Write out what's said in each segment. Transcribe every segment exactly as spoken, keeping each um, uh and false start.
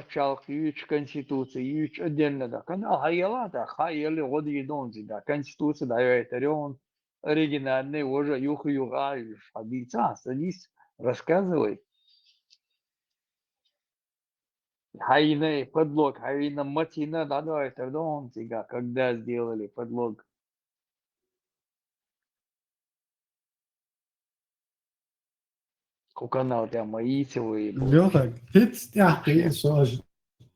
паччахьалкх юьйцуш, конституци юьйцуш а денна да. Кхана а хьаелла, да, хьаелли гӀо дийр ду хьуна, да, конституци дӀайойтар ю хьуна, оригинальный, важа юха-юха а юьйцуш хьадийца, садись, рассказывай. Хьайна и подлог, хьайна мацина дӀадойтар ду хьуна цига, когда сделали подлог. Кху канал тӀа ма йийца вай. Йоха, киц тӀехь кхийна со аш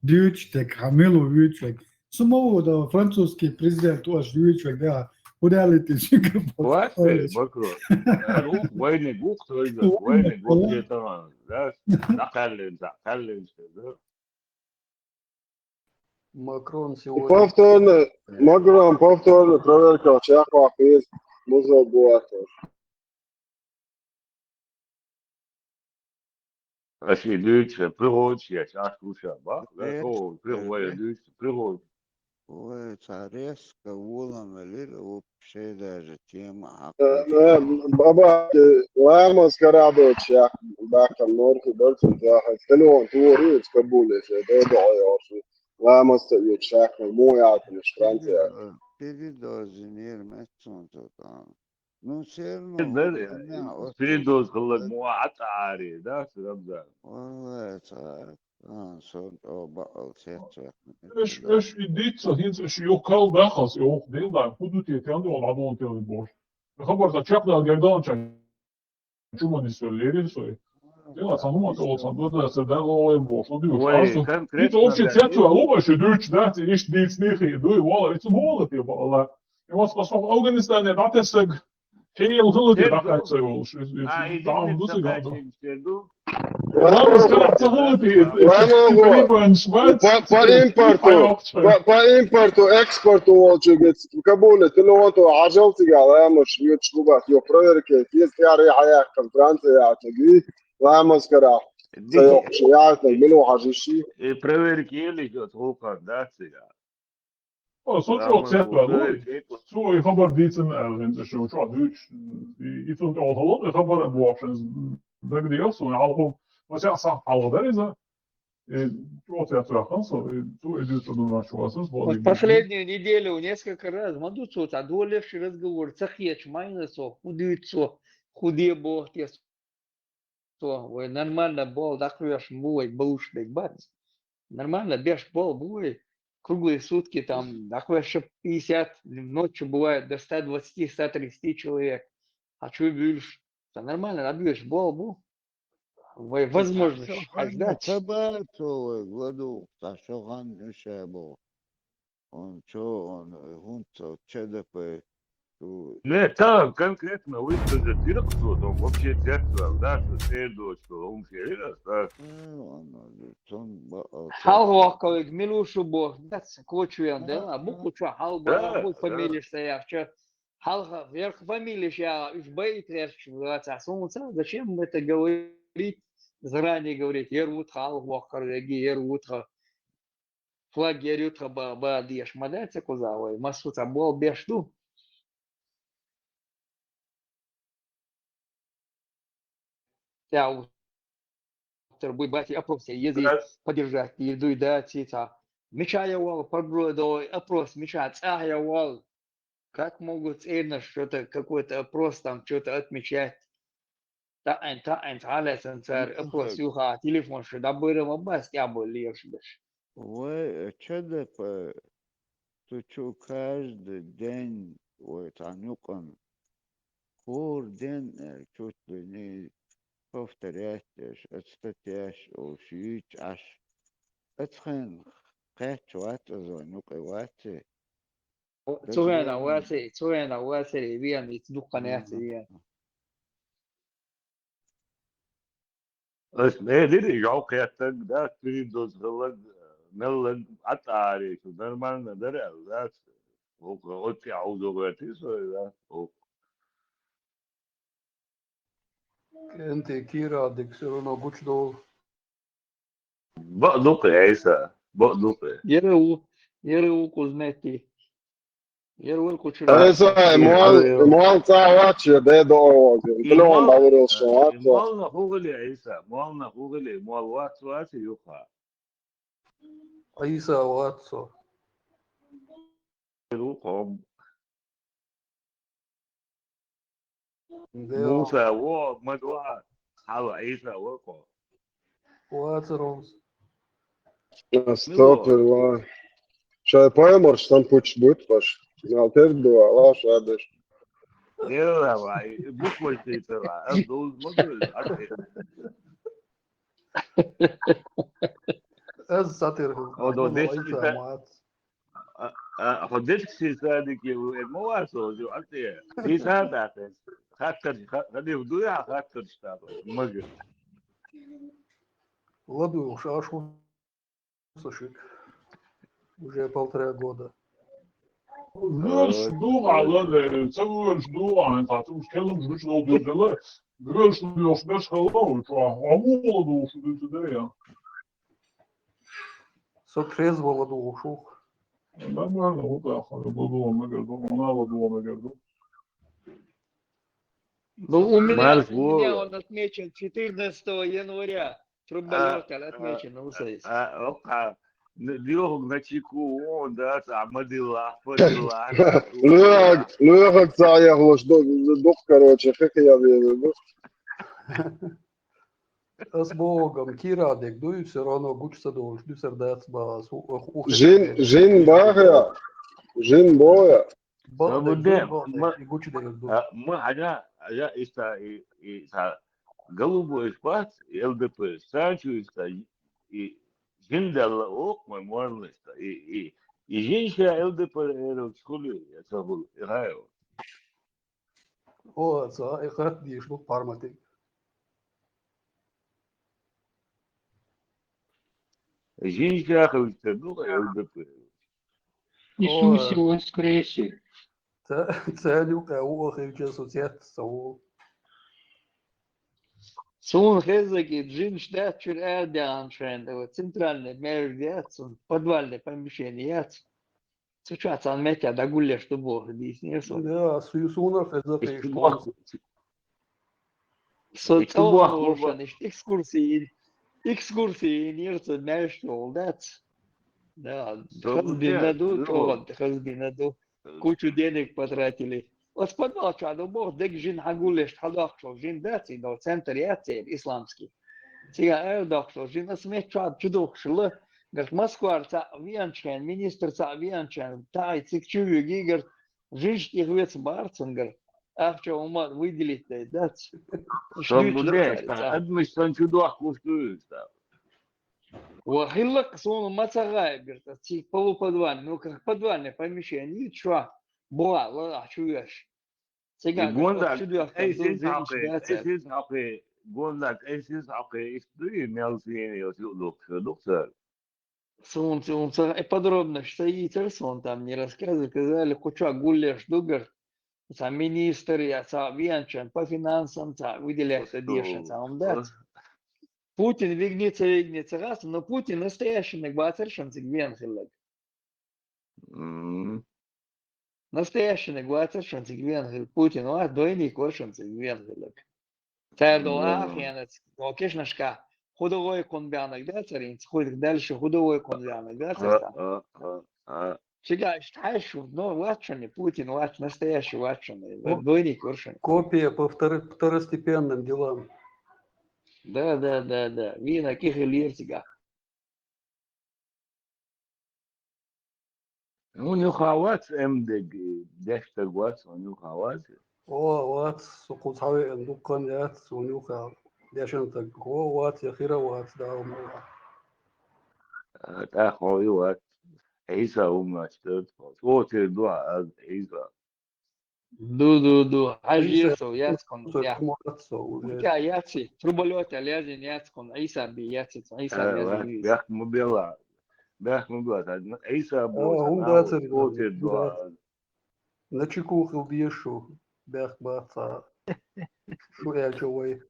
дуьйцуш дерг, хьан мила ву вуьйцуш верг. Со ма ву да французский президент аш дуьйцуш верг, да, хӀу даьлла тӀе шуьга. Вац, Макрон. Ар ух, вайниг ух, тойга, вайниг ух, тетаган, да? ДӀакхаьллин, дӀакхаьллин, да? Макрон сегодня. Повторно, Макрон повторно проверка чакхваккха веза, музо буатор. Аш и дуьйцу, пригодчи еш, аш куша, ба? Э, О, пригодчи, э, дуьйцу, пригодчи. Ой, цхьа резко волам велира, вообще даже тема Э, хьакхуьйту. э, баба, э, ламаз карадо чакх, баккхал норхи барцун тяхас. Телефон туори, из Кабуле, э, дойдо айош. Ламаз та ю чакх, му яатна Франция. Перед-, э, передозинер мецун то там. Ну, всё равно, Дар, у меня вот передоз хилла муа атари, да, Рамзан? Валлай, ца, а, сон, о, баал, сетча. Эш, эш, и дицца, хинца, эш, юхкал дахас, и ох, дил дан, куду те тянду, он адон тел бош. Хабар та чакна, гердан чак. Чума не сёллери сой. Дела, ца, ну, ма, то, ца, да, да, ца, да, лоем бош, ну, дюш. Ой, конкретно, Ит вообще да, цецу, а лоба, ше дюч, да, ца, иш, диц, нихи, дуй, вала, ицу, вала, те, бала. И вот, по Афганистане, да, те, саг, Хьел хилати дӀакхаьчча йолуш, иза, иза, а, иза, иза, иза, иза, иза, иза, иза. Ламаз карахь ца хилати, иза, иза, Ламаз иза, во. По, по импорту, по, по импорту, экспорту волчу гец, Кабуле, ты ну вот, хьажал цига, ламаз, ют шубат, ё, проверка, есть, я ре, хаяк, там, Франция, я, циги, ламаз карахь. Ца йоккхуш, я, там, мину хьажиши. И проверка ели идёт, гулхан, да, цига? О, со чӀогӀа цецваьлла ву. Цо и хабар дийцина аьлла, хӀинца шу чӀогӀа дуьйцуш. И, и цунна тӀехула хала и хабар а бохуш, дагадеха суна, хьалха, масех сахьт хьалха дара иза. И чӀогӀа цецваьккхина со, и цо и дуьйцу ду наш васас, Вот последнюю неделю несколько раз ма ду цо, цхьа долеш разговор ца хеташ ма йина со, хӀун дуьйцу со, хӀун де боху те со. Со, вай нормально болу дӀакхоьхьуш бу вай балуш дерг бац. Нормально беш болу бу вай. Круглые сутки там дӀакхоьхьуш пятьдесят, ночью бывает до ста двадцати, ста тридцати человек. А чу буьлуш? Ца нормально дӀабоьдуш болу бу. Вай возможность хьаждац. Ца бацо вай гладу, ца шо хан уьша боху. Он чо, он, э, хӀунца ЧДП, ду. Не, там конкретно высказать директор, там вообще цецваьлла, да, что следует, что он все раз, да. Э, он, э, цун ба-, э, Хьалха воккхалиг мила ву шу боху, дац, кочу вен, да? А букву чохь хьалха бара, бу фамилеш ца яхча. Хьалха, верх фамилеш яха, уьш байта гӀерташ вацахь, суна ца, зачем это говорить, заранее говорить, яр ву тха хьалха воккхар веги, яр ву тха флаг яр ю тха ба-, ба деш ма дац ца кхузахь вай, массо цхьа болу беш ду. ТӀаьхьа ву тера буй бати опрос я езий поддержать дийр дуй дац цхьа. Мича я вал, пробуй опрос мича цӀахь я вал. Как могут цӀернаш что-то, какой-то опрос там, что-то отмечать? Таъин, таъин, цхьа а лаьцна цара опрос юха, телефон шу дӀабайра ма бац, тӀехь бой лераш беш. Вай, э, ЧДП, цу чу каждый день, вай, цхьана юкъана, хӀора день, э, чуть ли не повторять деш, оцу статьяш олуш йийча Ӏаш. Оцу хенахь кхаьчча вац иза вайн юкъе ваций? О, цу венах ваций, цу венах ваций, вен, ицу дуккха яций вен. Ас мелира жовкхеттаг, да, спиридоз хилаг, меллаг, атӀари, шу нормально дара аьлла, да, оцу аузо гӀерти со, да, оцу. КӀентий кийра дика, всё равно гучудолу. Бакъ ду-кх, Ӏийса, бакъ ду-кх. Яра ву, яра ву кхуза метти. Яра ву кхучура. Ӏийса, мол, мол ца вач, я де до ози. И Билон мол, дӀавурил шо вац. И молна хӀу гӀили, Ӏийса, молна хӀу гӀили, мол вац, вац, юха. Ӏийса вац со. Муса во, ма дуа, хьала Ӏийса во кхо. Вацарунс. Астагфирулла. Шай пайхамарш сам пуч бут баш. Нал тер дуа, ла шадеш. Дела вай, буквой тетера, аз дуз модуль, аз Аз сатир. О, до десять Ӏийса ма вац. А, а, хо детский садик е, э, ма вац, о, жо, а те. Ӏийса да, те. Хаттар, ха-, хадив дуя, хаттар штаб. Мага. Ладу, шашу. Слушай, уже полтора года. Веш дугӀа лада, ца веш дугӀа, хӀанз хатум шкелум жуч ло дудала, веш дугӀа беш хала, чуа, аму ло дугӀа шу дудая. Со трезво ло дугӀа шу. Нормально, вот так, ло дугӀа мегарду, она ло дугӀа мегарду. Ну, у меня, Марк, у меня вот он отмечен четырнадцатого января. Труболётал отмечено, усайс. А, ока, н-, диохуг на чеку, о, да, ца, мадила, фадила. Луаг, луаг ца яхлош, ду-, ду-, дух, короче, как я вижу, ну. Аз богам, кирадек дуй, всё равно гучса долш, дусар дац ба, су-, ух, ух, Жин, жин бага, жин боя. Ба, Ма да, бу де, да, ба, ма, и гучи да, ду. А, ма, ага, ага, иста, и, и, са, голубой спас, Л Д П, санчу иста, и, и, жиндала ок, мой морли иста, и, и, и жинша Л Д П эро чхули, я сабул, и гайо. О, ца, и хат диш, бу парматик. Жинша хависта, ну, Л Д П. Иисусе воскресе! Ца, ца нюкъа у хилча со цец со. Сун хезаги жинш да чур эрдян шен, центральный мер яц, подвальный помещение яц. Цу чуа цан метя да гуллеш ду бо, дис не со. Да, су-, суна хеза Ишти пеш бо-, Со ишти бо-, цаун ишти экскурсии, экскурсии нир со меш олдац. Да, Добре, хазбина ду, да. Чогод, хазбина ду. Кучу денег потратили. Ос подвал чуа ду бо, дег жин хагуллеш, хадах чо жин дац, и до центр яцер, исламский. Цига эр дах чо жин, ос мет чуа чудох шла, Гарт Москвар ца вианчен, министр ца вианчен, тай цик чувиги, гарт жинш их вец барцан, гарт ахча ума выделить дай дац. Сон Ишдуй буде, чуртари та ца. Адмиш сон чудуах куштуй ста. Ва хиллак сон маца гай, гарт цик полуподвальный, ну как подвальное помещение, чуа, буа, ла, а чуяш. Циган И гонда, чудуах эй, там син дол хапе, зенч эй, даца. Син хапе, гонда, эй, син хапе, ишдуй, мел син, ё, син лук, син лук, сэр. Сун, сун, сун, э, подробно, что и цер сон там не рассказывай, сказали, куча гуллеш дугар, ца министр, я ца вианчен по финансам, ца выделяется дешен, ца он дац. Путин вигнется, вигнется, раз, но Путин настоящий нагбацер шанцик виан хиллаг. М. Настоящий нагбацер шанцик виан хил Путин, а двойник вар шанцик виан хиллаг. Цар до Ну. Ахиянец, до кешнашка, худовой кун бянаг да царин, хуйдик дальше худовой кун бянаг да А, царин. А, а, а. Чига, ишт хайшу, но вачани, Путин вач, настоящий вачани, Ко-, двойник варшани. Копия по второ-, второстепенным делам. Да, да, да, да. Вина кихи лиртига. Унюха вац эмдег, дештаг вац, унюха вац. О, вац, сукъуцави эндуккан яц, унюха дешентаг. О, вац, яхира вац, да, умура. Та хой вац. Иса умач, тот. О, те дуа, аз Иса. Ду, ду, ду. Хьажи Иса, со, яц кун, Иса, я. Кумацо уже. Кутя яци, труболёта лязин яц кун, Иса би яци, Иса Э, лязин ва, яц. Бяхму бела. Бяхму бела. Иса А, бо, он сана да, вот, цари, вот, да, и да. Два. На чеку хил деш шу, бях баца. Шу эльчо вай.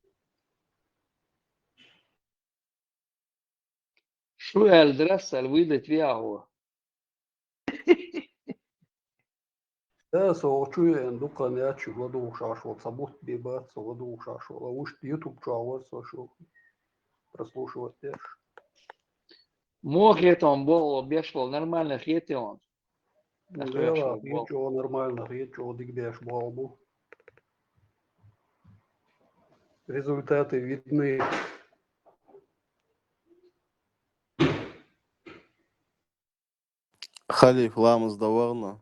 Шу эль драс, эль выдать виаго. Э, со очу эн дукан ячи ладу шашо, сабут бибат, со ладу шашо. Ла уж YouTube чуавар со шу прослушивать деш. Муха хетон болу беш болу нормально хетион. Нах беш Дела, болу. Хетчо нормально, хетчо диг беш болу бу. Результаты видны. Халиф, ламаз дан вахана.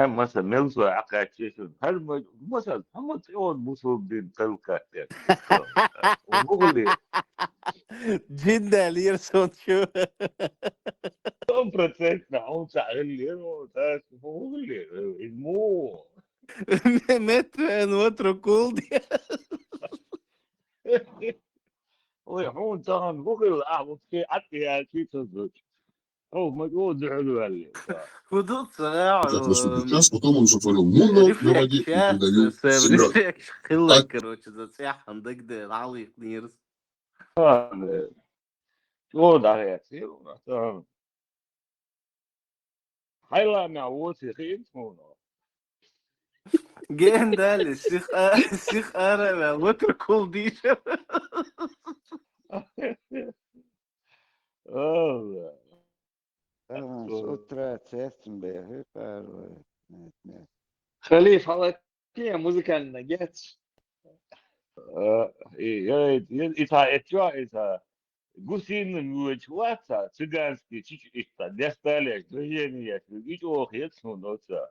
Хьан маса мел со Ӏакхаьчча шуна? Хьан ма-, маса, хьан ма цӀе вон бусулба дин талкаттер? Вугули? Джин далийра сон чу. Сто процентов хьун ца хилли, ну, тас, вугули? Изму. Метвен ватру кулди. Ой, хьун цахан вугули, а, вот ке атти я чи цузуч. Хьо ма чӀо дуьхьал ваьлли. Худук ца Как наступит час, потом он сотворил муну, дороги, и передаю землю. Рефлекс хилла, короче, за цӀеххьан дагде, лалих нирс. ЧӀо дагӀе, сир, хьайла мя воци хин хьуна. Ген дали, сих а-, сих ара ваьл, ватра кул дийша. Алла. Ага, с утра цецин бехи парвай. Нет, нет. Халиф, хьала кхе музыкальный гетц. Э, и, я, и, и та, и чё, и та. Гусиным вуч ваца, цыганский чич иста, десталеш, движение, и чё, хет, ну, ну, ца.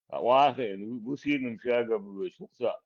А вахе, гусиным шагом вуч, ну, ца.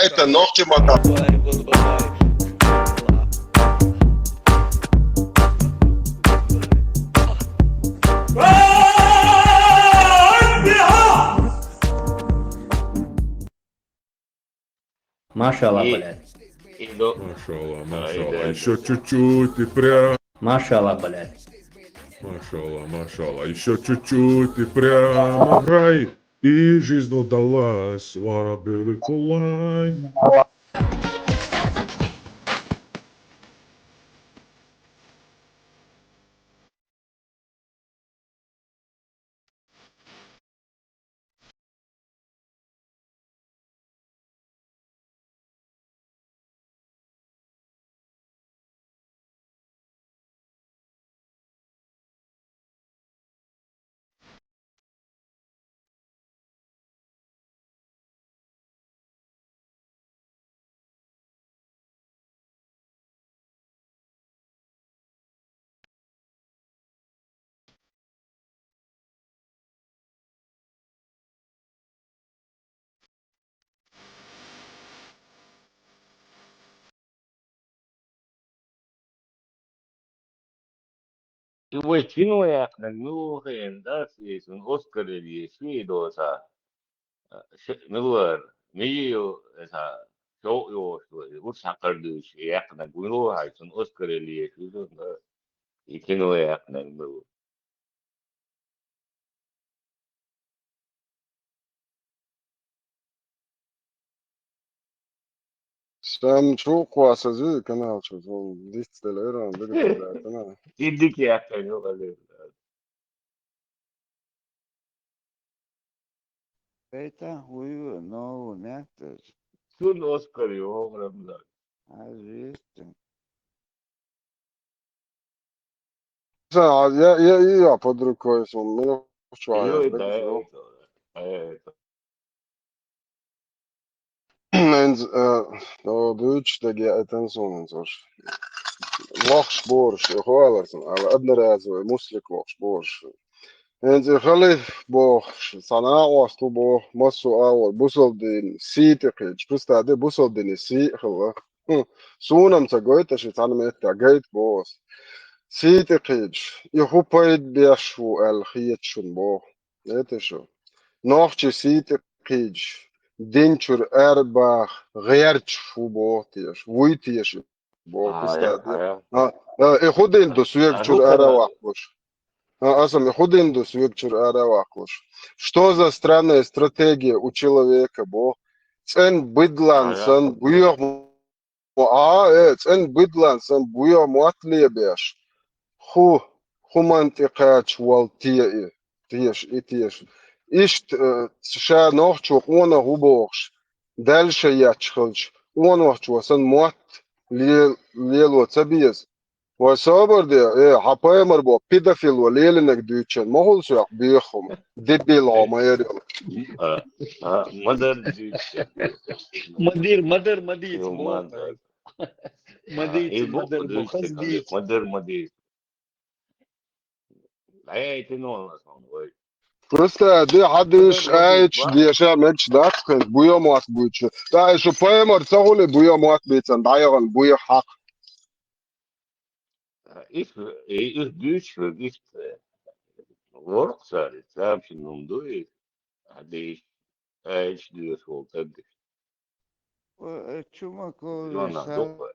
Это ногти мотал. Машалла, блядь. Машалла, машалла. Ещё чуть-чуть и прям. Машалла, блядь. Машалла, машалла. Ещё чуть-чуть и прямо в рай. И жизнь удалась, вара были кулай. Вай кино яьккхинарг мила ву хиъна дац, и цунна Оскар ели ши доца. Ш-, мила вара? Мийо, эса, шоу йош, вай, урс хьакхар дуьйш, яьккхинарг мила ву хьай, цунна Оскар ели еш, и цунна, и кино яьккхинарг мила ву? Сам чу кхоссазуй канал чу, вон диц делера, он бигатана. Идик яхтан югали. Бейта хуйу, но, нехтер. Сун Оскар ю, Рамзан. Азистен. Са, я, я, я под рукой сум, мила ву хьай, Йой, да, да, это, это. Хьанз, э, о, дуьйцуш дага я этан сум хьанз ош. Вахш борш, хвалар сум, ала одноразовый, муслик вахш борш. Хьанз и халиф бохш, сана васту бо, массу а вол, бусалдин, сий текхич, пуста де бусалдин, сий хала. Хм, суна-м ца гойту ши цхьана меттехь, гайта боху ас. Сий тӀе кхийдаш, и хӀун пайда беш ву аьлла хета шуна боху. Эта шу. Нохчий сий тӀе кхийдаш, дин чуьра арабаха гӀерташ ву боху теша, вуй теша боху. А, кхин стаг я, я. А, а, и хӀун дин ду соьга чуьра ара а ваккхалуш? А, аса-м и хӀун дин ду соьга чуьра ара а ваккхалуш? Что за странная стратегия у человека, бо? ЦӀена быдлан сан, боьха мо-, а, э, цӀена быдлан сан, боьха мотт лебеш. ХӀу, хӀуманна тӀе кхача волу те и, теша, и теша. Иштта, э, ша нохчо къонах ву бохуш, Далла ша етташ хилча, къонахчо сан мотт ле-, лело ца беза. Вай собар де, э, хьан пайхамар бо педофил ван лелинарг дуьйцучун ма хуьлу соьх боьха хӀума. Дебил хьо ма яр йолу. А, а, ма-дарра дуьйцу. Ма дир, ма-дарра, ма дийца, Йо, ма боху. Ма А, дийца, и ма-дарра, боху, хаза дийца. Ма-дарра, ма дийца. ДӀаяйтина вай. Просто де хьан дуьйш айчу деша мегаш дац хеза, буйо мотт буьйцу. ТӀаккха шу пайхамар ца хуьлий, буйо мотт бийцан, дӀаяхана буйо хьакха. Иш, и, иш дуьйцуш верг иштта. Ворху цара, царна шин хӀума ду и, хьан дийш, айчу доьшуш волу таггаш. Э, э, чу ма ковлий, Жона, сан дукха.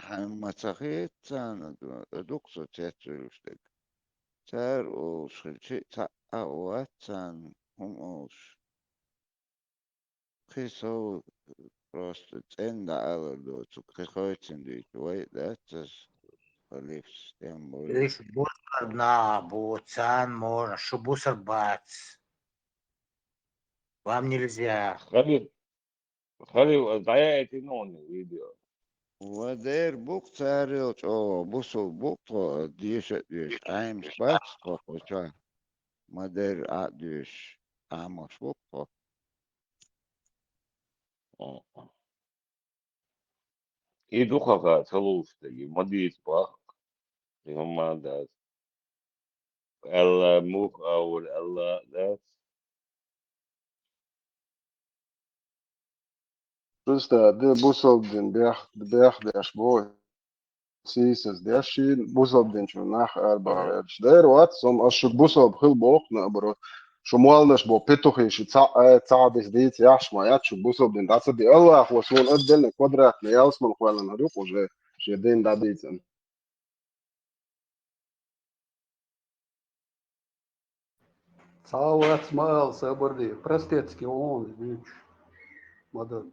Хьайн ма ца хета царна, ду-, дукха со цецвуьйлуш дерг. Цара олуш хилча, цхьаъ а вац царна, хӀума олуш. Кхин сов просто цӀена дӀаалар доцург, кхин хойцина дуьйцу, вай а дац аса, халифас тӀем бу. Уьш бусалба нах бу, царна можно, шу бусалба бац. Вам нельзя. Халиф, Халиф, ас дӀаяйтина хьуна видео. Ма-дарра бу-кх царел чӀогӀа, бусалба бу-кх тхо, деша а доьшуш, Ӏамош бац тхо кху чохь. Ма-дарра Ӏа а доьшуш, Ӏамош бу-кх тхо. И ду хьан ца лууш дерг, и ма дийца боху. И хӀума дац. Алла муха а вара, Алла а дац. Просто де бусалба дин бех-, бех деш бу. Сийсаз деш шийна, бусалба динчуьра нах арабаха гӀерташ. Дера вац, со-м ас шуьга бусалба хила боху, наоборот. Шу молланаш бо петухи ши цхьаъ а, цхьа а дис дийца яхьаш ма яц, шуьга бусалба дин дӀа ца де. Аллахо суна отдельно квадратный ялсаман кхоьллина хир ю-кх уже, шен дин дӀадийцина. Цхьа а вац ма ала, Сабарди, простецкий вон дуьйцуш ма дан.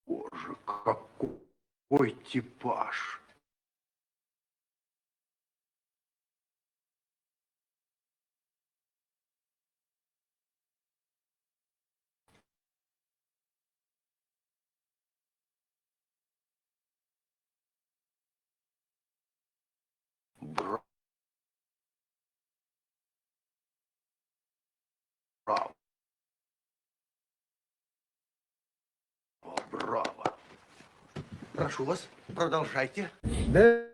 Боже, какой типаж! Бра-, браво. Браво. Прошу вас, продолжайте. Да.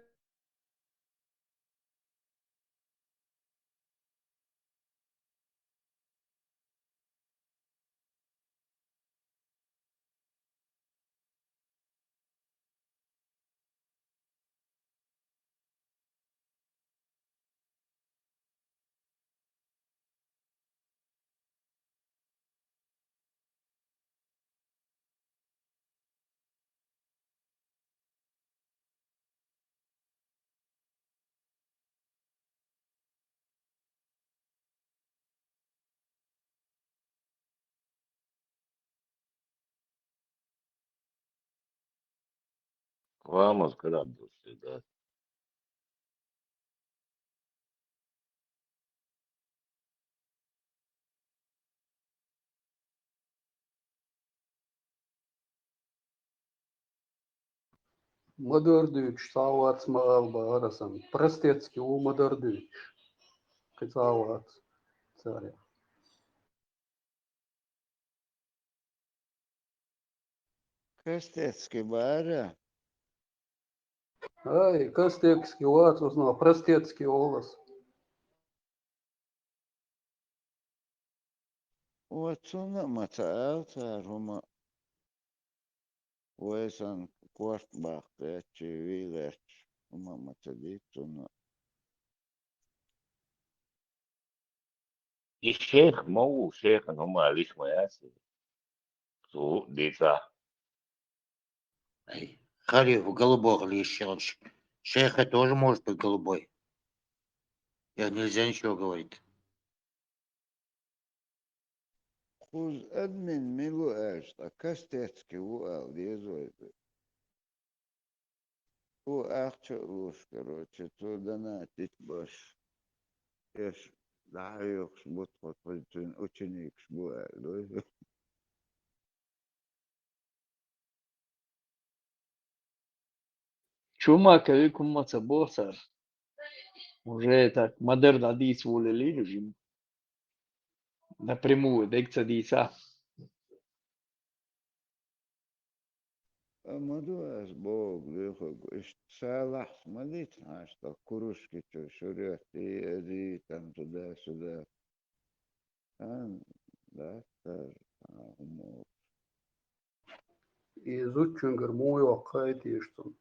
Ламаз кара дус, да. Ма-дарра дуьйцуш, цхьа а вац ма ала бахара сан. Простецкий ву ма-дарра дуьйцуш. Кхин цхьа а вац царех. Костецкий бара? Ай, Костецкий вац, узнал, Простецкий олас. Вот цунна а ма ца аьлла цара хӀума, вай санна корта баккха гӀертачий, вий гӀерташ, хӀума а ма ца дийца цунна. И шейх ма ву, шейхан хӀума аьлла йиш ма яц. Цо дийца. Ай, халиф голубой лишь он ш-, шейх тоже может быть голубой. Я нельзя ничего говорить. Кхуза админ мила ву аьлча, ткъа Костецкий ву ала деза вай. Цо ахча а луш, короче, цо донатить беш, эш дӀахьоьхуш бу тхо, тхо цуьнан ученикаш бу аьлла. Чумака вик хӀума ца боху цара. Уже так, ма-дарра дӀадийца волале жима. Напрямую дег ца дийца. Ма ду ас боху, дуьйхург, иштта салахьца ма дийца хьаьжа, тхо кружки чу шуретта, и ази, там туда-сюда. Хан, да, скажи, а, хӀума. И зудчуьнгара муха йоккха ай теша цунна?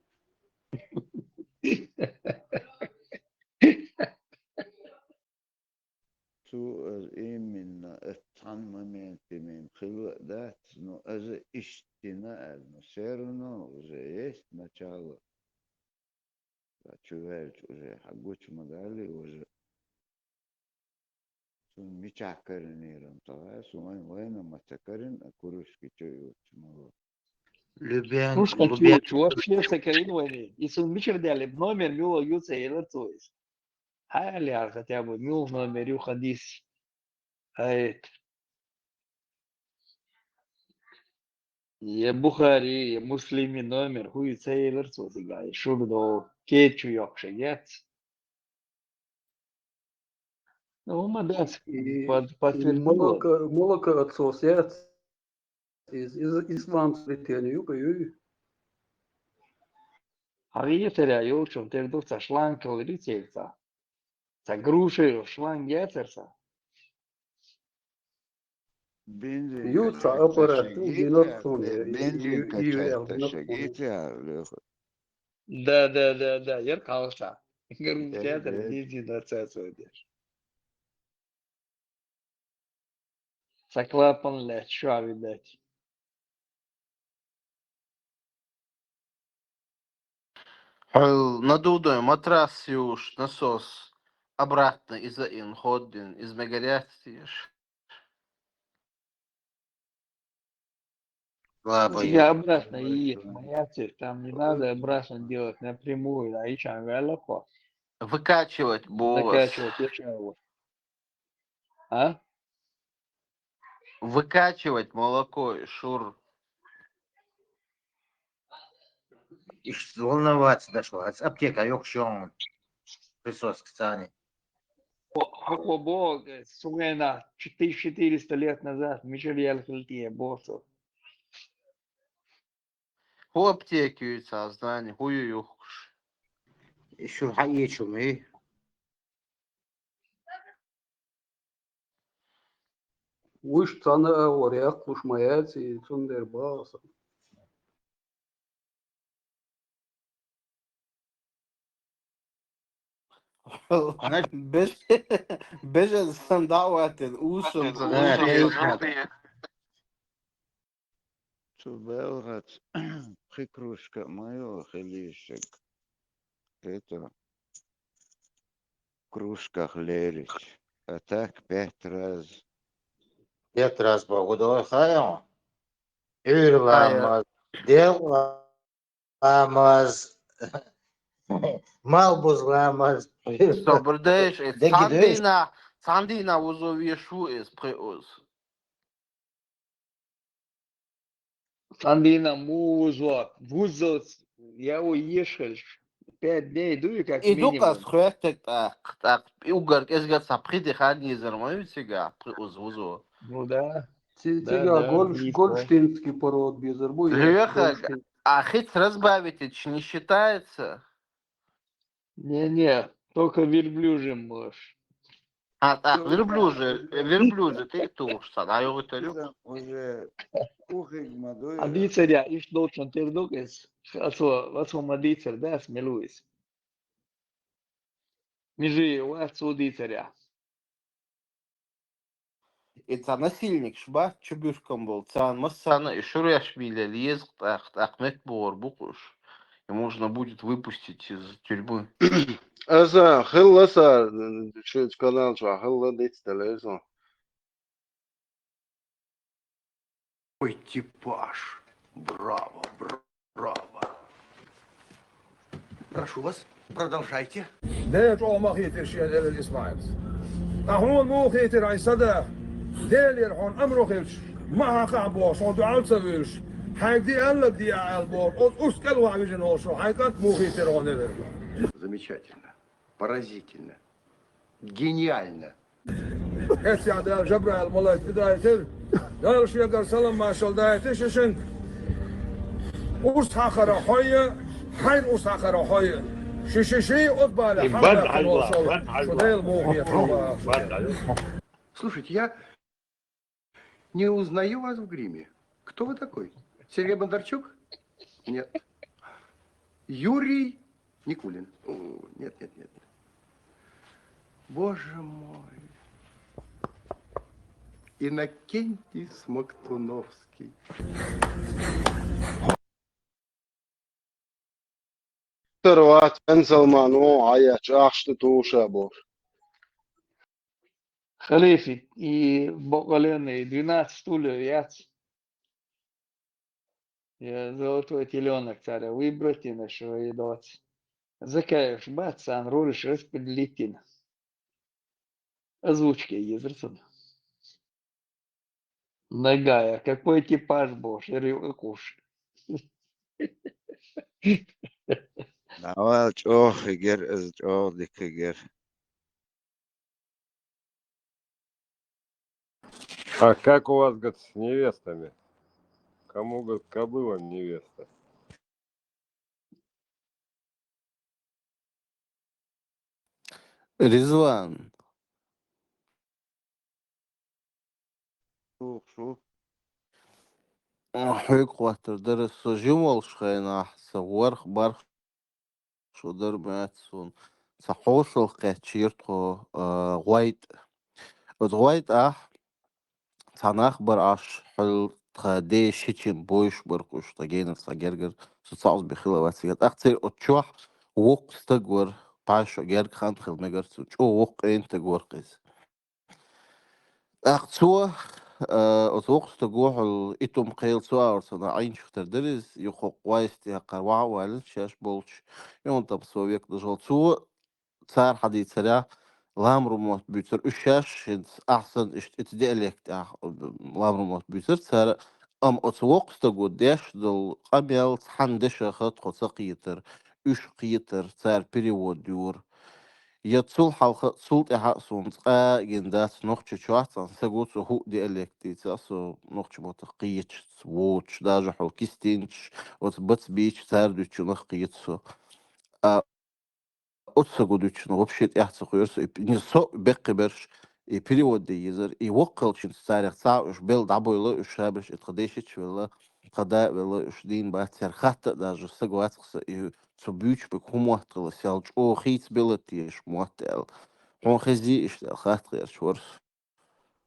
Цо аса именно оцу цхьана моменте мин хилла а дац, но аса иштта дина аьлла, но всё равно уже есть начало. Ца чу ваьлча уже хьан гучу ма далли уже. Цунна мичахь каринера-м ца хаьа, суна вайна ма ца карина, а кружки чу юучу ма ву. Любен, Кружка чу Любен. Юучу вообще ца карина вайна. И суна мичара даьлла, номер мила ю ца элира цо иза. Хьан аьлла яра хотя бы, мила номер ю хан дис. Хьайт. Я Бухари, я Муслими номер, хӀу ю ца элира цо цигахь, я шура догӀу, кеда чу йоккхуш яц. Ну, ма дац, и, под-, и подтвердила. Молоко, молоко отсос яц. Из, из, ислам цветения ю-кх, юй. Хьан витаря йолчун тера ду ца шланг калари церца. Ца груша шланг яцар ца. Бензин ю ца качать аппарат, ю, шагица, динар цунна, бе-, ю, бензин ю, ю, качать ю, шагица, Леха. Да, да, да, да, яр калша. Груша яцар, бензин отсасывает. Ца клапан лаьцна, шо а видать. Хьо надувдай матрас юш, насос обратно иза ин ходдин, из мегаряц теш. Слабо. Я обратно и моя цель. Там не надо обратно делать напрямую, а и чам вяло. Выкачивать бовас. Закачивать, я чего? А? Выкачивать молоко и шур. Ишта волноваться дошла. Аптека йоккха йогӀун. Присоска цани. Хо-, хо-, хо-, бо, э, сугайна, четы-, четыреста лет назад, мичара яьлла хила те, бо со. ХӀу аптека ю цхьа знани, хӀу ю юхкуш? Шу хьаэчу ма ю. Вуьш цхьана а вара яккхуш ма яц, и цундела бахаса. Беж-, бежан сан дӀа а ваттина, усун. Цу белхаца пхи кружка а ма йо хилийшаг. Это кружках лерич. А так пять раз. Пять раз богу дой хайо. Ир ламаз, дел ламаз, малбуз ламаз. Собрдеш, э, Деги деш. Цандина, цандина узо вешу эс пхи уз. Цандина му вузо, вузо, я у ешхаль, пять дней дуй, как и минимум. Дукас хвестек так, так, и угар, эсгар са пхи дихани зермой сига, пхи уз вузо. Ну да. Цига гольш-, гольштинский пород безар бу. Леха, а хиц разбавить не считается? Не-не, только верблюжьим можешь. А, так, верблюжья, верблюжья, тӀе а тухуш цхьа, дӀайохуьйтур ю? Уже ухиг ма дуй. А дийцар я, иштта долчун тера ду-кх иза. Ацо, ацо ма дийцар, дас, мила ву иза. Мижи, вац цо дийцар я. И цхьа насильникаш бац чубуьркам болу, царна массарна и шуьреш бийле леза, тӀаккха, тӀаккха меттабогӀур бу-кх уьш. И можно будет выпустить из тюрьмы. Аса, хилла аса, шуьца канал чохь хилла диц делира со. Ой, типаж! Браво, браво! Прошу вас, продолжайте. Дела чӀогӀа ма хийтира шена, элира Исмаилас. Ткъа хьуна муха хийтира хьайн са да? Делера хьуна амро хилча, ма хьакхахьа бохуш, хьуна дуьхьал ца вуьйлуш, хьайга де аьлларг де аьлла боху, оцу урс кӀел ваха вижина волуш, хьайн кӀант муха хийтира хьуна, элира. Замечательно. Поразительно. Гениально. Эццехь Дала Жабраил малайк тӀедайтира. Дала шегара салам маршалла дайтира шишинга. Урс хьакхара хьо я, хьайна урс хьакхара хьо я. Ши-ши-ши оцу бале хьалхаьттина волу шо. Шу Дела муха хетар. Слушайте, я не узнаю вас в гриме. Кто вы такой? Сергей Бондарчук? Нет. Юрий Никулин. О, нет, нет, нет. Боже мой. Иннокентий Смоктуновский. Тара вац, Бен Салман, вон Ӏа етташ, ахча тӀе тухуш а бохуш. Халифа, и бакъалена, и двенадцать стульев яц. Я золотой телёнок цара выбрать йина, шо и доц. Закаеш бац, царна ролаш распределить йина. Озвучка езар цунна. Нагая, какой типаж бохуш, яра юкъа кхуш. Давай, чӀогӀа хигер, иза чӀогӀа дика хигер. А как у вас, говорит, с невестами? Кому, говорит, кобыла невеста? Ризван. Шу, шу. Хьоьга хӀоттар дара, со жима волуш хенахь, сан ворхӀ-бархӀ шо дара моьтту суна. Цхьа хьошалгӀа кхеттера тхо, а, гӀойтӀа. Оцу гӀойтӀахь цхьа нах бара Ӏаш, хьол тхан ден шича бовзуш бара-кх уьш, тхан генара цхьа гергара, со цхьаъ бен хилла вац цигара. ТӀаккха церан оцу чохь воккха стаг вара, пхьа шо герга хан хила мегара цунна, чӀогӀа воккха къена стаг вара-кх иза. ТӀаккха цо, а, оцу воккхачу стага хьула итум кхел цо а вара, цунах Ӏийначух тера дара иза, юха гӀой стехкара ваха а ваьлла, шаьш болчу, и он там со век дажал. Цо цара хьадийцарехь, ламру мотт буьйцура, уьш шаьш хӀинца ахьа санна иштта, ица диалект тӀехь, ламру мотт буьйцура цара, амма оцу воккхачу стага деш долу къамел цхьана дешах тхо ца кхетара, уьш кхетара, цара перевод йора. Я цул хьалха, цул тӀаьхьа а суна цкъа а гина дац Нохчийчохь цхьана стага цо хӀуъа диалект дийца, со нохчийн маттах кхеташ воцуш, даже хьо кистинчаш, оцу бац бийча цара дуьйцучунах кхета со. А оцу стага дуьйцучунах вообще тӀаьхьа ца кхоьру со, и п-, не со беккхий берш, и перевод де езара, и воккхалчуьнца царах цхьа уьш белла дӀабойла, уьш шаберш и тха дешича велла, тхан да а велла, уьш дийна бац, цара хатта а даже стаг вац-кх сан, и цо буьйцуш берг хӀун мотт хилла, сел чӀогӀа хийца белла теша мотт аьлла. Хьуна хезий иштта аьлла хатта гӀерташ вара со.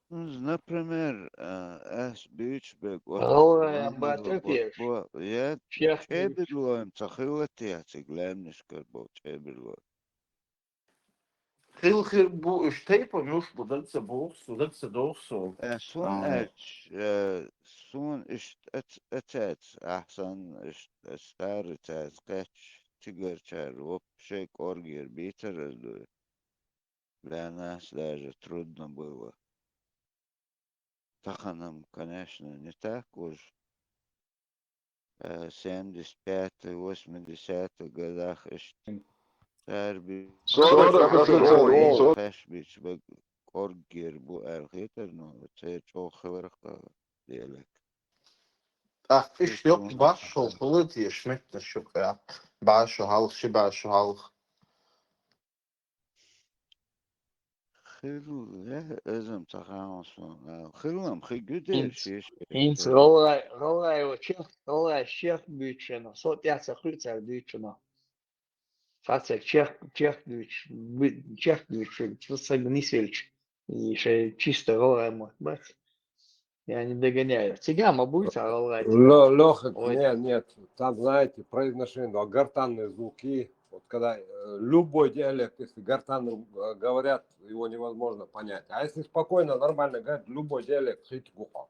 Ну, например, а, ас буьйцуш берг оцу ГӀалгӀайн лаьмнаш баттахь бо-, теша. Бо-, я, шех чӀебарлойн ца хилла техьа цига лаьмнашкара болу чӀебарлой. Хила хир бу уьш тайпа, муьш бу даг ца боху со, даг ца доху со. Э, суна аьлча, э, суна иштта ац-, ацаьцна, ахьа санна иштта ас тара цаьрца кхаьчча, цигарчара вообще кӀоргера бийцар ас дуй. Для нас даже трудно было. Тахана-м, конечно, не так уж. Э, семьдесят пятый, восьмидесятый годах иштта цара би-, Сорок, сорок, кхаьчбича бага кӀоргера бу аьлла хетара, но церан чӀогӀа хиларх а диалект. ТӀаккха иштта йоккха баш шо хила теша меттанаш ю кхаьа. БӀаьш шо хьалха, ши бӀаьш шо хьалха. Хилла, э, эзам ца хаамас вон, а, хиллам, хи гуьдер ХӀинц, шиш. ХӀинц гӀалгӀай, гӀалгӀай ва чех, гӀалгӀай чех буьйцу шена, со тӀехь ца хуьйцара дуьйцу шена. Цхьацца чех, чех дуьйцу, бу-, чех дуьйцу, ца, ца нисвелча, и шай чисто гӀалгӀай мотт бац. Я не догоняю. Циган ма буй ца гӀалгӀай циган. Лё-, Лёха, ой. Нет, нет, там, знаете, произношение, а гортанные звуки. Вот когда, э, любой диалект, если гортанный, э, говорят, его невозможно понять. А если спокойно, нормально говорят, любой диалект, хит гуха.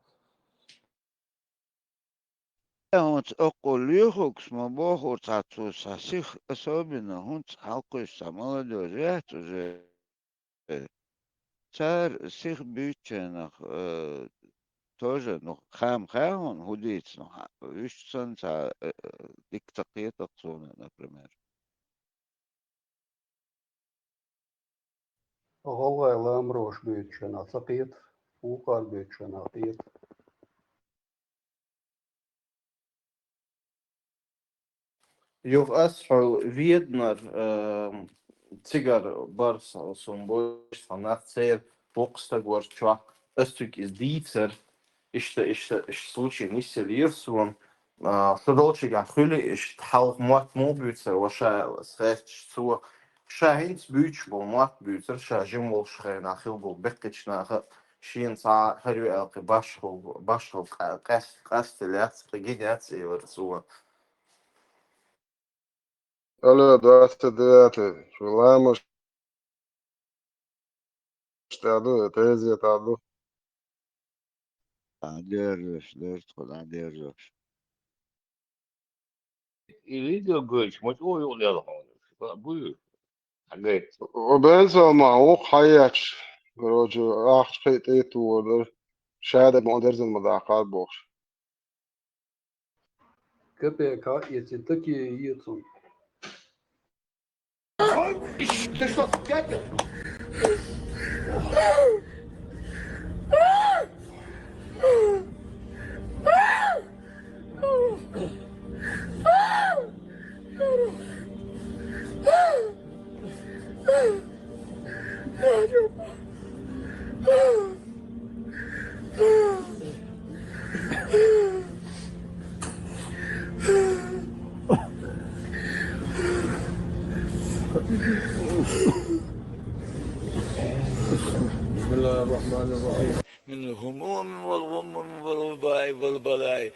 ХӀинца оккхул лоьхугас ма бохура цхьа цо схьа сих, особенно хӀинца хьалкхуьйсу цхьа молодёжь яц уже. Цара сих буьйцучарах, э, тоже, ну, хам хьахьуна хӀун дийца, ну, хьа-, уьш санна цхьа, э, дика ца кхетар цунах, например. ГӀалгӀай ламарош буьйцучарах ца кхетар, вукхар буьйцучарах кхетар. Юха ас хьо Веданара, э, цигара бара со, сона бохуш цхьа нах церан воккха стаг вара чохь, ас цуьнга иза дийцара, иштта, иштта, иштта случай нисъелира суна. А, со долчигахь хуьлу иштта хьалха мотт муха буьйцура, ва ша аьлла, ас хаьттича цо, ша хӀинца буьйцуш болу мотт буьйцура, ша жима волчу хенахь хилла болу беккхачу наха, шена цхьа а хӀара ю аьлла кхин башхалла, башхалла къа-, къаьст-, къасталла яц, кхин гина яц, элира цо. Алло, двадцать девятый. Шу ламаш тӀе ду, тезет а ду. ДӀадержаш, дерт хьо, дӀадержаш. И видео гойтуш, ма чӀогӀа юкъа лела хьуна. Буй. Хьагайта. О, бен со ма, вукху хьаечаш. Короче, ахча кхин тӀе тухур дара. Шадерг ма дерзан ма даккхар бохуш. Капека эци такие ецун. Ты что, спятил? بسم الله الرحمن الرحيم. من الهموم والغموم والوباء والبلاء.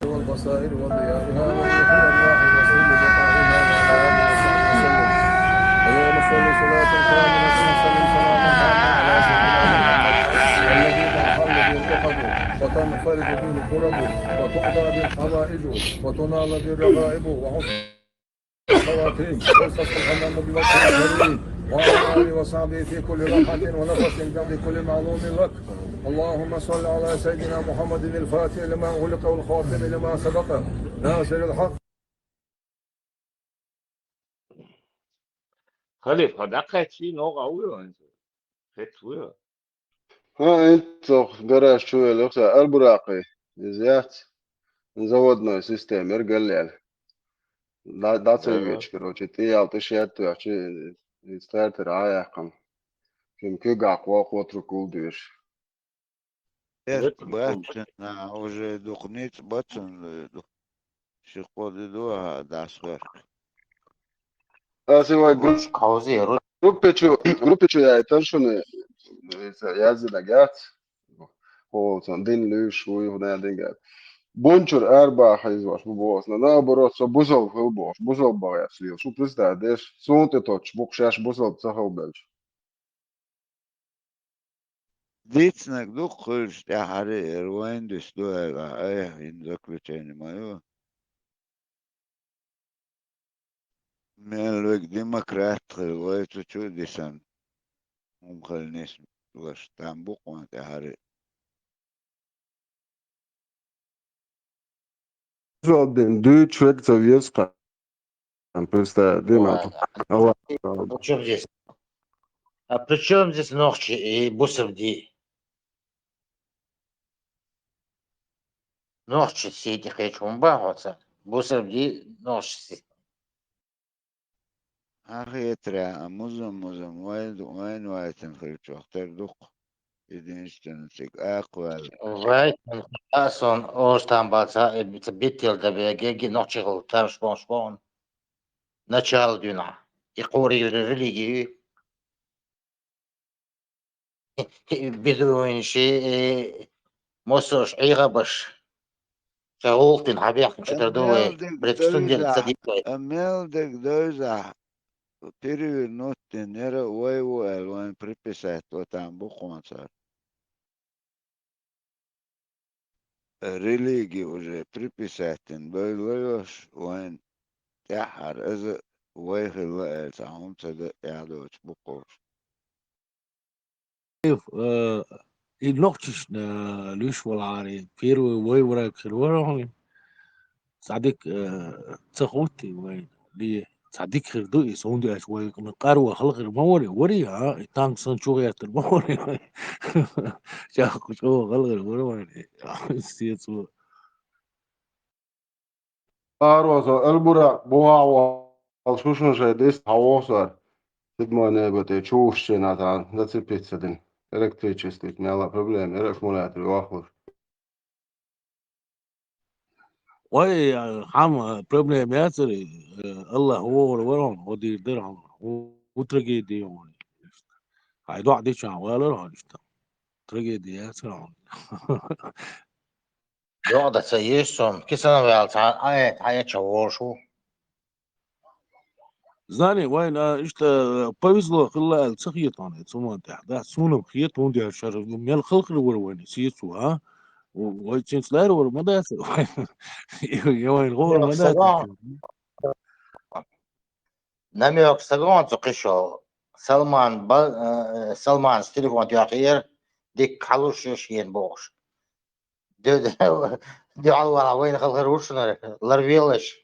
والبصائر وضيائها وروح الأرواح وسر بقائها وعلى آله وصحبه وسلم. اللهم صل صلاة كاملة وسلم سلاما تاما على سيدنا محمد الذي تنحل به العقد وتنفرج به الكرب وتقضى به الحوائج وتنال به الرغائب وحسن الخواتيم ويستصلح لنا بوجهه الكريم وعلى آله وصحبه في كل لمحة ونفس بعد كل معلوم لك. اللهم صل على سيدنا محمد الفاتح لما أغلق والخاتم لما سبق ناصر الحق. Халиф, хьо дӀакхаьччий, ногӀа вуй хӀинца? Хетта вуй хьо? ХӀан, хӀинца цхьа гараж чу велла, хӀокху Аль-Буракъи. Иза яц? Заводной система яра галлел. ДӀа-, дӀа ца Ага. веача, короче, тӀе ял тӀе шед тоьхча, иза тартар Ӏа яьккхина. Шен куьйгахь кхо-кхо трукул доьшу. Эшка бац цуьнан, уже дукха ницкъ бац цуьнан, э, ду-, ши-кхо де ду, а, дӀасахоьрку. Аса вай гру-, Ручка хьовзий, ру- группе чу, группе чу яйтар шуна, иза яздинарг яц. ХӀо, цхьана дин луьйш вуй, хӀун динга. Бунчура арабаха хьийзош бу боху аса. Наоборот, со бусалба хила бохуш, бусалба бахьа яц лела. Шу представь деш, суна тӀе тоттуш бу-кх шаьш бусалба ца хила белча. Дицнарг ду-кх хуьлуш тӀаьхьара, яра вайн дуьсу ду аьлла, айхьа хӀинца заключение ма ю. Мел вега демократ хила вай цу чу а дисана. ХӀума хила нисбелаш, там бу-кх вайн тӀаьхьара. Золдин, дуьйцуш верг ца веза-кх. Представь, Дима. Ладно. Алла. При чём здесь? А при чём здесь нохчи и бусалба дин? Нохчи сийти кхечу хӀума бан хьоца. Бусалба дин, нохчи сийти. Ахетарехь а музам-музам вайн, вайн вайтина хилчох тера дукха. Единственный цига акхваьлла. Вайтина хила сон ош там баца, э, ца биттел да беге, ги нохчи хила там шпон шпон. Начало дуьйна. И кхури религии. Бедуинши, э, мосош, Ӏийгъабаш. Ца гӀултин хьабехкин чу тара ду вай. Бред сунген ца диккой. А мел дег дойзахь, перевернуть дин яра вай ву аьлла, вайн приписать ватан бу кхонцар. Религи уже приписать дин бевлла йош, вайн тӀаьххьара аза вай хилла аьлла, цхьа хӀума ца да, эхь доцу бу кхуш. Э, и нохчашна луьш валахьара, первый вай враг хир вара хьуна. Цхьа дика, э, ца хӀуттий вайна, ли, цхьа дика хир ду иза, хӀунда аьлча вай къарва хала хир ма вари, вари, а, и танк санна чу гӀертар ма вари вай. ЧӀаккха чӀогӀа хала хир вара вайна, сецо. Парозо, Эльбура, бугӀа вал, шушун шай дис хьавохсар. Седьмой небе тӀе чувушчена тан зацепиться дин. Электричествик мела проблема, эраш мулятри вахлуш. Ой, а, хьама, а, проблема яцар, э, Аллах вогӀур вара хьуна, гӀо дийр дара хьуна. ХӀу, хӀу трагеди хьуна. Хьай доӀа дичахьа валар хьуна иштта. Трагеди яцар хьуна. ДоӀа ца еш сон, кисана ваьлла цхьа, ай, хьай ча вогӀуш ву. Знани, вайна иштта повезло хилла аьлла ца хета хьуна, цу ман тӀехь. Да, суна-м хета, хӀунда аьлча шара мел халхар вара вайна, сецо, а? Вай цинца лара вара ма дац. Я вайна гӀора ма дац. Намек сагон цу кхишо. Салман, ба-, э, Салманс телефон тӀехь хиер, дикка хьалуш шен бохуш. Де-, де-, дуьхьал вала вайна халхар ву шунара, ларвелаш.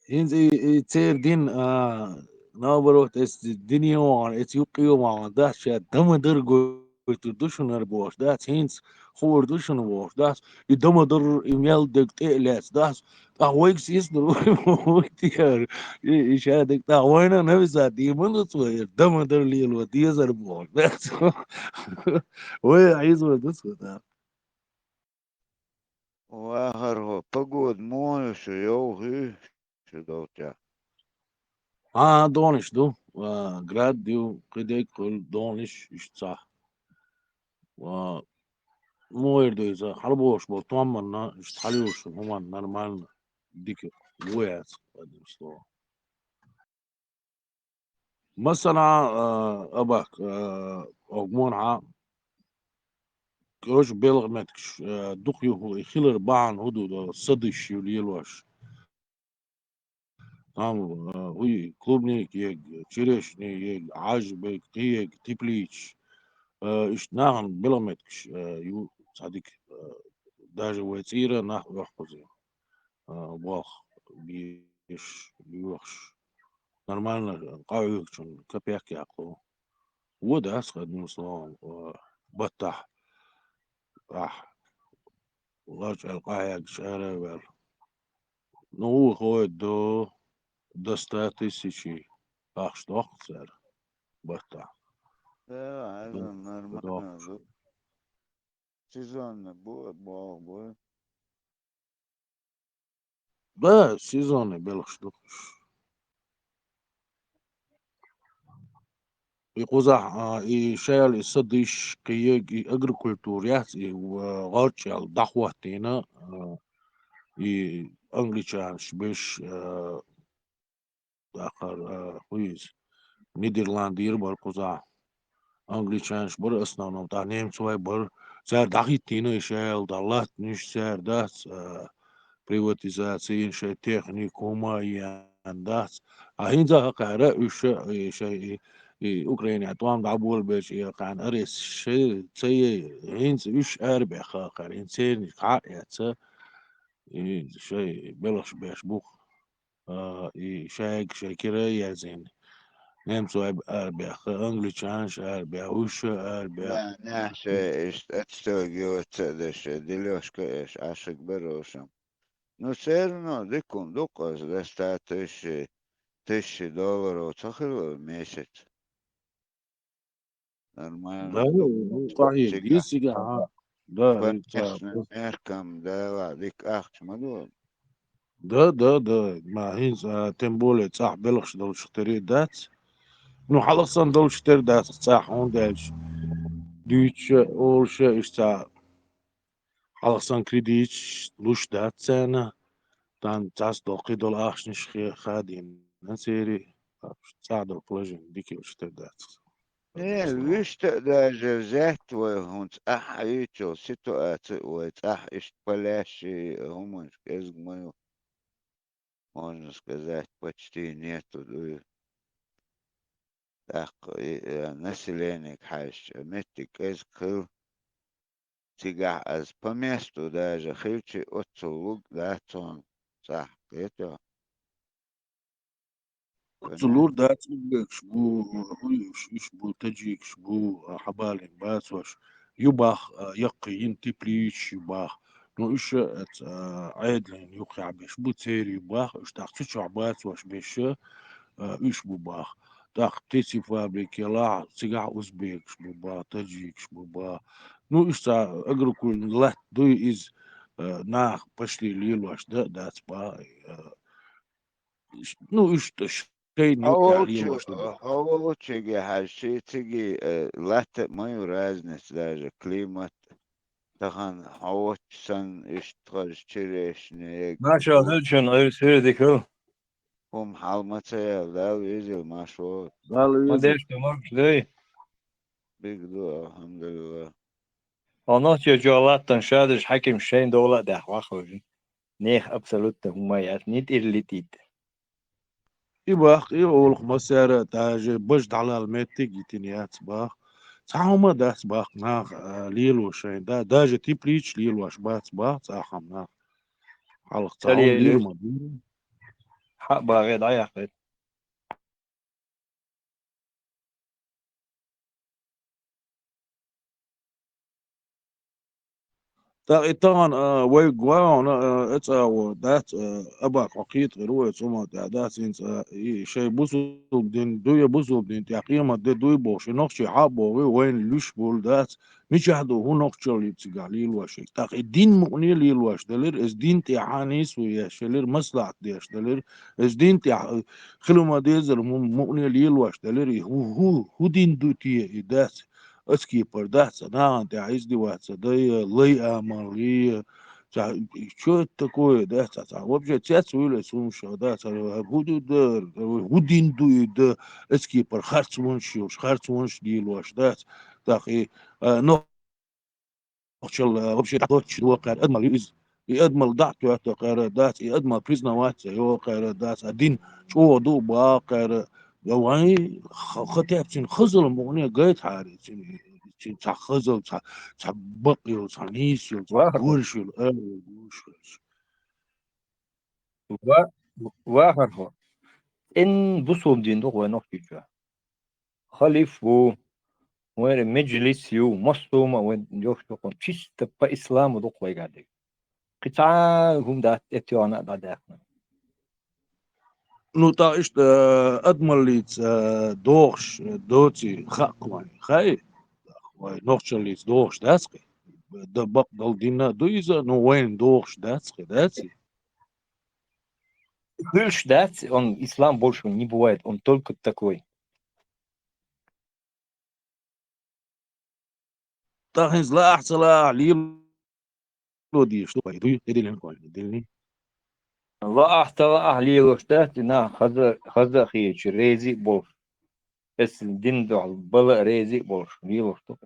ХӀинца и, и церан дин, а, наоборот, эс дин йогӀан, эс юккъе йогӀан, дац, ша дама дар гойтур ду шуна ара бохуш, дац, хӀинца хуур ду шуна бохуш, дац, и дама дар, и мел дег тӀе а лаьцна, дац, тӀаккха вайга сецнур ву, вай тӀера, и, и ша дег тӀаккха вайна а нависат дийма ду цо, дама дар лело дезар бохуш, дац. Вай а хьийзор ду цо, да. Вахар хӀо, погода муха ю шу, йовхий шу долчохь? ХӀан, донаш ду, а, град ю, кхидерг хуьлу, донаш, иштта цхьа. А, муха эр ду иза, хьалабохуш болу томманна, иштта хьалаюлуш хӀуманна нормально, дика ву яц, одним словом. Масала, а, абахка, а, огмонхьа, кӀожа белгӀа меттигаш, а, дукха ю хӀу, и хилар бахьана хӀу ду, а, садиш ю лелош. Там, а, хӀу ю, клубника ег, черешни ег, Ӏажбег, кхиег, тепличаш. А, иштта нахана белгӀа меттигаш, а, ю цхьа дика, а, даже вай цӀийра нах оьхкхуза. А, болх беш, лоьхуш. Нормально, къахьоьгучун капек яккху. Вон дац, одним словом, а, баттахь. Ахь. ЛарчӀел къахьегаш ара а ваьлла. Ну, выходит до, до ста тысячей ахча доккху цара баттахь. Да, хьаьжа, нормально ду. Сезонный бу, боху бу. Да, сезонный белхаш ду уьш. И кхузахь, а, и шаьла, и садиш, кхиег, и агрокультура яц, и, а, гӀорчӀел дӀахӀоттийна, а, и англичанаш беш, а, тӀаккха, а, хӀу иза, Нидерландера бара кхузахь. Англичанаш бара основном, тӀаккха немцой бара. Цара дӀахӀиттийна и шаьла, тӀаккха латтанаш цара дац, а, приватизаци йина шайн техникума а йина дац. А хӀинца а хӀокхара уьш а, и шайн и, и Украинехь тӀом дӀаболабелча, и хӀокхарна арес шайн ца яй, хӀинца уьш арабаьхна хӀокхара, хӀинца церниг хьа а эцна, и шайн белхаш беш бу-кх. А, и шайга шайн кира а яздина. Немцой арабаьхна, англичанаш арабаьхна, уьш а арабаьхна. Нах шайн иштта отстойга йоца а деш, шайн делёшка а еш, Ӏашаг бара уьш-м. Ну, всё равно дика хӀума ду-кх, аса дас та тысяча, тысяча долларов ца хилла месяц. Нормально Да, ду. ну, къахьега Цигахь, дийцигахь, да, по и ца- местным меркам, да, ладно, дика ахча ма ду. Да, да, да. Ма хӀинца, а, тем более цӀахь белхаш долчух тера дац. Ну, хьалха санна долчух тера дац цӀахь, хӀунда аьлча дуьйцуш а, олуш а, иштта хьалха санна кредиташ луш дац царна. Тхан цхьацца доккхий долу ахчанаш хе-, хадийна церий, цӀахь долу положение дика йолчух тера дац. Э, вуьшта а даже взять вай хӀунца ахьа юьйцу ситуацию, вай цӀахь иштта палящий хӀуманаш кӀезиг ма ю. Можно сказать, почти нету, дуй. ТӀаккха и, э, населениега хьаьжча, меттиг кӀезиг хила. Цигахь аса по месту даже хилчи, оццул луг дац хьуна цӀахь, кхетий хьо? По Оццул месту. лур дац, узбекаш бу, уьш, уьш бу, таджикаш бу, а, хьабалийна бацош. Ю бах, а, яккхий йина тепличаш ю бах. Ну, уьш а, а, Ӏедална юххехь беш бу, церий ю бах, уьш тӀаккха цу чохь бацош беш а, а, уьш бу бах. ТӀаккха птицефабрикехь, цигахь узбекаш бу бах, таджикаш бу бах. Ну, уьш цхьа агрокультурный латта дуй иза, а, наха пошли лелош дан а дац бах, а, ну, уьш тӀе шайна юкъахь лелош дан ду. Хьо волчу, хьо волчуьнга хьаьжчи, цига, э, латта а ма ю разница даже, климат. Тахана хьо волчу санна, иштта хаза черешня, Маша, хӀуьлчун, Ӏуьрса хӀуьра дика. ХӀума хьал ма ца яла, Дала везийла, Маша. Дала везийла. Ма деш ду, могуш дуй? Дика ду, алхьамдулиллах. Хьо нохчий чохь латтан шадерш хьаькамаш шайна дола а даьхна ваха хьожа. Нехан абсолютно хӀума яц, ни тӀира литийта. И бах, и олух массара а, даже бажа дӀалала меттиг а йитина яц бах. Цхьа хӀума а дац бах наха, а, лело шайн, да, даже тепличаш лелош бац бах цӀахь хӀума наха. Хьалха цхьа хӀума лийр ма ду. Хьа а багӀе дӀаяьккхийта. ТӀаккха и тахана, а, вай гуахьана, а, эцӀагӀо дац, а, абак хьо кхетар ву, эцу хӀума тӀехь дац, хӀинца, а, и шайн бусулба дин дуй, я бусулба дин тӀехь къемат де дуй бохуш, и нохчий хьа а боху, вайна луьш болу дац, мичахь ду, хӀун нохчаллица цигахь лелош. ТӀаккха и дин мукъане лелош далира, иза дин тӀехь нийсо еш ялира, маслахьат деш далира, иза дин тӀехь, а, хила ма дезара, му-, мукъане лелош далира, и хӀу-, хӀу-, хӀун дин ду те и дац? Аца кепара дац, нахана тӀехь издеваться дай, лай амал е, ца, чё это такое, да, ца, ца, вообще цец вуйла эцу хӀумаш, да, ца, хӀу ду дар, хӀу дин ду и да, аца кепара харцонаш йолуш, харцонаш лелош, да, ца, тахана, а, нохчалла, а, вообще дӀатоттуш ду кхара, адамалла ю иза. И адамалла дӀа а тоьтту кхара дац, и адамалла признаваться йо кхара дац, а дин чӀогӀа ду боху кхара, я вайн ха-, ха тепцина хазалла мукъане гайтахьара, цин, цин цхьа хазалла, цхьа, цхьа бакъ йолу, цхьа нийса йолу, цхьа вахар, гораш йолу, ала йолу гуш хилча. Ва-, вахархо. ЦӀен бусулба дин ду вай нохчийчоь. Халиф ву, вайн меджлис ю, массо а ма вайн йохчухун, чисто по исламу ду вайгахь дерг. Кхин цхьа хӀума дац, эттоьгӀна а дӀадаьккхина. Ну, тӀаккха иштта, э, адамаллица, э, догӀуш, э, доций хаьа-кх вайн, хаьий? Вай нохчаллица догӀуш дац-кх? Дан бакъ долу дин а ду иза, ну, вайна догӀуш дац-кх, дац и? Хуьлуш дац, он ислам больше не бывает, он только такой. ТӀаккха хӀинца лаахь ца лаахь лело дезаш ду вай, дуй, и дилина вай, дилни. Лаахь ца лаахь лелош дац и нах, хаза, хаза а хеташ, реза а болуш. Эцу дин дуьхьал бала а реза а болуш, лелош ду.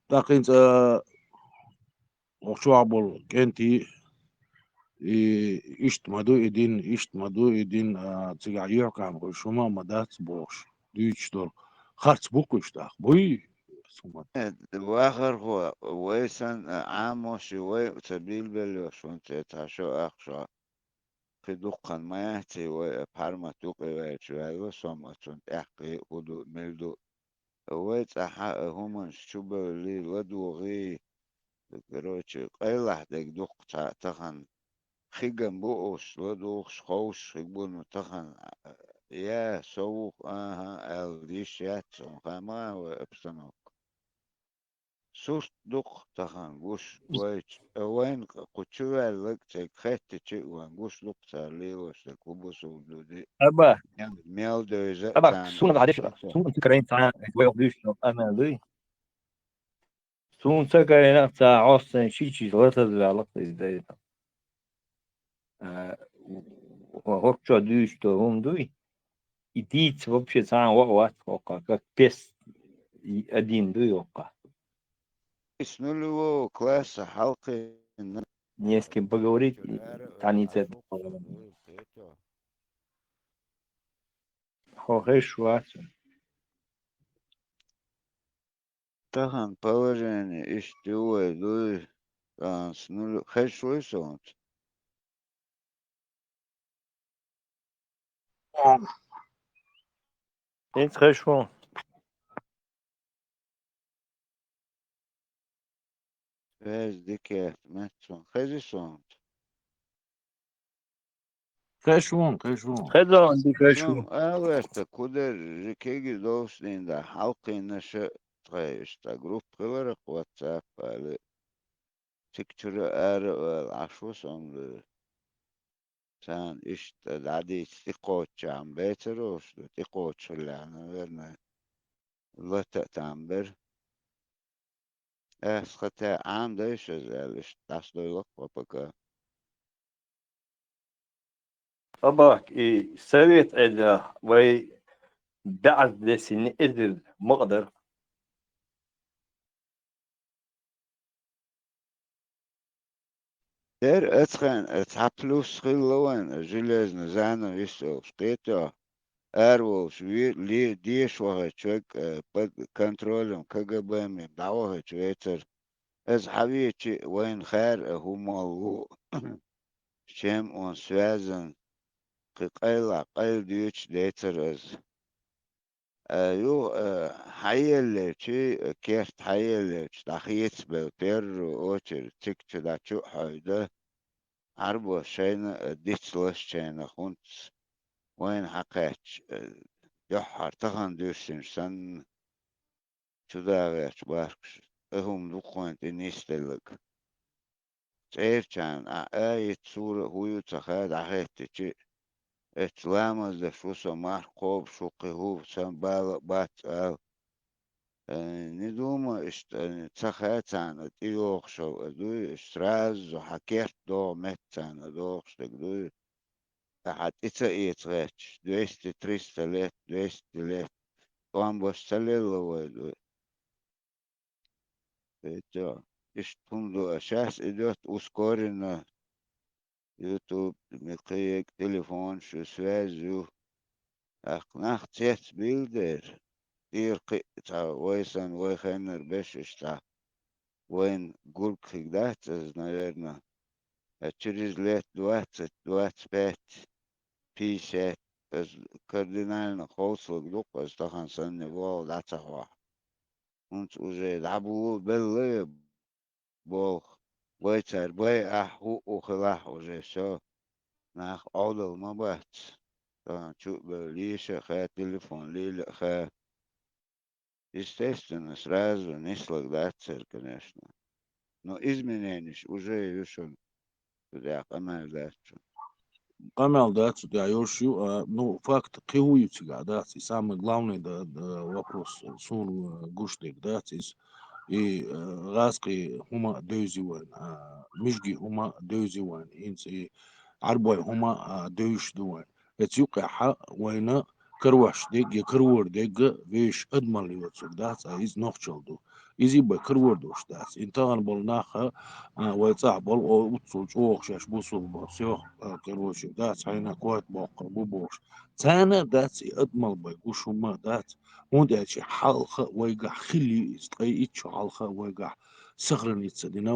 ТӀаккха хӀинца, а, охьа чохь болу кӀентий, и иштта ма ду и дин, иштта ма ду и дин, а, цигахь юьхькӀам хуьлуш хӀума а ма дац бохуш, дуьйцуш долу. Харц бу-кх уьш тӀаккха, буй? Э, вахархо, вай санна, а, Ӏамош ю, вай ца билбеллош, хӀунда аьлча цхьа шо ахча кхин дуккха ма яц и, вай а пхьармат юкъе ваьлча ваьлла, со-м оцунна тӀаьххье хӀу ду, мила ду, вай цӀахьа а хӀуманаш чубалли, ладугӀи. Короче, къайлахь дег дукха цхьа тахан. Хиган бу уш, ладугӀуш, ховш, хиг бу, ну, тахан. Я, со вух, аха, аьлла, йиш яц, он хама вай обстановка. Сурт дукха тахан гуш вайча, э, вайн кху чу ваьллаг цӀег хеттачи ван гуш дукха цар лелош да клубу сулдуди. Аба. Мел, мел дойза Аба, царна. Суна дадеш, суна цикарен царна, вай душ, амел дуй. Суна цикарен ца гӀостан шичи латаз ваьллак из дайта. Э, хӀокчо дуьйцу хӀума дуй, и дийца вообще цхьана ваъ вац хӀокха, как пес и один дуй хӀокха. С нулевого класса хьалкхе Не с кем поговорить, и таница. Хьо хеш вац. Тахан положение иштта ю вай дуй, тӀанс нуль хезаш вуй сонца? ХӀинца хезаш ву. Связь дикаьхт меттасон. Хези сонца? Хеш вон, хеш вон. Хезон ди хеш вон. Аларта кудер жикеги довсдин да хьалкхинаша тхай иштта групп хиларах WhatsApp али. Цик чура ара вал ашву сон лу. Сан иштта дадийц тикхоччам бецарош ду, тикхоччуля, наверное. Лата там бер. Эс хата ам дайшаз эл иштта дас дойлак ва пока. Абак и совет эда вай бяз десини эзил мукъадар. Дер ацхен, цхьа плюс хилла вайн, железный занавес олуш кхетӀо, ар волуш вир, ли, деш вахачу век, э, под контролем К Г Б-м дӀавахачу вецар. Эз хьавечи вайн хар а хӀумал ву, чем он связан, кхи къайла, къайла дуьйцуш децар аз. Э, ю, э, хьаеллерчи, э, керт хьаеллерчи, дӀахецабелла первую очередь, цигачу дӀачу а хьойда, Ӏарбо шайна, э, дицлаш чайна хунц, вайна хьакхаьчча, э, дуьххьара тахан дуьссинчу санна, чудагӀерчу бахкаш, тӀе хӀума дукха вайн тӀе нисделлаг. ЦӀерачарна а аят, сура хӀу ю ца хаа дӀахеттичи, эцу ламаз даш ву со марх кхобуш ву кхин хӀу сан бала а бац ала. Э, не думай, иштта, э, ца хаа царна тӀейогӀуш а дуй, сразу хьан керт догӀу метта царна догӀуш дерг дуй. Ахьа тӀе ца эца гӀерташ, двести, триста лет, двести лет, тӀом баш ца лелла вай дуй. Эцо, иштта хӀума ду, а щас идёт ускоренно, YouTube, мекхаег телефон шу связь ю. ТӀаккха нах цецбийла дера, тӀера кхиъ цхьа вай санна, вай хеннара беш иштта. Вайн гург хиг дац аса, наверное. А через лет двадцать, двадцать пять, пятьдесят, аса кардинально ховсалург ду-кх аса тахан санна вогӀу дӀа ца хьохь. ХӀунца уже дӀабулу белла ве болх. Вай цара бай ахь хӀуъу хилахь уже всё. Нах Ӏовдал ма бац. Тахан чу а бевлла, лийша а хаа, телефон лийла а хаа. Естественно, сразу нислаг дац церан, конечно. Но изменениш уже ю шуна. Цу тӀехь къамел дац шуна. Къамел дац цу тӀехь, йолуш ю, а, ну, факт кхин хӀу ю цигахь дац, и самый главный да, да, вопрос, суна, а, гуш дерг дац иза. И, а, гӀазкхий хӀума а девзи вайн, а, мижгий хӀума а девзи вайн, хӀинца и Ӏарбой хӀума а девзаш ду вайн. Эцу юккъехь вайна карош дерг я карор дерг вешан адамалла йоцург дац, а иза нохчалла ду. Иза бай карор долуш дац. Ин тахана болу нах, а, вай цӀахь болу, о, уццул чӀогӀа шаьш бусулба бу, всё, а, короче, дац, хьайна корта боккхур бу бохуш. Царна а дац и адамалла бай гуш хӀумма а дац. ХӀунда аьлча хьалха вайгахь хилли иза, ткъе итт шо хьалха вайгахь сохраниться дина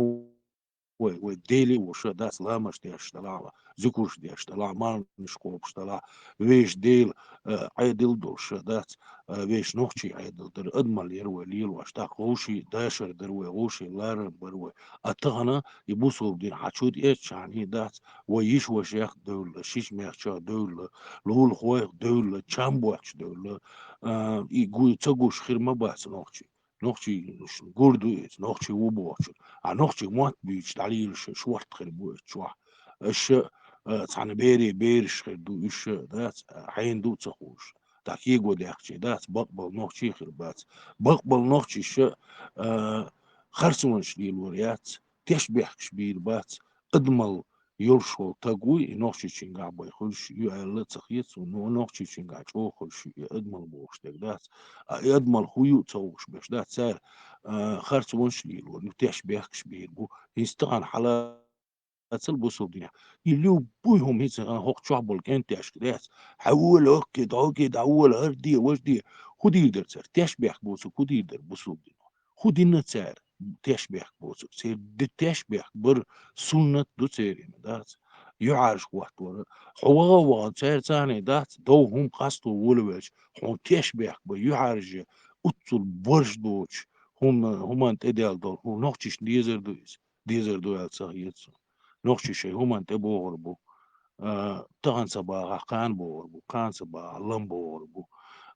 вай, вай Дела а вуш дац, ламазаш деш далахь, зикарш деш далахь, марханаш кхобуш далахь, вешан Дела, э, Ӏедал долуш дац, э, вешан нохчийн Ӏедал дара, адамалла яра вай лелош, тӀаккха вовшийн дашар дара вай, вовшийн ларам бара вай. А тахана и бусалба дин хьан чу тӀе эцчахьана дац, вай йиша-вашех девлла, шича-мехчех девлла, лулахойх девлла, чам боцуш девлла, а, и гу-, ца гуш хир ма бац нохчий. Нохчий гур ду иза, нохчий ву бохучуьра. А нохчий мотт буьйцуш дӀалелаш шорта хир бу иза чохь. Аша, а, цхьана берийн бераш хир ду, уьш, дац, а, хьенан ду а ца хууш. ТӀаккха кего даьккхича, дац, бакъбала нохчий хир бац. Бакъбала нохчаша, а, харцонаш лелор яц, тешнабехкаш бийр бац, адамалла йолуш волу таг вуй, и Нохчийчуьнгахь бен хуьлуш ю аьлла ца хета суна, но Нохчийчуьнгахь чӀогӀа хуьлуш ю и адамалла бохуш дерг дац. А и адамалла хӀун ю а ца хууш берш дац, цара, а, харцонаш а лелор ю, тешнабехкаш бийр бу. ХӀинца тахана хьалацал бусалба динехь. И любой хӀума хӀинца, а, хӀокху чохь болу кӀентешка дац. Хьан вола, хӀокхе, дӀа хӀокхе, дӀа вола, хӀара де, важа де. ХӀун дийр дара цара? Тешнабехк боцург хӀун дийр дара бусалба дино? ХӀун дина цара тешнабехк боцург? Церан ди-, тешнабехк бар суннат ду церан, дац. ЮьхьӀаьржа хӀоттавар. Хьо ваха а вахана, цара царна дац, дов хӀума къасто волавелча, хьуна тешнабехк бан, юьхьӀаьржа, уццул барш доцуш, хӀума, хӀуманна тӀедел долу, хӀун нохчашна дезар ду иза? Дезар ду аьлла ца хета суна. Нохчий шайн хӀуманна тӀебогӀур бу. А, тахана ца бахахь, кхана богӀур бу, кхана ца бахахь, лам богӀур бу.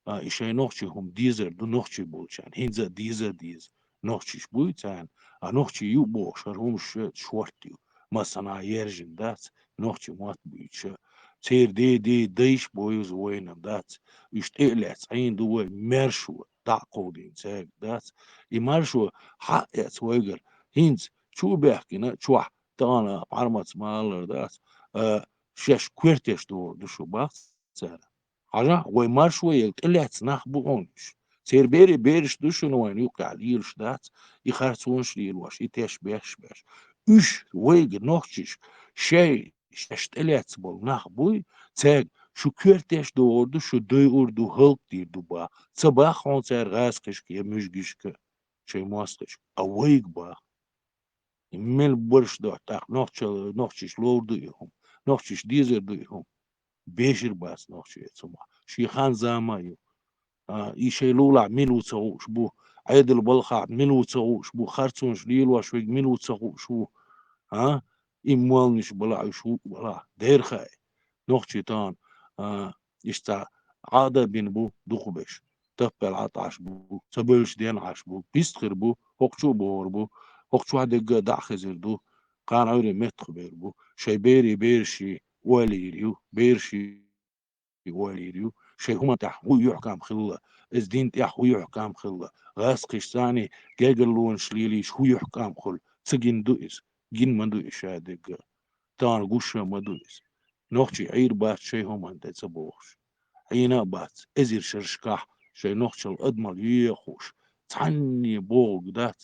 А, и шайн нохчий хӀума дезар ду, нохчий болчарна. ХӀинца а деза а деза. Нохчийш буй царна. А нохчий ю бохуш, хӀара хӀумаш шорта ю. Массанхьа ержина дац, нохчий мотт буьйцуш. Церан ден-ден дайша бовза вайна дац. Уьш тӀе а лаьцна Ӏийна ду вай, маьршо дӀа а кховдийна цаьрга дац. И маршо хьа а эцна вайгара, хӀинца чу а баьхкина, чохь тахана Пхьарматас ма-аллара дац, а, шаьш коьртеш догӀур ду шу бах цара. Хьажахь, вай маршо елла тӀелаьцна нах бу хьуна уьш. Церан берийн бераш ду шуна вайна юккъехь лелаш дац, и харцонаш лелош, и тешнабехкаш беш. Уьш вайга нохчаш шай, шаьш тӀелаьцна болу нах буй, цаьрга шу коьртеш догӀур ду, шу дойур ду, хӀаллакдийр ду бах. Ца бах хьуна цара гӀазкхашка я муьжгашка, шайн мостагӀашка, а вайга бах. И мел барш ду, тӀаккха нохча-, нохчаш ловр ду и хӀума, нохчаш дезар ду и хӀума. Бешар бац нохчий цу ма. Шен хан-зама а ю. А, и шайн лулахь мила ву ца хууш бу, Ӏедал балхахь мила ву ца хууш бу, харцонаш лелош вайга мила ву ца хууш ву. А? И молланаш балахь, уьш ву балахь, дера хаьа. Нохчий тахана, а, иштта Ӏада а бина бу дукхахберш. Таппел Ӏа тӀаш бу, ца бевллачу ден Ӏаш бу, пист хир бу, хӀокху чу а богӀур бу, хӀокху чохь дегга а дӀа а хезар ду, кхана Ӏуьйре меттахбер бу, шайн берийн бераший ойла йийр ю, бераший ойла йийр ю, шайн хӀуманна тӀехь хӀун юьхькам хилла, иза дин тӀехь хӀун юьхькам хилла, гӀазкхашца царний гергарлонаш лелийча хӀун юьхькам хуьлу, ца гина ду иза, гина ма ду иза ша дегга. Тахана гуш а ма ду иза. Нохчий Ӏийр бац шайн хӀуманна тӀе ца богӀуш. Ӏийна а бац, эзар шерашкахь шайн нохчалла адамалла йоьхуш, цхьанне богӀург дац,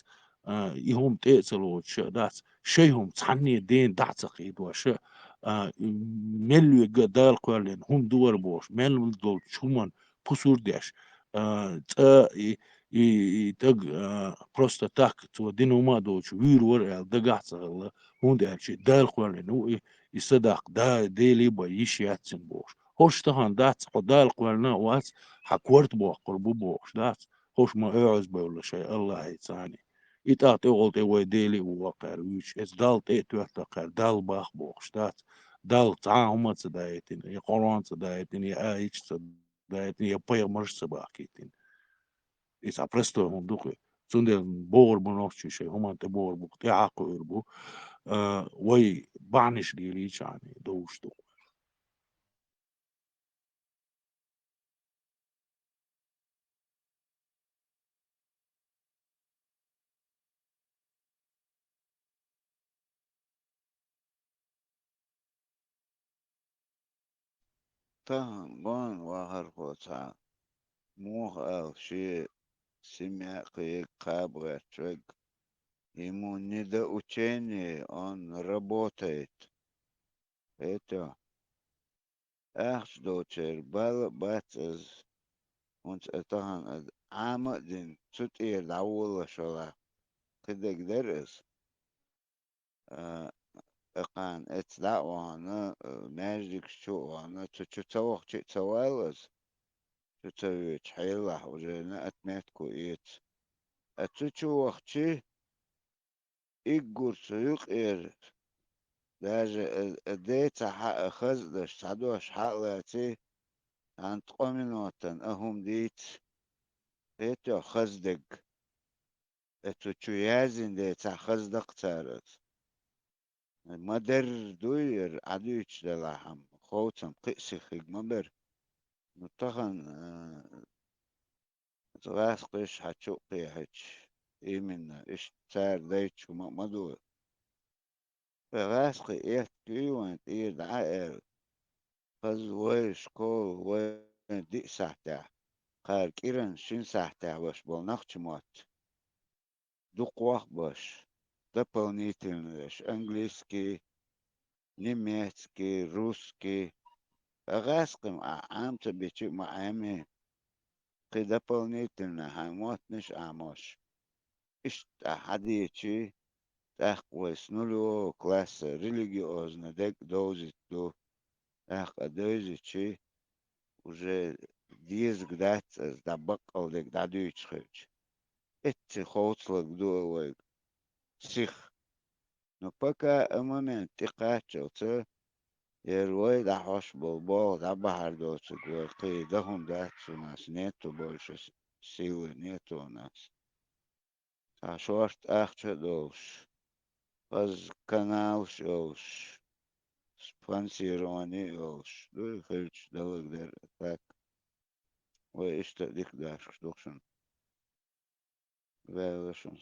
а, и хӀума тӀе а ца лоцуш а дац, шайн хӀума цхьанне дена дӀа а ца кхийдош а, а, мел вегга Дала кхоьллина хӀума ду вара бохуш, мел долчу хӀуманна пусар а деш, а, цкъа и, и, и таг, а, просто так, цо дина хӀума а доцуш, вуьйр вара аьлла дагахь а ца хилла, хӀунда аьлча Дала кхоьллина ву и, и садаккха да-, Делий бен йиш яц цуьнан бохуш. ХӀорш тахана дац, хьо Дала кхоьллина а вац, хьан корта боккхур бу бохуш дац, хӀорш ма оьгӀаз бевлла шайн Аллахьий царний. И тӀаккха тӀехула тӀе вай Делий а ву ваккхара вуьйцуш, эца Далла тӀе а тоьттаккхара, Далла бах бохуш дац. Далла цхьа а хӀума а ца даийтина, я Къуръан а ца даийтина, я аяташ а ца даийтина, я пайхамарш а ца бахкийтина. И цхьа простой хӀума ду-кх и. Цундела богӀур бу нохчий шайн хӀуманна тӀе богӀур бу, тӀаьхьа кхуьур бу. А, вай бахьанаш лелийча а довш ду. Тахана гон вахархо цхьа, муха аьлла, шен семья а кхин ерг кхаба гӀерташ верг: «Ему не до учения, он работает». Это ахча доцуш бала а бац иза, хӀунда аьлча тахана иза Ӏама а дина, цу тӀера дӀаволалуш валахь, кхидерг дара иза. А, экъан эца дӀа а вахана, а, маьждигаш чу а вахана, цу чу ца вахча а ца вала ас. Цу ца воьдучу хьелахь уже на отметку эца. А цу чу вахча, иггур цу юкъера, даже, а, а, децахь а хаза даш, цхьа дош хьа а лаций, цхьана ткъо минотан а хӀума дийца, хетахь хаза дерг. Э, цу чу яздина децахь хаза даккха цара ас. Ма-дарра дуй яра, Ӏадуьйцуш делахь-м, ховцам кхин а сиха хиг ма бара. Ну, тахана, а, гӀаскхий хьан чу а кхехьича, именно, иштта цара дайча хӀума а ма ду. Вай гӀаскхий эттуьй вайн тӀера дӀа а аьлла, хаза вай школа, вайн диъ сахьтехь, кхара кӀиранан шина сахьтехь беш болу нохчийн мотт. Дукха ваха беш, дополнительно беш, английский, немецкий, русский. Ткъа гӀаскхий-м ахь Ӏама ца бича а ма Ӏемий, кхин дополнительно хьайн моттанаш а Ӏамош. Иштта ахь хьадийчий, тӀаккха вай с нулевого класса религиозный дерг а довзийта ду. ТӀаккха довзийчий, уже дезарг дац ас дӀа баккъал дерг дӀадуьйцуш хилча. Эццахь ховцалург ду а вайга сиха. Но пока а момент тӀекхаччалца, яра вай дӀахьош болу болх дӀабахьар доцург вай кхин дан хӀума дац, у нас нету больше с-, силы, нету у нас. Цхьа шорта ахча а долуш, хаза каналаш а йолуш, спонсирование а йолуш, дуй хилча далург дара, так. Вай иштта а дика дашкаш ду шуна. Ваьлла шуна.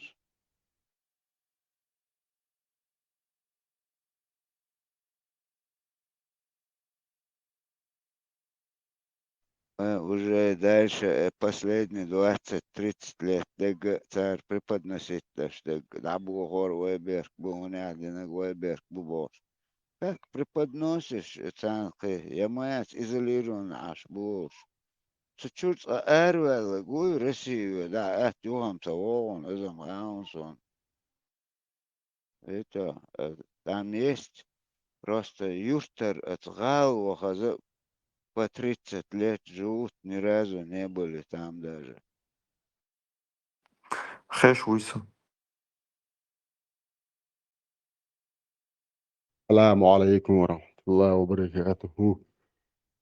Э, уже дальше, э, последний двадцать-тридцать лет дерг а цара преподносить деш дерг, дӀабохор вай берг бу, хӀунда аьлла динарг вай берг бу бохуш. Так преподносишь, э, царна кхин, я ма яц изолированный Ӏаш бохуш. Цу чуьра цкъа араваьлларг вуй Россия ве, дӀа атта юха-м ца вогӀу, иза-м гӀан суна. Это, э, там есть просто юьртара оцу гӀала вахаза по тридцать лет живут, ни разу не были там даже. Хеш вуйса. السلام عليكم ورحمة الله وبركاته.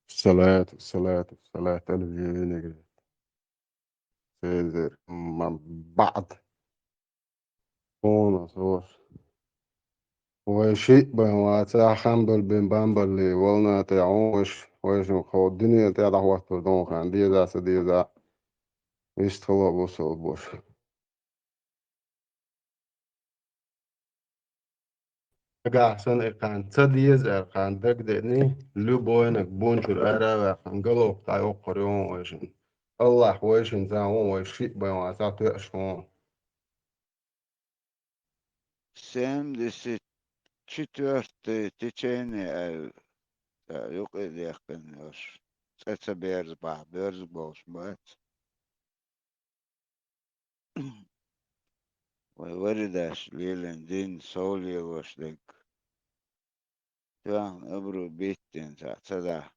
الصلاة، الصلاة، الصلاة على النبي. Цезарь, м, баъд. Хьуна, сос. Вай шиъ бен ваца, хьамбал бен бамбалли, волна тӀе Ӏун вайш, вайшин кхо дуьне тӀе дӀахӀоттур дон хан, деза, ца деза. Иштта хало бусалба бош. Нагахь санна и кхана ца деза аьлла кхана дагадеъний, любойнаг бунчуьра ара а ваьккхина, галовка дӀайоккхур ю хьуна вайшинна. АллахӀ вайшинца хьуна вай шиъ бен ваца тоьаш хьуна. Семьдесят четвёртое течение аьлла, цӀа юкъе дехкина йолуш, цӀе ца берза бахьа, боьрза болуш бац. Вай варидаш лелийна дин сов лелош дерг. Тоьхна абуру биттина цхьаъ ца дахь.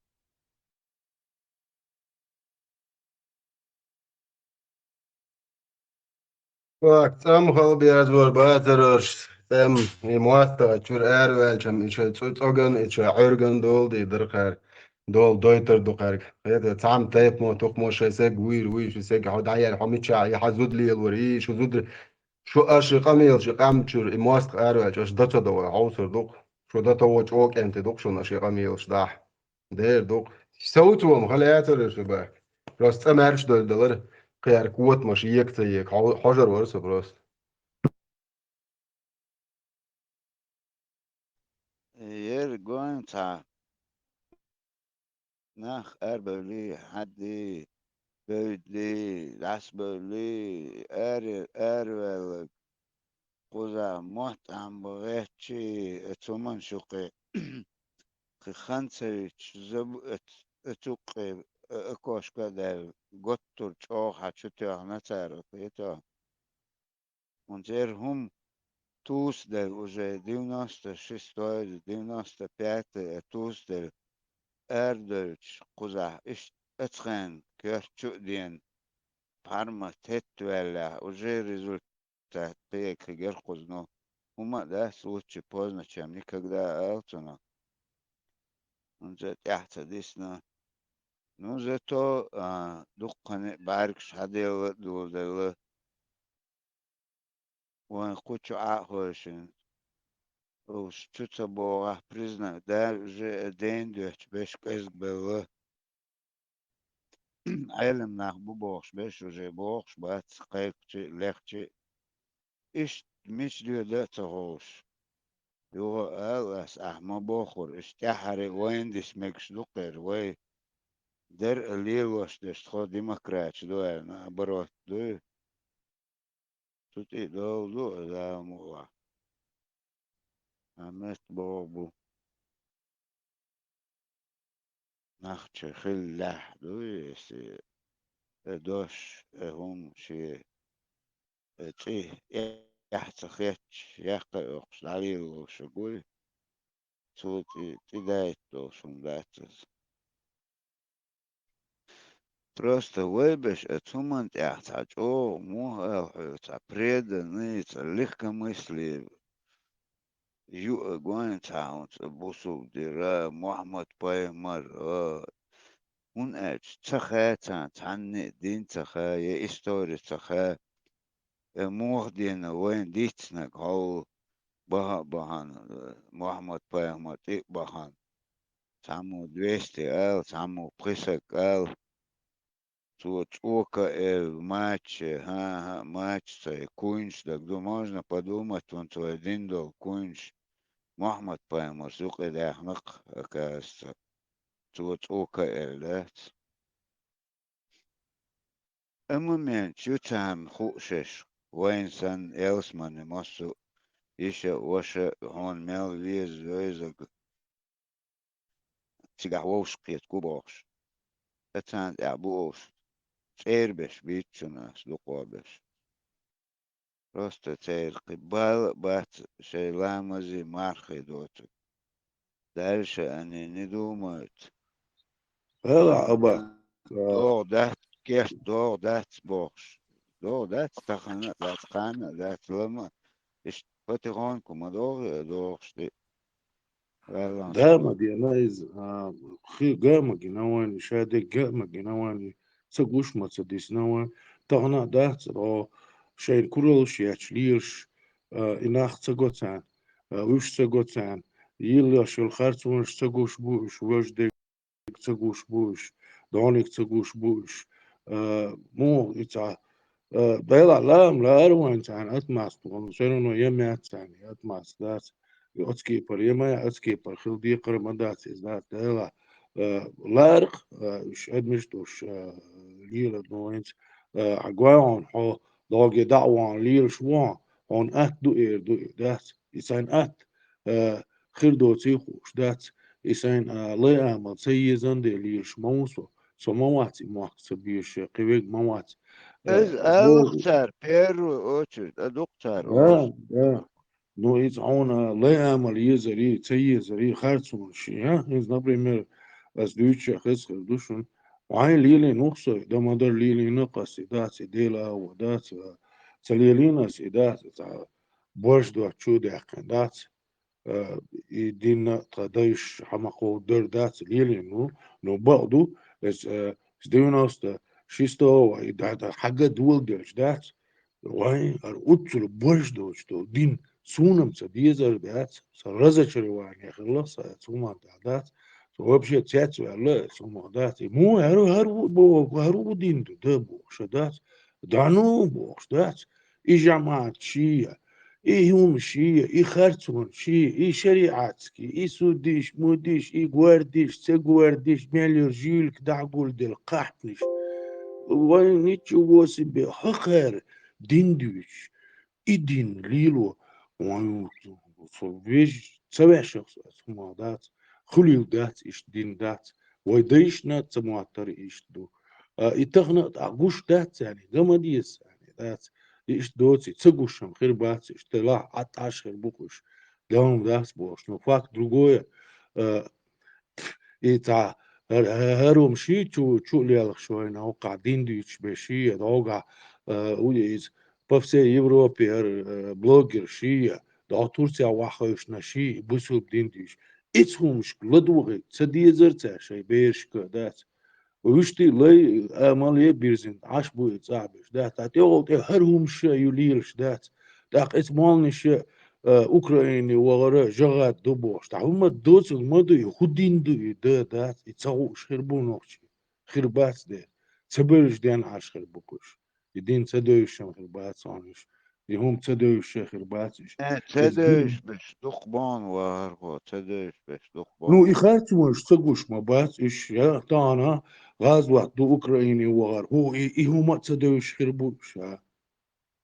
Так, цӀам хала безор бацараш, цӀем, и мотт а чуьра араваьлчам, и шайн цӀу-, цӀоган, и шайн Ӏуьрган дола ди дара кхаьрга. Дола дойтар ду кхаьрга. ХӀета цхьамма тайпа мо, тукхамо шайн саг вуйр вуй, ши саг хьо дӀаяьлла, хьо мичахь, и хьан зуда лелавара, и шу зуда, шу аша и къамелаш, и къам чуьра, и мостагӀ араваьлча, аша дан ца довой, хьовсур ду-кх. Шу дан тово чӀогӀа кӀентий ду-кх шуна аша и къамелаш дахь. Дера ду-кх. Совцо-м хала яцара шу баьхка. Просто цӀа маьрша долу далара, кхаьрга котамаш ека ца ека, хьо-, хьожар вара со просто. Ер гойту цхьа нах арабевллий, хьаддий, бевддий, дӀасабевллий, аре-, араваьлларг кхузахь мотт Ӏамба гӀеттачий, оцу хӀуманаш юккъе кхин хан ца витча, заб-, оц-, оцу юккъе, а, окошко а даьлла, готтур чӀогӀа хьан чу тоьхна цара, кхетахь. ХӀунда церан хӀума тусаделла уже девяносто шестой, девяносто пятый а тусаделла, арадевлча кхузахь иштта ацхьан коьрта чу а дена, пхьарма тетта ваьллехь, уже результат кхига кхигара кхуза, ну, хӀума а дац, лучше поздно, чем никогда, аьлла цунах. ХӀунда тӀаьхьа ца дисна. Ну, зато, а, дуккха а бӀаьргаш хьаделла а доладелла. Вайн кху чу Ӏа а хойшина, уьш чу ца богӀахь, признак даьлла, уже а дена доьтташ берш кӀезгбелла. Ӏелам нах бу бохуш берш уже бохуш бац, кхайкхача а, лехча а. Иштта мича доьду а ца ховш. Юха а аьлла ас, ахь ма бохура, иштта тӀаьххьара вайна диса мегаш ду кхера, вай дер а лелош дерш тхо демократаш ду аьлла, наоборот дуй. Цу тӀе а дола ду, Дала мукъ лахь. Ахьа метта боху бу. Нах чу хиллехь дуй, если э дош, э хӀума шен, э цӀе эхь ца хетча, яккха а йоккхуш дӀалелалуш гуй, цо тӀе, тӀе даийта долуш хӀума дац иза. Просто вай берш а цу хӀуманна тӀехь цхьа чӀогӀа, муха аьлла хьоьга, цхьа преданный, цхьа легкомыслие ю а гой цхьа хӀунца бусулба дин а, Мухьаммад-пайхамар а. ХӀунда аьлча ца хаьа царна, цхьанне а дин ца хаьа, я истори ца хаьа, я муха дина вайна дийцинарг хьол баха а бахана, Мухьаммад-пайхамар тӀе а бахана. Цхьаммо двести ала, цхьаммо пхи саг ала. Цо цӀока а элла, мача, хӀан-хӀа, мача ца е, куйнаш дага ду. Можно подумать, вон цо дина долу куйнаш Мухьаммад-пайхамарс юкъа даьхна-кх, оказывается. Цо цӀока а элла дац. Амма менчу ю царна хууш, вайна санна, ялсамане массо а йиша а, ваша а, хьуна мел веза, вевзарг цигахь вовшахкхетарг ву бохуш. Ткъа царна тӀехь бу уьш. ЦӀера берш бийцичунна ас дукхо берш. Просто церан кхин бала а бац шайн ламазий, мархий доцург. Дальше они не думают. Ала аба. ДогӀу дац, кест догӀу дац бохуш. ДогӀу дац, тахана а дац, кхана а дац, лама а. Иштта потихоньку ма догӀу, догӀуш тӀе. Валлахь. Да, ма дена иза, а, хи-, га ма гина вайна, ша дерг га ма гина вайна, ца гуш ма ца дисна вайна. Тахана а дац, о, шайна кураллаш етташ лелаш, а, и нах ца го царна, а, уьш ца го царна, йиллеш йолу харцонаш ца гуш бу уьш, важа дерг ца гуш бу уьш, дониг ца гуш бу уьш. А, муха и цхьа, а, Делахь лаам лаара вайн царна атмаст, вон все равно я меца царна, я атмаст дац. И оцу кепара я ма я, оцу кепара хила декхар а ма дац, иза дац. Делахь, а, лаарах, а, уьш адамаш долуш, а, лелар ду вайнца, а, гой хьуна хьо, догӀе дӀа а вахана лелаш ву хьо, хьуна атта ду эр ду и, дац. И сайн атта, а, хир доций хууш дац. И сайн, а, лай амал ца езан де лелаш ма ву со. Со ма вац и мохк ца безаш, кхин верг ма вац. Э, иза ала-кх цара, первую очередь, а ду-кх цара. Да, да. Ну, иза хьуна лай амал езарий, ца езарий, харцонаш, а? Иза, например, ас дуьйцуш хеза хир ду шуна. Вайн лелийна ву-кх со, дан ма-дарра лелийна-кх ас и, дац и, Дела агӀо дац, а, ца лелийна ас и, дац, цхьа бождо чу а даьккхина дац. Э, и динна тхан дайша хьан ма кховдадар дац лелийна ву, но бакъ ду, эс, э, с девяносто шестого и да-, да-, хьагга доладелча дац, вайн, ара уццул бождо долу дин суна-м ца дезар дац, сан разочарование хилла сан цу хӀуманна тӀехь дац, со вообще цецваьлла цу хӀуманна дац. И муха хӀара, хӀара ву боху, хӀара ву дин ду, да бохуш дац, да ну бохуш дац, и жамаӀат шия, и хӀума шия, и харцон шия, и шариӀатский, и судиш, мудиш, и гордиш, ца гордиш, мел йолу жуьлка дӀагулделла кхахьпниш. Вайн ничего себе, хӀокхара дин дуьйцуш, и дин лело, вайн, со вежа ца вешах со, хӀума дац, хуьлийла дац, иштта дин дац, вай дайшна ца моттара иштта ду. А, и тахана а тӀаккха гуш дац царна, га ма деза царна, дац. И иштта доций, ца гуш-м хир бац, иштта лахь Ӏатташ хир бу-кх уьш. Даун дац бохуш, но факт другое. Э, и цхьа хӀар-, хӀара хӀума ший чу, чу а лелхаш вайна, хӀокхахь дин дуьйцуш бен ший а, дӀогахь, э, у иза, по всей Европе хӀара, э, блогер ший а, дӀо Турция ваххуьйшна ший а, бусулба дин дуьйцуш. Ица хӀумашка ладогӀийта ца дезара цаьрга шайн берашка, дац. Вуьшта лай а, мала а бирзина Ӏаш бу и цӀахь беш, дац. ТӀаккха тӀехула тӀе хӀара хӀумаш а ю лелаш, дац. ТӀаккха эца молланаш а, а, Украине вахара жагӀад ду бохуш. ТӀаккха хӀума доцург ма ду и, хӀун дин ду и, да, дац. И ца хууш хир бу нохчий. Хир бац дера. Ца бевзаш денна Ӏаш хир бу-кх уьш. И дин ца девзаш-м хир бац хьуна уьш. И хӀума ца девзаш а хир бац уьш. Э, ца Иза дин девзаш беш, дукха бахана вахархо, ца девзаш беш, дукха Ну, и бахана. Харцонаш ца гуш ма бац уьш, я, тахана гӀазот ду Украине вахар. ХӀу, и, и хӀума а ца девзаш хир бу уьш, а.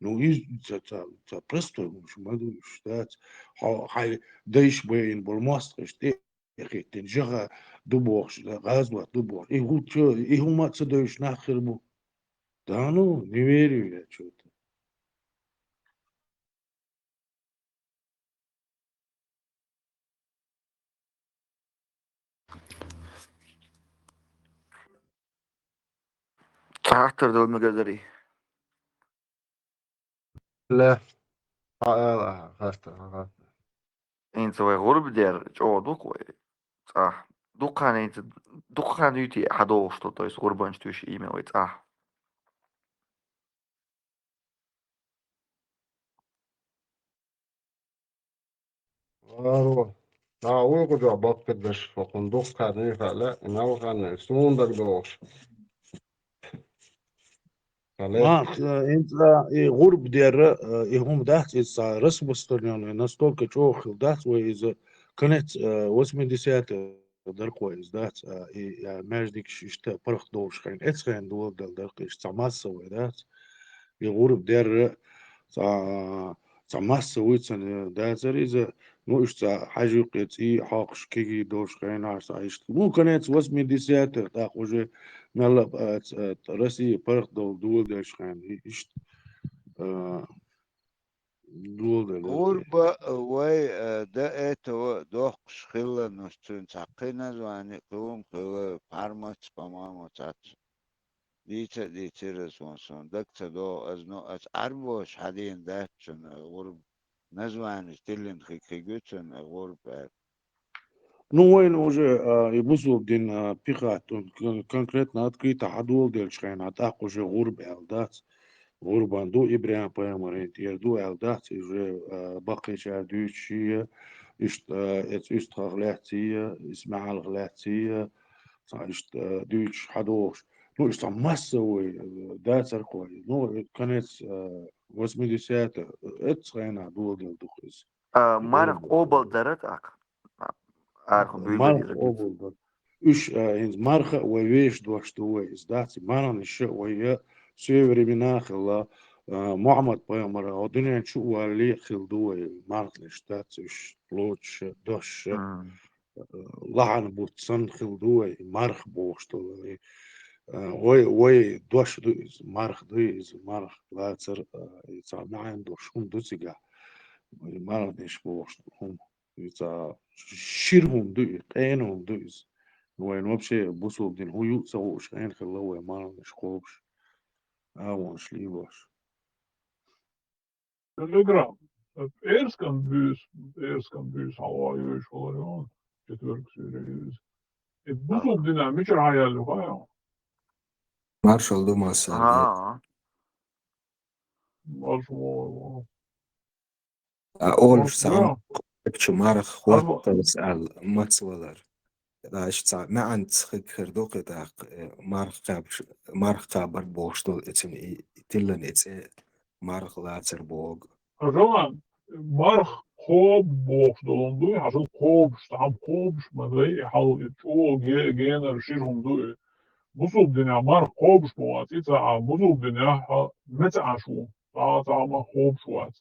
Ну, и ца, ца, ца простой хӀумаш ма ду уьш, дац. Хьо, хьайн дайша байина болу мостагӀаш тӀе а хӀиттина, жагӀа ду бохуш, гӀазот ду бохуш. И хӀу-, чу, и хӀума а ца девзаш нах хир бу. Да ну, не верю я чё-то. Цхьа хаттар дала мегар дарий? Ле. Хьан ала, хьан хаттар, хьан хаттар. ХӀинца вай гӀурба дер чӀогӀа ду-кх вай цӀахь. Дукха хан хӀинца, дукха хан юй те хьадогӀуш ду, то есть гӀурбанча туьйсу ийман вай цӀахь. Аро. Ха, вуй кху чохь баккхийдаш, хӀокхунна дукха хан юй хаьа, и нал хан, суна дагадогӀуш. Ха, ле. Ма, э, хӀинца, э, и гӀурба дер, э, и хӀума дац, иза цхьа распространённый, настолько чӀогӀа хилла дац вай иза, конец, э, восьмидесятых дара-кх вай иза, дац, а, и, а, маьждигаш иштта паргӀатдолуш хенахь, эцу хенахь доладелла дара-кх иза, цхьа массовый дац. И гӀурба дер цхьа, цхьа массовый цхьаьна дацара иза, ну, уьш цхьа хьаьжа юккъе цӀий а хьокхуш, кегий долуш хенахь цхьа иштта. Ну, конец восьмидесятых, тӀаккха уже мелла а, а, ц-, а, Россия паргӀатдовла доладеллачу хенахь, и-, иштта, а, доладелла. ГӀурба, а, вай, а, до этого доккхуш хилла, ну, цуьнан цхьа кхин название, кхин хӀума хилла, Пармац, по-моему, цхьацца. Дийца а дийцира ас вон, суна дага ца догӀу, ас, ну, ас Ӏарбоша хьадийна дац цуьнан гӀурба. Названеш тиллина хиг-хиг ю цуьнан гӀурба аьлла. Ну, вайна уже, а, и бусулба дин, а, пихать, он кон-, конкретно открыто хьадоладеллачу хенахь, тӀаккха уже гӀурба аьлла дац. ГӀурбан ду ИбрахӀим-пайхамарна тӀера ду аьлла дац, и уже, а, баккхийчара дуьйцуш а, иштта, а, эцу уьстагӀах лаьцна а, ИсмаӀалах лаьцна а, цхьа иштта, а, дуьйцуш хьадогӀуш. Ну, иштта массовый, э, дацара-кх вай. Ну, конец, э, восьмидесятых, э, эццу хенахь доладелла ду-кх иза. А, марха къобал дара тӀаккха? А, арахун буьйла Марха деза. Къобал дара. Уьш, э, хӀинца марха а вай вешан дош ду вай иза, дац? Марханаш а вай, э, в свои времена хилла, э, Мухьаммад-пайхамар хӀокху дуьнен чу а валале а хилла ду вай марханаш, дац? Уьш лоцуш а, дош а. Мгм. Э, лахьан бутт санна хилла ду вай, марха бохуш долу вай. Э, вай, вай дош ду иза, марха ду иза, марха лацар, э, и цхьа маьӀна долуш хӀума ду цигахь. И марханаш бохуш долу хӀума. И цхьа шира хӀума ду и, къена хӀума ду иза. Вайна вообще бусулба дин хӀун ю а ца хууш, къена хилла вай марханаш кхобуш, агӀонаш лелош. Телеграм. Пӏерскан буьйса, пӏерскан буьйса хьалха йоьжуш валар ю, четверг суьйре юьйза. И бусулба динехь мичара хьаяьлла ю хаьий? Маршалла ду массарна. Ага. Маршалла. А олуш сан чу марха хӀотта аьлла, маца валар. Ткъа иштта цхьа маьӀанца хиг хир ду кхин тӀаккха, э, марха кхаьб-, марха кхабар бохуш долу, и цуьнан и, и тиллина и цӀе марха лацар боху. Хьажал, марха кхобу бохуш долу хӀума дуй, хьажал кхобуш, цхьамма кхобуш ма дай, хьал чӀогӀа ге-, генара шира хӀума дуй. Бусулба динехь марха кхобуш ма вац, и ца а, бусулба динехь меца Ӏаш ву, цхьа а, цхьа а марха кхобуш вац.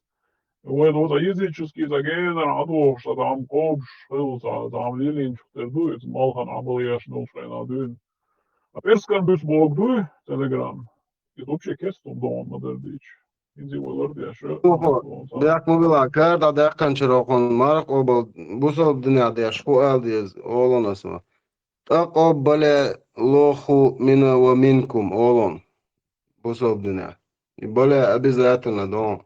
Вай ло цхьа языческий, цхьа генара Ӏадохуш, цхьа тахьама кхобуш хилла, цхьа тахьама лелийначух тера ду, иза малхана Ӏамал еш долуш хенахь дуьйна. А пӏерскан буьйса боху дуй, Телеграм. Иза вообще кестта хӀума догӀун ма дара дийча. Цунца валар деш, Ухо, дехк ма вила, кара дӀадаьккхинчу рокъон марха къобал бусалба динехь деш хӀу ала деза, олу аса. ТӀакъоббале лоху мина ва минкум, олу бусалба динехь. И бале обязательно дон.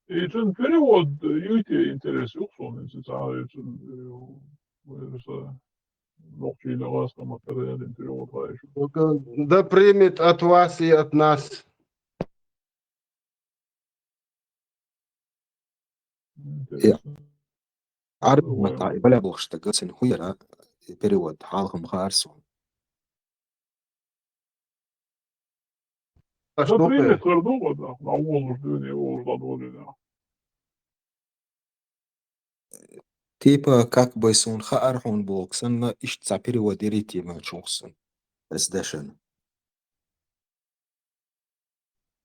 И цуьнан перевод юй те интерес ю суна, если цхьа а цуьнан, э, вайраса нохчийн гӀазкхи ма-, перевод хаьа шу. Да примет от вас и от нас. Я. Интересно. Ӏарб маттахь и бале бохуш стаг, цуьнан хӀун яра, и перевод, хьалха ма хаьара суна. Аш Например, дохуьй? Кара ду гӀо, нах, нах волуш дуьйна, волуш дан волуьйна. Типа, как бы суна хаьара хьуна боху санна, иштта цхьа перевод йирий те мел чухусан. Ас дешан.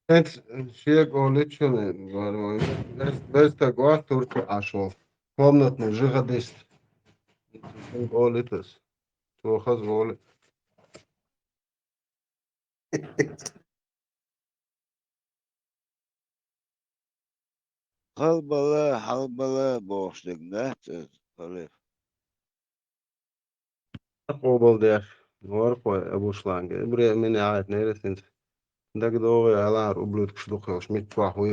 ХӀинца шега олу чуьра, вар вай, вес-, вес стаг вац Турчу Ӏаш волу. Комнатный жиха дист. Олу тас. Цо хаза волу. Халбала, хьалбала бохуш дерг дац иза, халиф? Къобал деш, вархой Абушланга. Времени Ӏайтинера синца. ДагадогӀий, алар ублюдкаш дукха йолуш, митта чохь вуй.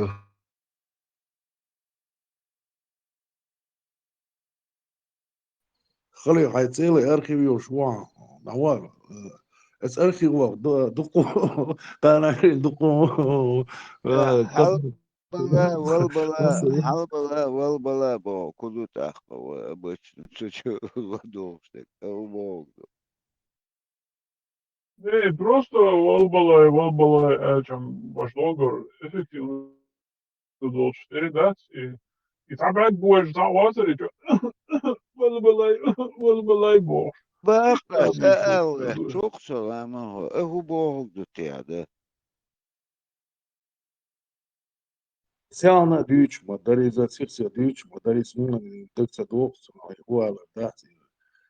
Хале, хьайн цӀеле архив йолуш ву хьан? ДӀавала. Э, эс архив ваха ду-, дукха, кхана дукха, э, Э, кас-, хьалбала, валбала, кас-, хьалбала, валбала боху, ку ду тӀаккха, ва, обычно, цу чу ладугӀуш дерг, а у боху ду. Э, просто валбалай, валбалай, аьлча, баш логар эффективно долчу тӀе дац, и, и цхьа бӀаьрг божа цхьа вацара, и чу валбалай, валбалай бохуш. Баккъал, Дац, ца аьлла, чухуш. Чухуш ца ламан хьо, а хӀун бохург ду те, да? Царна а дуьйцуш ма дара иза, цих се дуьйцуш ма дара иза, хӀунда даг ца доху, цунах и хӀун алар дац иза.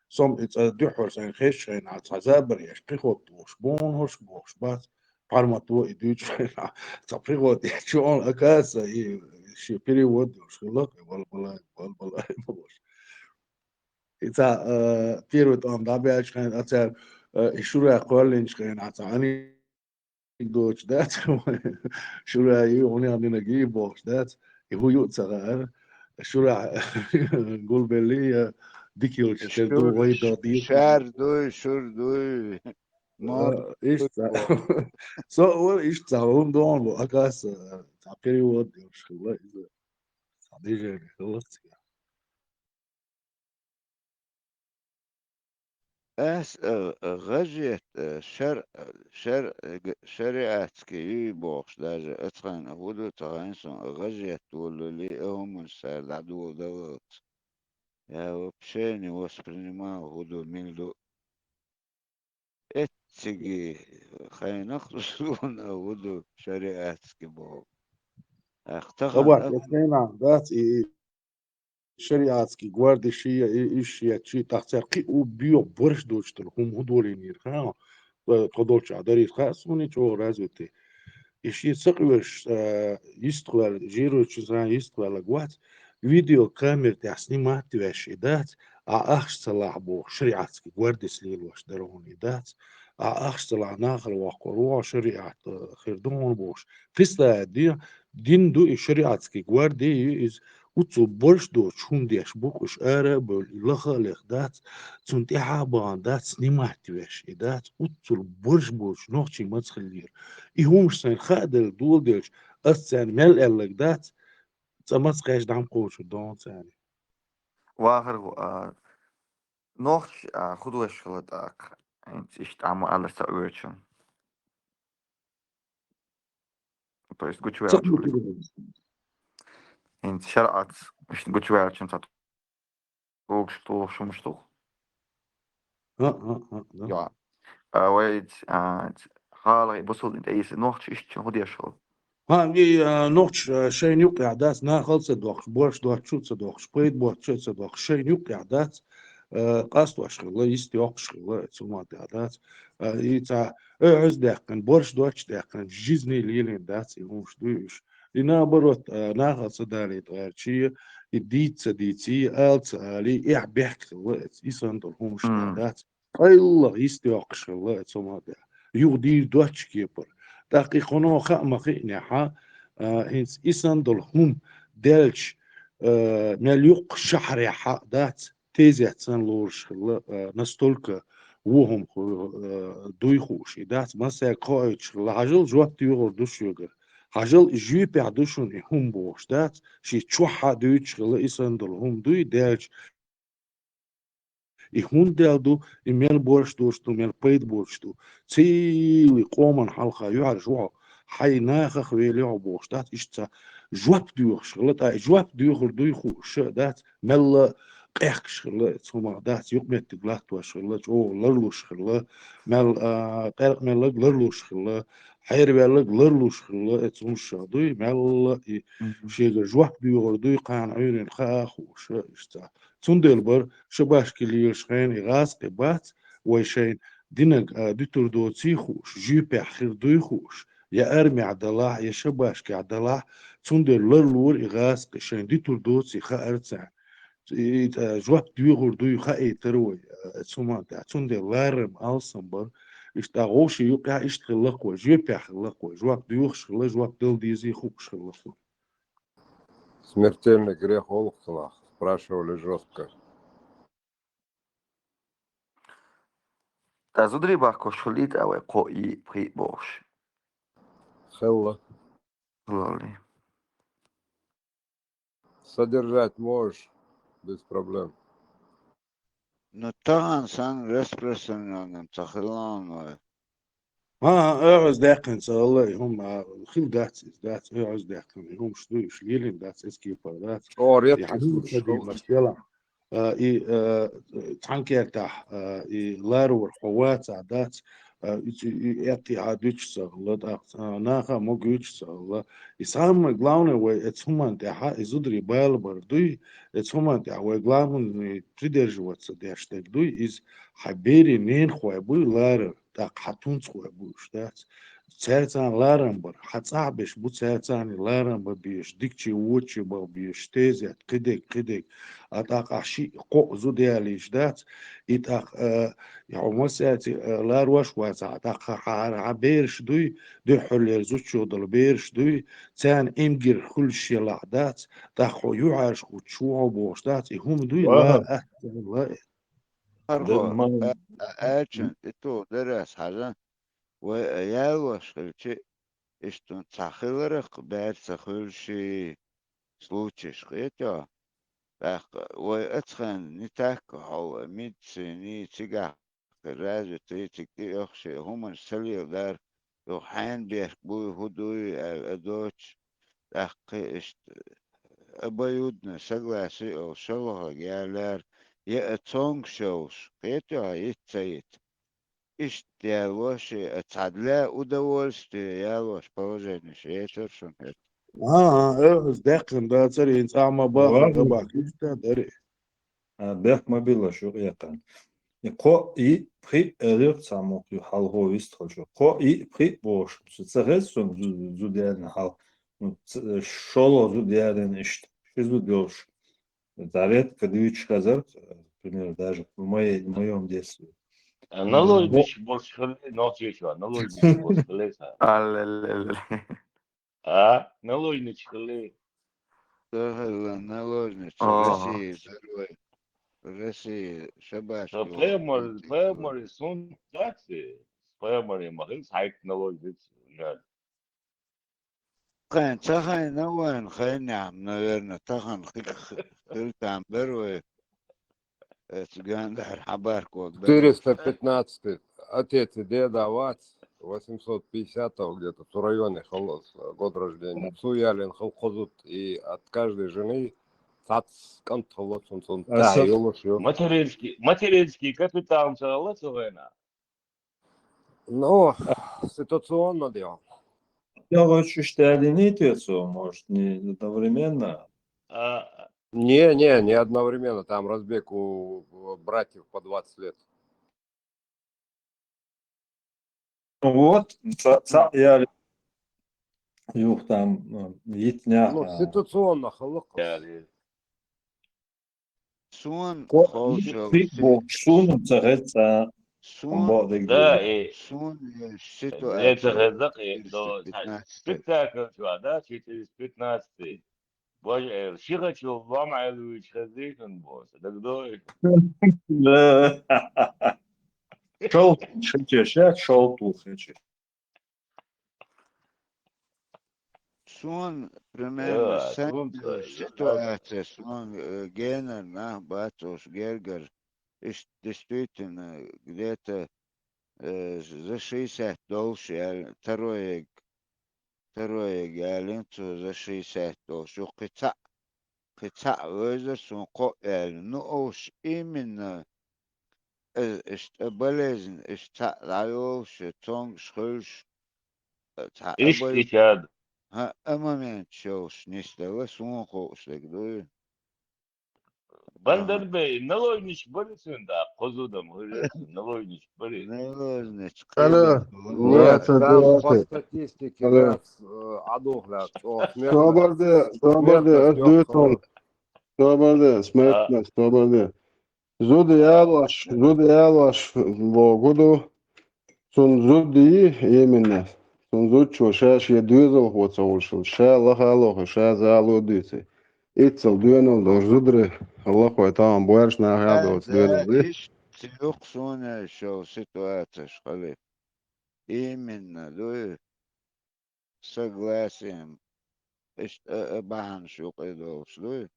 Со-м и цӀа дуьххьара сайн хезчу хенахь цхьа забар еш, приход дохуш, бохуш бохуш бац, пхьармат во и дуьйцуш хенахь, цхьа приход еш, чу он, оказывается, и шен перевод йолуш хилла, валбалай, валбалай бохуш. И цхьа, э, первый тӀом дӀабаьлчу хенахь, а цара, э, и шура кхоьллинчу хенахь, цхьа ани доцуш дац, шура ю, хӀунех динарг ю бохуш дац, и хӀун ю а ца хаьара, шура гулбелли, я дика йолчу тера ду, вай до дийр. Шар дуй, шур дуй. А, мор иштта. Со а вара иштта цхьа хӀума догӀун бу, оказывается, цхьа перевод йолуш хилла иза. Цхьа движение хилла цигахь. Ас, а, а, гӀажет, а, шар-, а, шар-, а, г-, шариатский юй бохуш, даже ацхьана хӀун ду ца хаьа суна, а, гӀажет волули, а, хӀуманаш цара дӀадоладаллалц. Я вообще не воспринимал хӀун ду, мила ду. Эцциги хайнах суна хӀун ду шариатский боху. Ах, тахана Хабар, а хӀума эцхайна дац и шариатский гвардия шия, и, и шия, чи тахцар кхи у био борш доч тал, хӀума хӀун долийнийр, ха? Э, тхо долча дарийр, ха, суни чӀогӀа развитый. И ши ца къоьш, э, йистхваьлла, жирочу зан йистхваьлла гвац, видеокамер тӀехь снимать веш и дац, а ахча ца лахь боху, шариатский гвардес лелош дара хӀуна и дац, а ахча ца лахь нахала воккхур ву, шариат, э, хир ду хӀуна бохуш. Представить де, дин ду и шариатский гвардия ю иза, уццул борш доцу хӀума деш бу-кх уьш, ара а бевлла, и лаха а леха дац, цунна тӀаьхьа а бахана дац, снимать веш и дац, уццул борш боцу нохчий маца хиллера. И хӀумаш сайна хааделла доладелча, ас царна мел аьлларг дац, цкъа маца кхаьчча дӀа ма кхочур дона царна. Вахар ву, а, нохчий, а, художник хила тӀаккха. ХӀинца иштта Ӏама алар ца оьцу. То есть гучуваьлча хӀинца шарӀац, иштта гучуваьлча цхьа тӀулгаш, тӀулгаш хӀумаш ду. А, а, а, да. Я. А, вай, а, хала, бусулба дин тӀеийса нохчий иштта хӀун деш хила? Ха, и, а, нохчий, а, шайна юккъехь дац, нахал ца дохуш, борш доцчу ца дохуш, пайда боцчу ца дохуш, шайна юккъехь дац. э, къастош хилла, йист йоккхуш хилла, цу ма тӀехь дац. Э, и цхьа оьгӀаз даьккхина, борш доцчу даьккхина, жизни лелийна дац, и хӀумаш дуй уьш. И наоборот, э, нахал ца далийта гӀерташ, и дийца ца дийций, ала ца алий, эхь бехк хилла, и санна долу хӀумаш Мгм. дац. Къайлаха йист йоккхуш хилла, цу ма тӀехь. Юха дийр доцчу кепара. ТӀаккха и кхуно хаа ма хиънехь, а, хӀинца и санна долу хӀума делча, а, мел юккъа шахьарехь а дац, тезет санна лоруш хилла, а, настолько вон хӀума ху-, а, дуй хууш и дац, массаьрга хоуьйтуш хилла. Хьажал, жоп доьхур ду шуьгара. Хьажал, и жоьпехь ду шуна и хӀума бохуш дац, шен чохь а дуьйцуш хилла, и санна долу хӀума дуй делча, и хӀунда дел ду, и мел борш доцуш ду, мел пайда боцуш ду. Цхьайолчу къоман хьалха юьхьӀаьржа ву хьо, хьайн нахах велахь а бохуш дац, иштта цхьа жоп доьхуш хилла, ткъа и жоп доьхур дуй хууш а дац, мелла къехкаш хилла, цхьа хӀума дац, юкъаметтиг латтош хилла, чӀогӀа ларлуш хилла, мел, а, къаьркъа мелларг ларлуш хилла, хьерваьлларг ларлуш хилла, эцу хӀумаш дуй, мелла и Мгм. шегара жоп доьхур дуй, кхана Ӏуьйранна хаа а хууш а, иштта цхьа. Цундела бара шабашки лелаш хенахь и гӀазкхи бац, вай шайна динарг, а, дуьтур доций хууш, жоьпехь хир дуй хууш, я армехь далахь, я шабашкехь далахь, цундела ларлора и гӀазкхи шайна дуьтур доций хаар царна. И, а, жоп доьхур дуй хаийтар вай, а, цу ма тӀехь. Цундела ларам алсам бара. Иштта вовшийн юкъехь иштта хилла-кх вай, жоьпехь хилла-кх вай. Жоп доьхуш хилла, жоп дала дезий хууш хилла-кх вай. Смертельный грех олу-кх цунах, спрашивали жёстко. Ткъа зударий бахкош хиллий ткъа вай кхо и пхи бохуш? Хилла. Хилалли. Содержать можешь без проблем. Ну, тахана санна распространённым ца хилла вай. ХӀан, хӀан, оьгӀаз даьккхина ца хилла и хӀума, а, хилла дац иза, дац, оьгӀаз даьккхина и хӀумаш дуй, уьш лелийна дац, эцу кепара дац. ЧӀогӀа ретта хӀун ца дийна, масала, а, и, а, цхьана кертахь, а, и ларвар хьо вацахь дац, а, и, и, и эттехьа дуьтуш ца хилла, тӀаккха, а, наха а ма гуьйцуш ца хилла. И самое главное вай эцу хӀуманна тӀехьа, и зударий бала бар дуй, эцу хӀуманна тӀехьа вай главный придерживаться деш дерг дуй, иза хьан берийн ненахой буй ларар, тӀаккха хьан тунцхой бу уьш дац. Цаьрца ларам бар, хьан цӀахь берш бу цаьрца ларам бан безаш, дикачу, вочу бан безаш, тезет, кхидерг, кхидерг. А тӀаккха ахь шиъ, кхоъ зуда ялийш дац, и тӀаккха, а, хьо массаьрца, а, ларош вацахь, тӀаккха хьан, хьан бераш дуй, дуьххьарлера зудчух долу бераш дуй, царна эмгир хуьлуш елахь дац, тӀаккха хьо юьхьӀаьржа хӀуттуш ву хьо бохуш дац, и хӀума дуй, ла, Ага. а, ла, Хархо, Дан ма- а, а, аьлча, и ту дарас хьажа, вай, а, ялош хилчи, иштта цхьа хиларах баьрца хуьлуший случаеш хетё. ТӀаккха вай ацхьан не так хьо медицини, цигахь развитый, цига тӀеохши, хӀуманаш ца леладар, юха хьенан бехк буй, хӀун дуй, а, а доцуш, тӀаккха иштта обоюдное согласие олу шолгӀа ялар, я а цомгуш йолуш, кхетий хьо, йиц ца йиц. Иштта ялош, а цхьа для удовольствия ялош положенеш ецар шуна хӀета. ХӀан, хӀан, оьгӀаз даьккхина дацара, хӀинца ахьа ма баха, Ладно. Ма баха, иштта дари. А, бехк ма билла шу кхетан. И кхо и пхи элира цхьа мохк ю хьалхо вистхуьлчу. Кхо и пхи бохуш, ца хеза суна зу-, зуда ярина хьал. Ну, ц-, шолгӀа зуда ярина иштта. Ши зуда йолуш. Зарядка дуьйцуш хезар, пример, даже в моей, в моём детстве. А, наложничий болуш хилли, нохчийчо, наложничий болуш хилли сан. Аллаллалла. А, наложничий хилли. Ца хилла наложничий. Ага. Россия, первый. Россия, шабаш. Ца пхьемар, пхьемар, сунтакси. Пхьемар, ма хилла, хьайк наложничий, жаль. Хайн, ца хайна вайн, хайнехь, наверное, тахана хи-, хи-, хила там бер вай. Эцу гандахьар хьабарк ваг бер. Четыреста пятнадцатый, отец и деда вац, восемьсот пятидесятого где-то, цу районе хилла, год рождения. Цу ялин хилла кхо зуда, и от каждой жены цац кӀант хилла цунна, цунна. А тӀаьхьа со- йолуш ю. Материнский, материнский капитал ца хилла цу хенахь? Ну, ситуационно дело. Я хочу, что одиннадцать, может, не одновременно. А. Не, не, не одновременно. Там разбег у, у братьев по двадцать лет. Вот, цхьа яли юхтам йитня. Ну, ситуационно халакъ. Сун холчо. Сун ца хеца. Сун Да, и сун это ситуация. Хезак и до Пятнадцать. Спектакль чуа, да, четыреста пятнадцатый. Боже, э, шихачу вам айлуич хезишн бос. Так дой. Да. Шол, шече, ша, шол тухече. Сун примерно Да, сен сун ца, ситуация, сун э, генер нах бацош гергар. Иш действительно где-то э, за шестьдесят долларов, второй, второй ялин цу за шестьдесят долларов. Шу кхи цхьа, кхи цхьа везар сун кхо ялин. Ну, ош именно э, иш болезнь, иш цхьа дайолш, цонгш хулш, цхьа Иш болезнь. ичад. Ха, а момент шош нистала сун хош лег дуй. Бандар бей, налойнич бари сун да, козудам, налойнич бари. Налойнич. Алло. Нет, Ва там по ца статистике, Алло. да, с- э, адух, да, что смертность, Собарде, собарде, смертность аз дуй лёгкого. тол. Собарде, смертность, собарде. Зуда ялош, зуда ялош богуду. Сун зуда именно. Сун зудчо ша ше доьзалхо ца хулшул, ша лахалоху, ша зало дуьйци. Иццал доьнал долуш зудре лахой тахан боьрш нах ядоцу доьнал ди. Иш цилюк суна шо ситуацияш хали. Именно, дуй. Согласием. Иш а, а бахьана шу кхидолуш, дуй.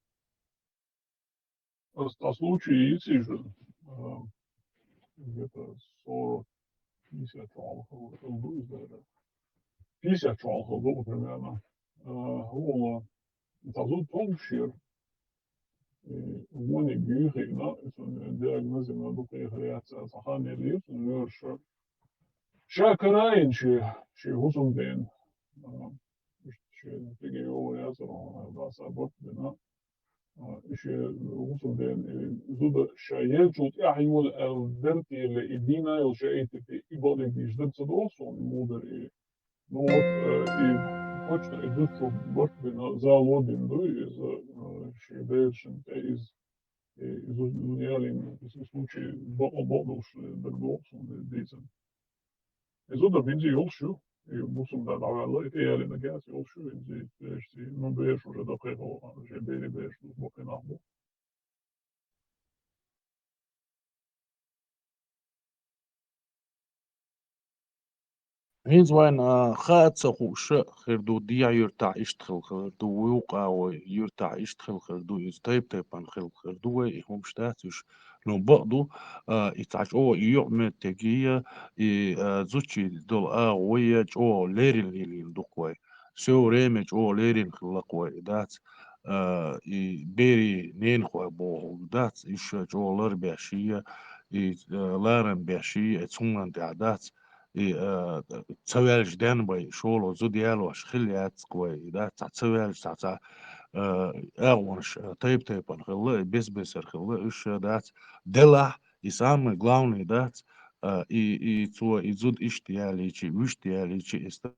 А случай есть же, а, где-то сорок, пятьдесят чуалха был, был, наверное. Пятьдесят чуалха был примерно. А, хӀума, цхьа зуда товшира. И вуни гуьйхина, и цуьнан диагноз йина ду кхехар яц, цхьа хан елира, цуьнан лоьраша. Ша карайна ши, ши хӀусамдена. А, иштта шен цига йогӀу яцара, хьуна, даса барт бина. А, и шен хӀусамдена, и зуда ша елчул тӀаьхьа йола аьлла дерт елла, и дийна йолу ша и типа, и бакъдерг дийш дара ца догӀу суна, и мудар, и. Ну вот, э, и точно, и зудчо барт бина, зало дина ду иза, э, шен берашна тӀе иза. И зу-, зуда ялийна, и случай бакъо-, бакъдолуш дара догӀу суна дийцина. И зуда бинзи йолуш ю, и бусург да дӀаваьлла, и тӀеялина газ йолуш ю, и зи бераш, ну, бераш уже дакхехо, уже бери бераш, ну, бакъи нах бу. ХӀинца вайн, а, хаа ца хууш а хир ду, дехьа юьртахь иштта хила хир ду, вукху агӀой юьртахь иштта хила хир ду, иза тайп-тайпана хила хир ду вай, и хӀумаш дац уьш. Ну, бакъ ду, а, и цхьа чӀогӀа и юкъаметтигий, и, а, зудчий долу агӀо вай чӀогӀа леррина лелийна ду-кх вай. Всё время чӀогӀа леррина хилла-кх вай, и дац, а, и берийн ненахой бохург дац, уьш чӀогӀа лар беш а, и, а, ларам беш а, и цхьанна тӀехь дац, и, а, ца ваьлча ден бай, шолгӀа зуда ялош хилла яц-кх вай, и дац, цхьа ца ваьлча, цхьа, цхьа, а, агӀонаш, а, тайп-тайпана хилла, и бес-бесара хилла, уьш, а, дац, делахь, и самое главное дац, а, и, и цо, и зуда иштта ялийча, вуьшта ялийча, и стаг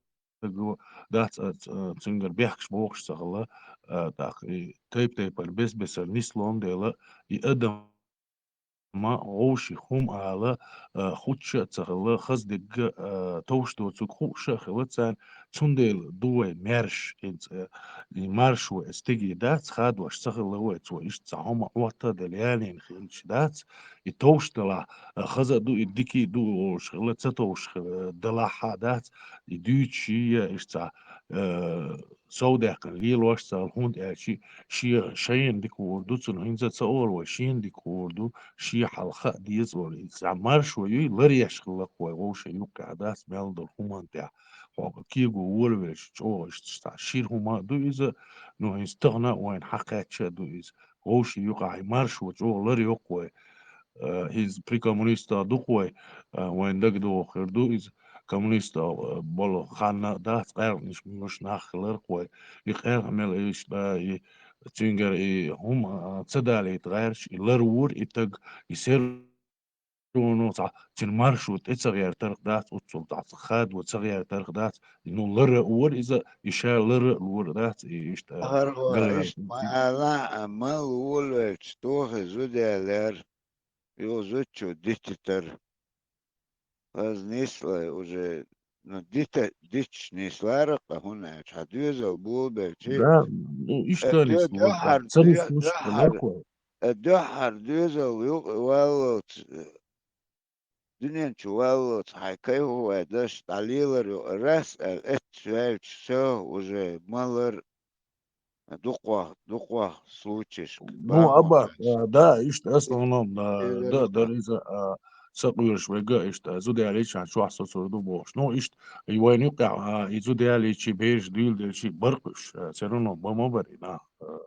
дац, а, ц-, а, цуьнгара бехкаш бохуш ца хилла, а, тӀаккха и тайп-тайпана бес-бесара нислон дела, и адам ма вовши хӀума ала, а, хутта а ца хилла, хаза дегга, а, товш доцург хууш а хилла царна, цундела ду вай маьрша, хӀинца, а, и маршо и стиге дац, хадош ца хилла вай, цо иштта цхьа хӀума Ӏотта а делла, ялийна хилча дац, и товш далахь, а, хаза а ду, и дика а ду олуш хилла, ца товш хилла, далахь а дац, и дуьйцуш а, иштта цхьа, а, совдаьккхина лелош а ца хилла, хӀунда аьлча шен шайна дика хуур ду, цунна хӀинца а ца олу вай, шена дика хуур ду, шен хьал хаа деза олу. И цхьа маршо юй, ларъеш хилла-кх вай вовшийн юккъехь дац, мел долу хӀуманна тӀехь. Хьо кего волавелча чӀогӀа иштта цхьа шира хӀума а ду иза, ну, хӀинца тахана а вайна хьакхаьчча а ду иза. Вовшийн юкъахь и маршо чӀогӀа ларйо-кх вай. Э, хӀинца при коммунистах ду-кх вай, э, вайн дагадогӀу хир ду иза, коммунистах, э, болу ханна а дац, къаьркъанаш муьлш нах хилар-кх вай. И къаьркъа мел иштта, и, цуьнгара и хӀума, а, ца далийта гӀерташ, и лар вора и таг, и сер воно цхьа, цуьнан маршо тӀе ца гӀертарх дац, оццул цхьа хадо ца гӀертарх дац, ну, лара а вора иза, и ша лара а лора дац, и иштта, а, ГӀаргӀа, гале. Иштта ма аьлла, а, мал волавелча тохе зуда яьллера, юха зудчо дититара. Аз нислай уже, ну, дита-, диташ нислара-кх, хӀунда аьлча хьан доьзал болабелчи, Да, ну, э, иштта де-, нисло, дуьххьара, ца де-, нислуш, дуьххьара, лакхо. Э, дуьххьара доьзал юкъа валлалц, э, дуьнен чу валлалц хьайн кайфа вай даш дӀалелар ю, раз аьлла, эццаваьлча, всё, уже малар, дукхох, дукхох случаеш. Ну, бахьан аба, хьаьж. А, да, иштта основном, а, да, дар иза, а, са къуьйлаш вега, иштта, зуда ялийча чохь соцур ду бохуш. Ну, иштта, и вайна юкъехь, а, и зуда ялийчи, бераш дуьйладелчи, баркъуьш, а, все равно бан ма барий нах, а,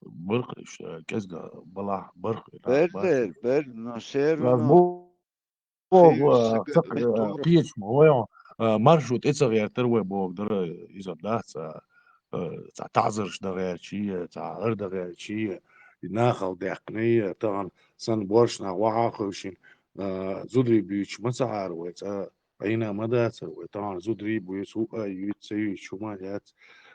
баркъуьш, а, кӀезга балахь баркъуьш, а, Бер, бер, бер, но все равно бо-, бо-, кхечу ма вай, а, маршо тӀе ца гӀертар вай боху дара, иза дац, а, а, цхьа таӀзарш дан гӀертачий, цхьа хӀара дан гӀертачий, и нахал даьккхиний, тахана санна боьрша нах вахьа а хевшина, а, зударий буьйцуш ма ца Ӏара вай, цкъа Ӏийна ма дацара вай, тахана зударий буьйцу, хӀуъа а юьйцу, ца юьйцу, хӀума а яц.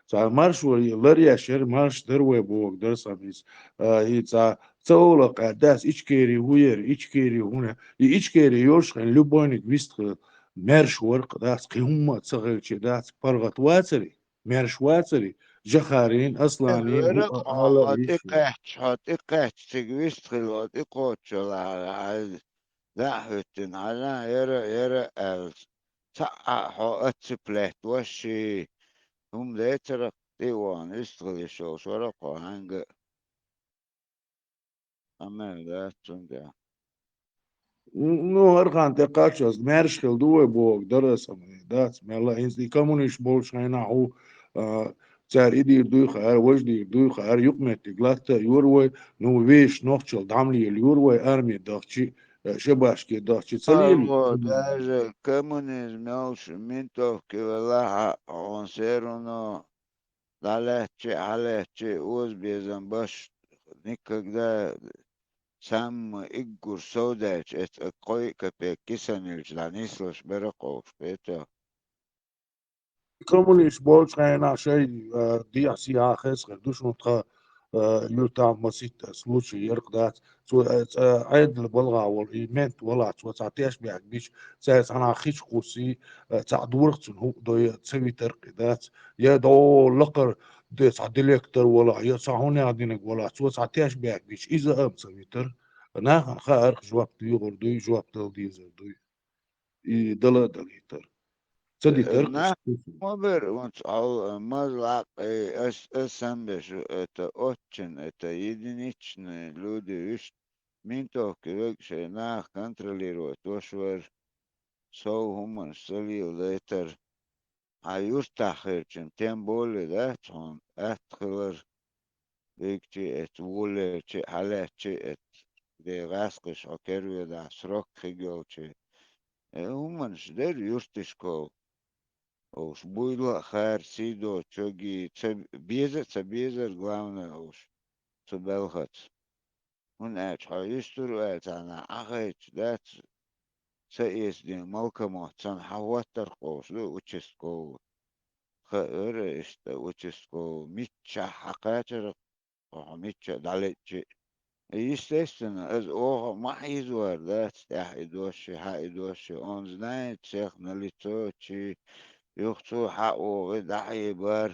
Цхьа маршо лар еш яра, марш дара вай боху дара сан иза. А, и цхьа Ца олакъа дац, Ичкери хӀун яра, Ичкери хӀун яра. И Ичкери йолуш хьайн любойниг вистхила маьрша вара-кх дац, кхин хӀумма а ца хилча дац, паргӀат вацари, маьрша вацари, Жахарин, Асланин, хӀуъа ала а йиш яра. ТӀекхаьчча, хьо тӀекхаьчча цига вистхила, хьо тӀекхоччалахь, хьайн дӀа а хӀуьттина, хьажахь, яра, яра аьлла. Цхьаъ а хьо отцеплять вашший, хӀума децара-кх тӀе а вахана, вистхила йиш йолуш вара-кх хьо хьаьнга а. Амел дац цундела. Ну, хӀара хан тӀекхаччалц маьрша хила ду вай боху дара сан, дац, мелла а хӀинца и коммунист болчу хенахь хӀу, а, цара и дийр дуй хаьара, важа дийр дуй хаьара, юкъаметтиг латта а йора вай, ну, вешан нохчалла дӀа ма лелайора вай, арми дахчи, а, шабашке дахчи ца лелайора. Даже коммунизм йолуш, ментовке велахь а, хьуна все равно дӀалаьцчи а, хьалаьцчи а, озабезам беш, никогда самма иггур совдаьлча, эцу кхо капек кисана йиллича дӀанислуш бара-кх уьш, кхетий хьо. Коммунист болчу хенахь шайн, а, дехьа-сехьа хеза хир ду шуна тхан, а, юьртахь масийтта случай яра-кх дац. Цо, э, цкъа Ӏедал балгӀа волу и мент валахь, цо цхьа тешнабехк бича, цаьрца хьанах хи чу кхуссий, э, цхьаъ дора-кх цунна хӀуъа дой, ца витар-кх и дац. Я дӀо лакхара де цхьа директор валахь, я цхьа хӀунех динарг валахь, цо цхьа тешнабехк бича, иза а ца витар. Нахана хаьара-кх жоп доьхур дуй, жоп дала дезар дуй. И дала а далийтар. Ца дитар-кх нах иштта. Ма бер, вон цхьа хьол, э, маза лакъ, э, ас, ас санна беш, это очень, это единичные люди, вуьш ментовке верг шайн нах контролировать ваша вара, сов хӀуманаш ца леладайтар. Хьан юьртахь хилча, тем более дац хьуна атта хилар, вегчи а эцу, волавелчи а, хьалаьцчи а эцу, де гӀаскхиш хьо керве дахь срок хиг йолчи. Э, хӀуманаш дара юьрташкахула. Уьш буйла а хара, сий доцу чоги, ца беза а ца безара, главное, уьш цу белхаца. ХӀунда аьлча хьо юьстур ву аьлла царна Ӏахайча дац, ца эца ден малкамот санна хьан хӀоттар кхочуш ду участковый. Хаьара иштта участковый, миччахь хьан кхачара, хьо мичча а дӀалеччи. Естественно, аса оха ма хьийзавар дац, тӀаьхьа и дош ши, хьан и дош ши, он знает всех на лицо чи, юха цо хьан оха дӀахьебар.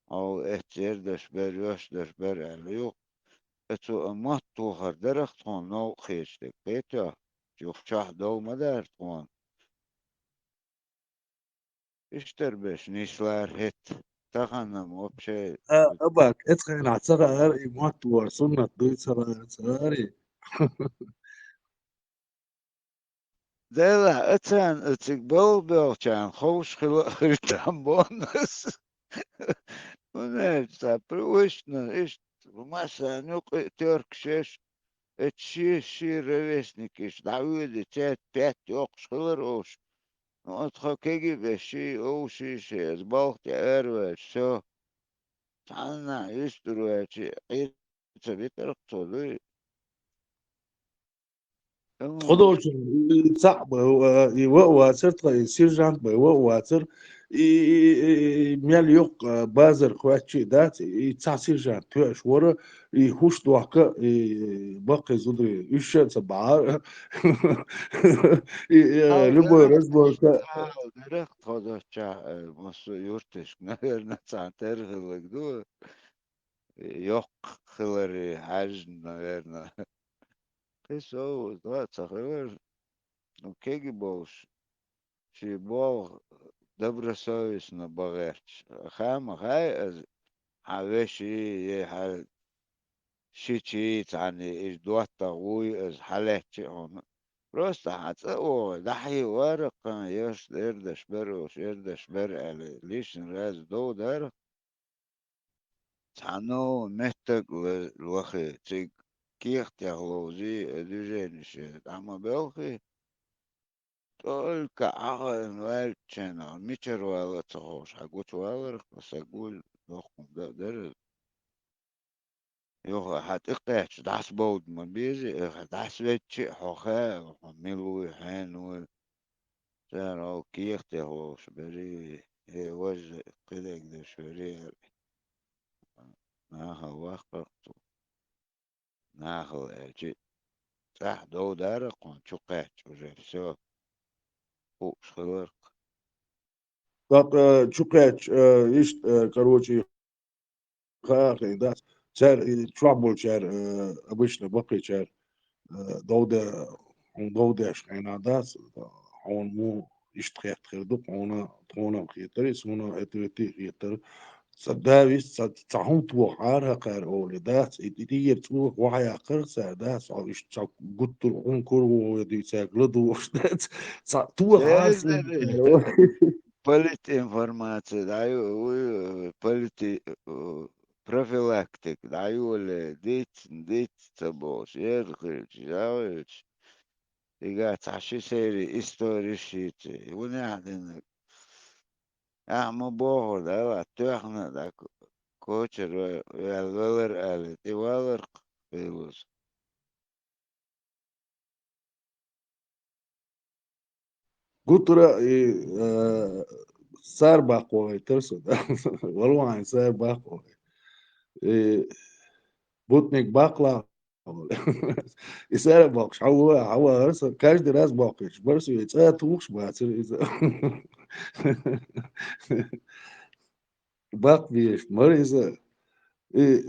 Хьо эццера даш бер, йош даш бер аьлла юкъа. Э, цо а мотт тохар дарах тхуна новкъа хеташ дерг, кхетий хьо? Юха чохь дов ма дара тхуна. Иштта беш нислара хӀетта. Тахана-м вообще. А, Абак, эцу хенахь ца хаьара и мотт вара, суннат дуй ца хаьара, ца хаьара и. Делахь, а царна, а цига балха боьлхучарна ховш хила а хир там бонус. ХӀунда аьлча цхьа привычно, иштта массарна юкъа а тоьркаш еш, эцу шен, шен ровесникаш дӀавоьдий, цаьрца петта йоккхуш хилар уьш. Ну, оцу тхан кегий беш ший, овший ший, иза балха тӀе араваьлча, всё. цхьаннахьа юьстур ваьлча, Ӏийра ца битарх цо дуй. Тхо долчун и цхьаъ ба, и ва а вацар тха, и сержант ба, и ва а вацар, и, и, и, и мел йоккха базар хваьччи дац, и цхьа сержант тоьаш вара, и хӀуш дохка, и баккхий зударий, уьш а ца бахьар. И, и, любой разборка. Дарах тхо дочча, массо юрташка, наверное, цхьан тера хилларг ду. Йоккха хилари хьаьжна, наверное. Кхин сов, да, ца хилар, ну, кеги болуш, ши болх добросовестно бахерча. Хама хай аз, хьан веши, е хьан шичи, цхьанне иш доттагӀ вуй аз, хьалаьччи хьуна. Просто хьан цӀа оха, дахьи вараккхан, ерш, ердаш бар, ош, ердаш бар, аьле, лишний раз дов дара. Цхьанна меттаг лахе, цига кехатех ловзий, э, движениеш дӀа ма белхий. Только Ӏахайна ваьлчченах, мичара вала ца ховш, хьан гучаваларх, аса гуй, дохкун да-, дара. Юха хьан тӀекхаьчча, дӀасабовда ма безий, э, дӀасавеччи а хьо хаьа, хьо мила вуй, хьенан вуй. Цара хьо кехатех ловш берий, э, важа кхидерг деш верий, аьлла. Нахал ваккхарх цо. Нахал аьлчи, цӀахь дов дарах кхунна чукхаьчча уже, всё. Хууш хиларх. ТӀаккха, э, чукхаьчча, э, иштта, э, короче, хаа хин дац. Цара, и чохь болчара, э, обычно баккхийчара, э, дов де-, хьуна дов деш хьайна дац, хьуна муха иштта хетта хир ду, хьуна, тхуна-м хетар, и суна это ветти хетар. Ца давис, ца, ца хьуна тохахьара хакхара оле дац, и, и тӀера цӀоха вахьаяккхар цара дац, хьо иштта ца гуттар хьуна кура вогӀе дуьйцарг ладугӀуш дац, ца тохахьара суна. Политинформация, да, ю-, ю-, полити-, э, профилактика, да, юле, диц, диц, ца болуш, еза хилча, жагӀилча. Ига цхьа ши серий историш йийци. Вунехь динарг. Ахьа ма бохур, да, ла, тоьхна, да, ко-, кочара ваьлла велар аьлла, тӀе валар хилуз. Гуттара и, э, сар баккхо гӀайтар со, да. Валвайн сар баккхо. И бутник баккхла. И сар баккхаш, хьава, хьава, со каждый раз баккхаш. Барс ве цӀа тухуш бацар иза. Баккхийш, мара иза, и,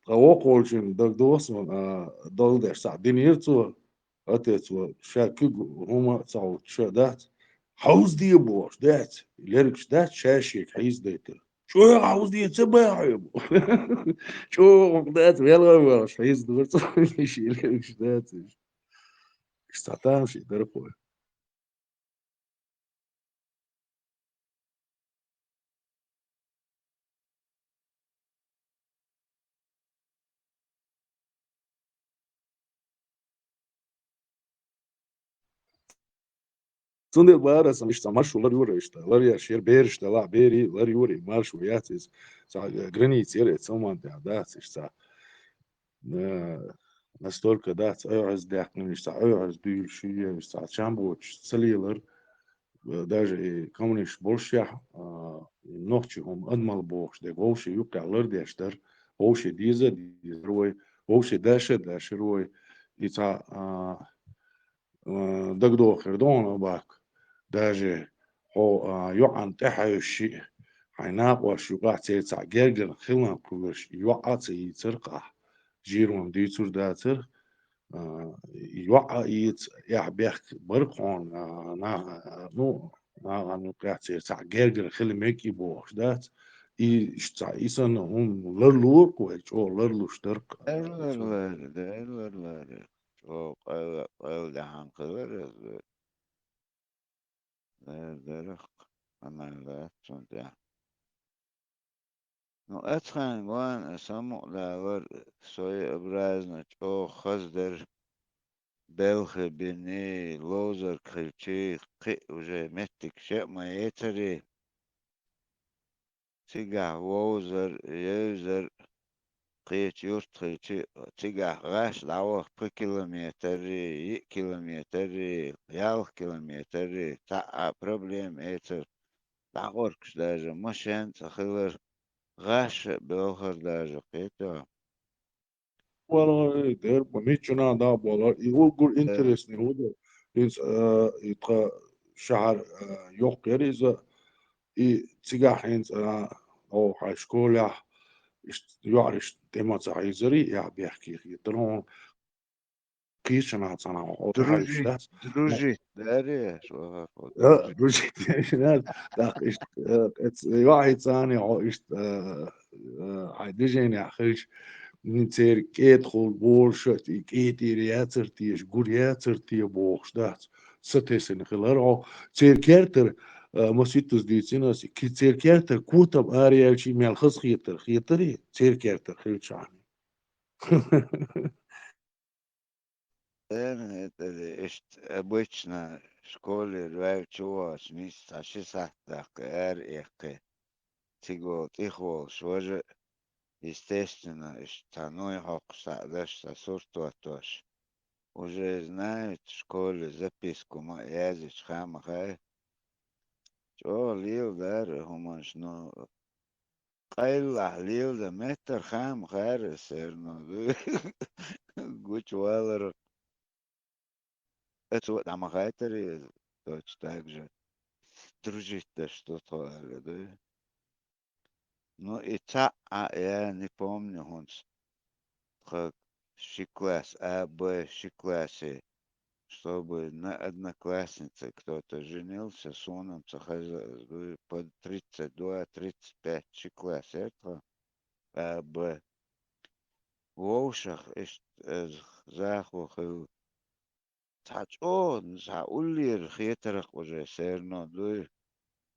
ткъа вокхуьлчун дагадогӀу суна, а, дала деш цхьаъ динера цо, отец вара, ша куьг хӀума а ца хьовчу ша дац. Хьовзде бохуш, дац, лергаш дац, ша шега хьийзадайтар. ЧӀогӀа хьовзде ца бахьа бу. ЧӀогӀа дац, велла а велла, хьийзадора цо, шен лергаш дац. Иштта цхьа тамашийна дара кхо. Цундела бара сан иштта маршо лар юра иштта, лар яш яра бераш дала, бери лар юра, и маршо яц иза, цхьа, э, граница яра, цу ман тӀехь дац иштта. Э, настолько, да, цхьа оьгӀаз даьккхина, иштта оьгӀаз дуьйлуш, иштта чам боцуш ца лелар, э, даже и коммунист болушехь, а, нохчи хӀума адамал бохуш дерг вовше юккъехь лардеш дара, вовше деза а дезар вай, вовше даша а дашар вай. И цхьа, а, а, дагадохур ду хьуна, Бак, даже хьо, а, йоӀан тӀаьхьаьвсши, хьайн накъош юкъахь церан цхьа гергара хилан кхоьруш, йоӀ а ца йийцар къахь, жирон дуьйцур дацар, а, йоӀ а ийца, эхь бехк бара кхуна, а, наха, а, ну, нахана юкъахь церан цхьа гергара хила мега и бохуш дац. И иштта цхьа и санна хӀума ларлур-кх вай, чӀогӀа ларлуш дара-кх. Ларлур, ларлур, ларлур. ЧӀогӀа къайла, къайла даьхьна хилар иза. Лер дарах, амал дац цунна тӀехь. Ну, ацхьана ван аса мукъадалар, своеобразно чӀогӀа хаза дара. Белхи бини, ловзарг хилчи, кхин а уже меттиг шеъ ма яцари. цигахь вовзар, евзар, кхечу юрт хилчи, цигахь гӀаш дӀаваха пхи километр, йиъ километр, ялх километр, цхьа а проблема эцар, дӀакъоркуш даже машен цӀа хилар, гӀаш а боьлхар даже кхета. Валлахьи, дерг бу, миччанахь дӀа а болар. И уггар интересный хӀу ду. ХӀинца, а, и тхан шахьар, а, йоккха яра иза. И цигахь хӀинца, а, о, хьайн школехь, иштта йоӀараш тӀе ма ца хьийзарий, эхь-бехке хетар хьуна. Кхечанхьа цхьанхьа хьо тӀе хьаьжча дац. Дружить, дружить дарий, шуьга хьо, а, дружить. Дружить дарий, тӀаккха иштта, а, эц-, йоӀ хьийцаний хьо иштта, а, а, хьайн движенехь хилча, м, церан кӀеда хул бохуш а, и кӀетӀера яцар теша, гур яцар те бохуш дац. Сатесина хилар хьо. Церан кертара, а, масийттаза дийцина ас, ки-, церан кертара котам ара яьлча мел хаза хетар, хетарий, церан кертара хилчахьана. Эн, это, иштта обычно школера ваьлча вахча миса цхьа ши сахьт даккха ара эккхи. Цига волу тӀехволуш важа а, естественно, иштта цхьа нуй хьокхуш схьа даш, цхьа сурт хӀоттош. Уже знают, школе записку ма а яздича хаа ма хаьа. ЧӀогӀа леладара хӀуманаш, но къайлахь леладан меттара хаа ма хаьара ас, всё равно, дуй. Гучувалар. Аса а дӀа ма хайтарий, точно так же. Дружить даш ду тхо аьлла, дуй. Ну, и цхьаъ а, я не помню хӀинца, тхан ши класс, А, Б, ши классе, чтобы на однокласснице кто-то женился, суна-м ца хеза, дуй, под тридцать два, тридцать пять ши класс яра тхан, А, Б. Вовшах иштта, э, захо хилла. Цхьа чӀогӀа, цхьа уллера хетарх уже, всё равно, дуй.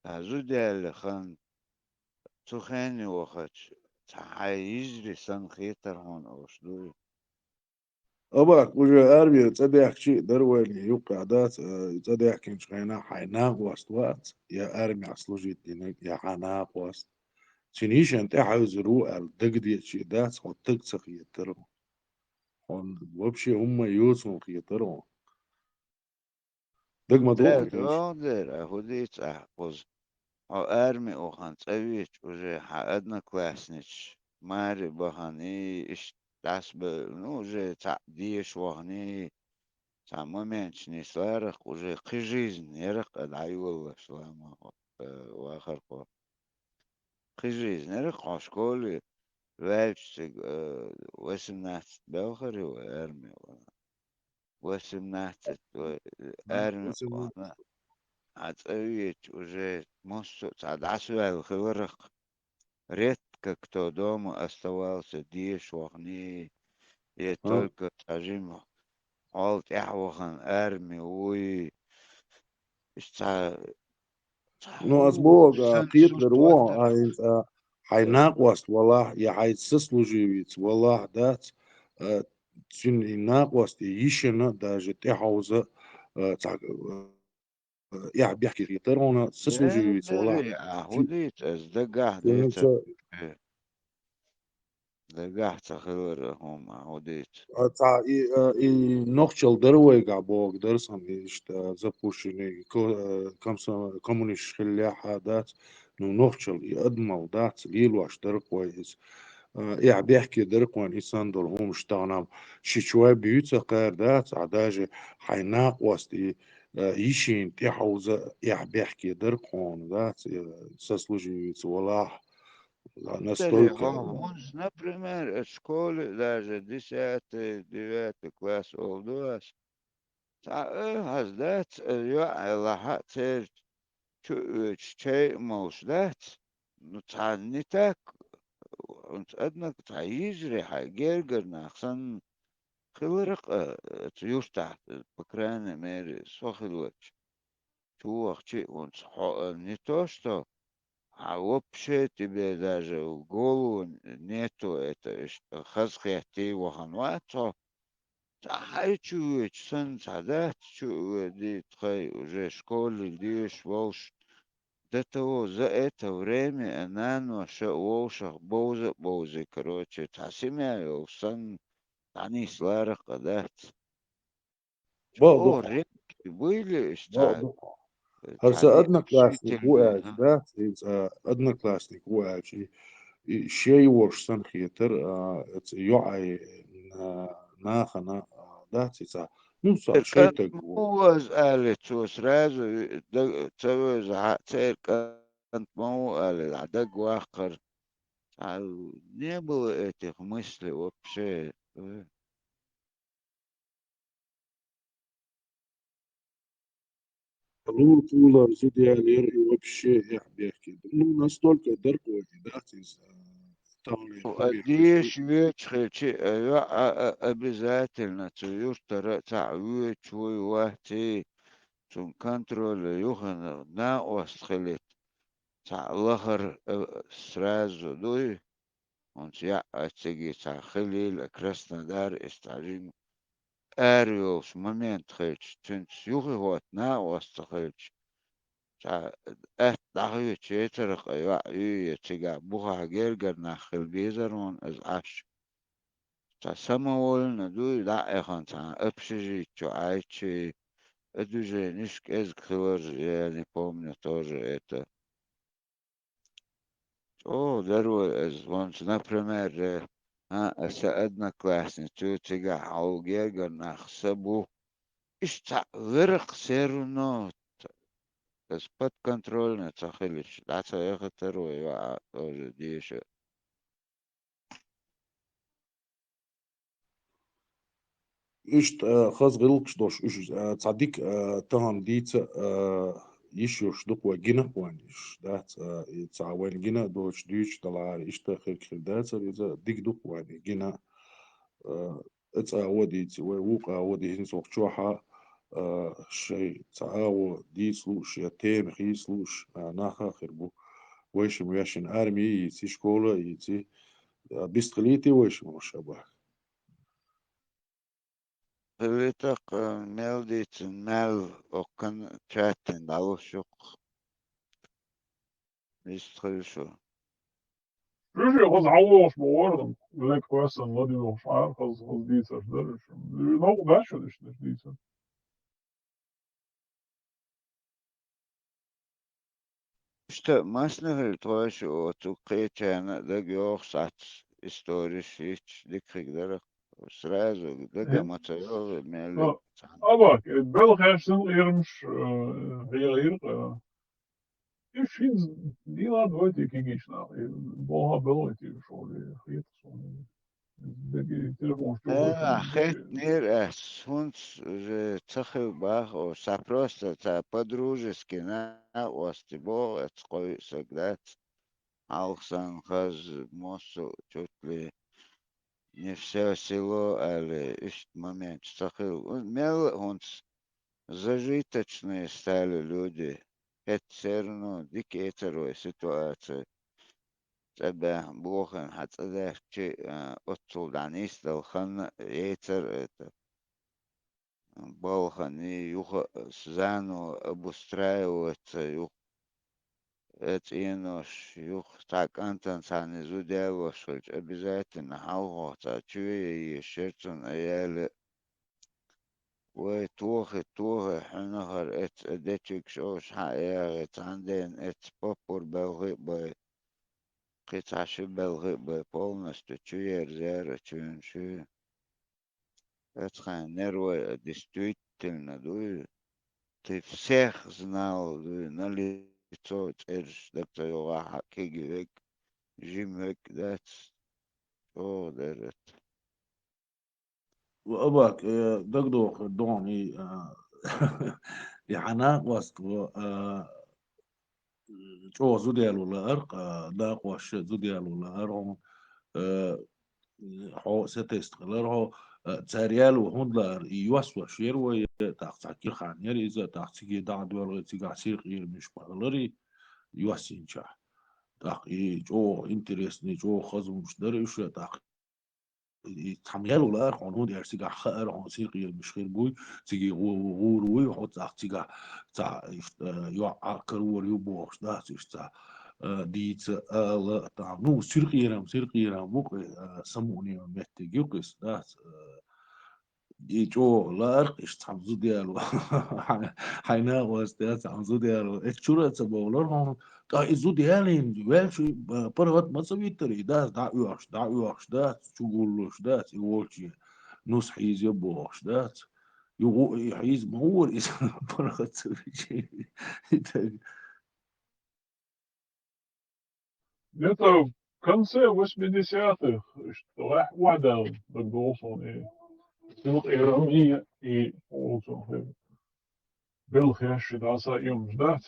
Цхьа зуда яьлла хан, цу хене вахача, цхьа хьайн йижарий санна хетар хьуна ош, дуй. Абак, уже армера цӀа даьхкича а дара вайна юккъехь дац, а, цӀа даьхкинчу хенахь хьайн накъост вац, я армехь служить динарг, я хьан накъост. Цуьнан йишина тӀехьевзар ву аьлла дагадеъча а дац, хьо таг ца хетара. Хьуна вообще хӀумма а йоцун хетара хьуна. Дага ма ду Э, хьуна хӀинца? ДогӀу дера, а хӀун дийца ахь кхуза? Хьо арми ухана цӀа веача уже хьан одноклассницаш маре баханий, иштта дӀасабевлла, ну, уже цхьаъ деша ваханий, цхьа моменташ нисларах, уже кхин жизнь яракх а дӀайолалаш лама хьо, э, вахархо. Кхин жизнь яракх хьо школе ваьлча цига, э, восемнадцать белхарий вай арми ван. Восемнадцать вай, э, М, арми восемнадцать. Ван. Хьан цӀа веача уже массо а цхьа дӀасаваьлла хиларах. Редко кто дома оставался, деша ваханий, я А? только цхьа жима хьол тӀаьхьа вахана арми вуй. Иштта цхьа, цхьа Ну, ас хӀу боху, а, сан кхетар ву, сурт а, хӀинца, а, хьайн накъост валахь, я хьайн сослуживец валахь дац, а, цуьнан и накъост, и йишина даже тӀехьовза, а, цхьа, а, эхь-бехке хетар хьуна, сослуживец валахь. Э, а хӀун дийца, ас дагахь децар. Э, дагахь ца хилар хӀума, а хӀун дийца. А, цхьа и, а, и нохчалла дара вайгахь боху дара сан, иштта, а, запущенный ко-, а, комсо-, коммунисташ хиллехь а дац, ну, нохчалла и адамалла дац, лелош дара-кх вай иза. А, эхь-бехке дара-кх вайн и санна долу хӀумаш тахана-м. Ши чу вай буьйцу а кхара дац, а даже хьайн накъост и, а, йишина тӀехьовза эхь-бехке дара-кх хьуна дац, э, сослуживец валахь. Настолько. Хьо хӀунца, например, школе даже десятый, девятый класс олу ду ас. Цхьа а хьажа дац, э, йоӀ а лахьа а церан чу а оьцуш, чай а молуш дац. Ну, цхьа не так, хӀунца однако цхьа йижарий хьайн гергара нах санна хиларх а, э, цу юртахь, э, по крайней мере, со хиларчу. Чу вахча а хӀунца хьо, а, не то что, а вообще тебе даже в голову нету это, иш-, хазахеттий вахана вац хьо. Цхьа хьай чу воьдуш санна, цхьа дац чу а воьдий, тхай уже школе деша волуш, до того, за это время а наноша вовшах бовза а бовзий, короче, цхьа семья йолуш санна, дӀанисларах а дац. Бо, О, дукха. Редкие были, бо, цхьа, дукха. Э, ХӀара цхьа сан ре-, одноклассник ву решительный, аьлча, а? Да, цхьа одноклассник ву аьлча, и, и шен йолуш санна хетар, а, цхьа йоӀай, а, нахана, а, да, цхьа, цхьа, ну, цхьа Э, шен таг ву. Ма ваза аьлла, цо сразу, э, даг-, ца вевза, хьа, церан кӀант ма ву аьлла, дагаваккхар. Цхьа, не было этих мыслей вообще. Э. Лур кулар зуда ялера и вообще эхь бехке. Ну, настолько даркъони дац иза, а, тахлер Ну, а хӀумер деша хезчи. Веч хилчи, а, а, а, обязательно цу юртара цхьаъ воьдуш вуй, вац, цун контроле юхана накъост хилийта. Цхьаъ лахара, а, сразу дуй, хӀунца яа а цига цхьа хилийла, а, Краснодар, и цхьа жима араволуш момент хилча, цуьнца юхи хӀотта накъост ца хилча, цхьа атта дӀахоьцуш яцара-кх йоӀ юй, я цигахь бухахь гергара нах хила безара хьуна иза Ӏаш. Цхьа самовольно дуй, дӀа а эхна цхьана общежитечу Ӏайчи, а, движениш кӀезиг хилар, я не помню тоже это. ЧӀогӀа дара вай иза, хӀунца, например, э, а, сан одноклассница ю, цигахь хьал гергара нах са бу. Иштта цхьаъ веракх все равно т-, иза подконтрольно ца хилча, дӀа ца яхийтара вай йоӀ тоже деша. Иштта, а, хаза гӀиллакхаш долуш уьш, а, цхьа дика, а, тахана дийца, а, йиш йолуш ду-кх вай, гина а вайна уьш, дац, а, и цхьа вайна гина а доцуш дуьйцуш далахьара, иштта хирг хир дацара иза, дика ду-кх вайна и гина, а, цӀа а вон дийци, вай вукъа а вон ди хӀинца вокху чохь а, а, шайн цхьа агӀо дийца лууш, я тема хийца лууш, а, нах а хир бу. Вайшимма вешина арми а йийци, школа а йийци, а, бистхилийти вайшимма шаба. Хилийта-кх, мел дийцина, мел оккхан чаттина дӀалуш ю-кх. Вистхуьлуш ву. Жужи хаза хьалвохуш ма вара, лек кхоьссина ладуьйгӀуш Ӏара, хаза, хаза дийцарш дара уьш. Новкъа дац шуна иштта дийцар? Иштта массанхьа хила тхойша оцу кхечарна а дагайогӀу сац историш йитча дика хиг дара. Сразу дага ма ца йогӀу, мел Ха, цхьаьна. Абак, э, белхаш санна къирамаш, э, хьегӀира-кх, э, и шин дийла а дойтий кегийчу нах, и болх а белхийтий шуна, хета суна. Дерриге телефонаш чу Э, хеттера ас, хӀунца уже ца хила боху, сан просто ца по-дружески накъостий боху, эцца кхо-йиъ саг дац. Хьалха санна хаза, массо а чуть ли не всё село аьлла, иштта моменташ ца хилла. Мел а хӀунца зажиточные стали люди. ХӀетта все равно дика эцар вай ситуаци. ЦӀа баьхна бохийна хьан цӀа даьхкичи, а, оццул дӀа нийсдала хан а эцар это. Балхана юха а заново обустраиваться юха, э, цӀенош юха цхьа кӀантана цхьаьна зуда ялош хилча, обязательно хьалхо цхьа чу яйеш яра цунна а яьлла. Вай, тохий, тохий, хьуьнахара эцца дечиг шовш хьан а ягӀий, цхьаьндена эцца поппур белхий а бай, кхин цхьа ши белхий а бай, полностью чу ерзара чуьнан шуьйра. Эцхьайн нервой а действительно дуй, ты всех знал дуй, на лицо цӀераш даг ца йогӀахь а кегий верг, жима верг дац, чӀогӀа дара. Ва Абак, э, дагдоху догӀна и, а, и хьан накъост ву, а, чӀогӀа зуда яло лаара, а, накъост ша зуда яло лаара хьуна, э, хьо сатест хилар хьо, а, цара яло хӀунда лаара, и йоссош яра вай, тӀаккха цхьа кирхана яра иза, тӀаккха цига дӀа а доьлхий, цигахь сиркъа йира муьш ма хилари, йоссийначохь. ТӀаккха и чӀогӀа интересный, чӀогӀа хаза хӀумаш дара уьш, тӀаккха и цхьа мел лаьара хьуна, хӀунда аьлча цигахь хаьара хьуна сиркъерамаш хир буй, цига гӀу-, гӀу-, гӀур вуй, хьо цӀахь цигахь цхьа, иштта, э, йоӀ Ӏа карор ю бохуш дац, иштта цхьа, э, дийца, ала, там, ну, сиркъерам, сиркъерам бу-кх, э, самуъне меттиг ю-кх иза, дац, э, и чӀогӀа лаьара-кх иштта цхьана зудаьло. Хьайн, хьайн накъостий цхьана зудаьло. Эцу чура а ца бовлар хьуна. ТӀаккха и зудаьлийна ваьлча, э, паргӀат ма ца виттара, и дац, дӀаоьхуш, дӀаоьхуш дац, чугуллуш дац, и волче нус хьийза бохуш дац. И гӀу-, и хьийза ма вора иза, паргӀат ца вичи. И таг. Где-то в конце восьмидесятых, что, э, охьадал, так должен, и сиркъерам и, и, белхеш и дӀаса иймаш дац.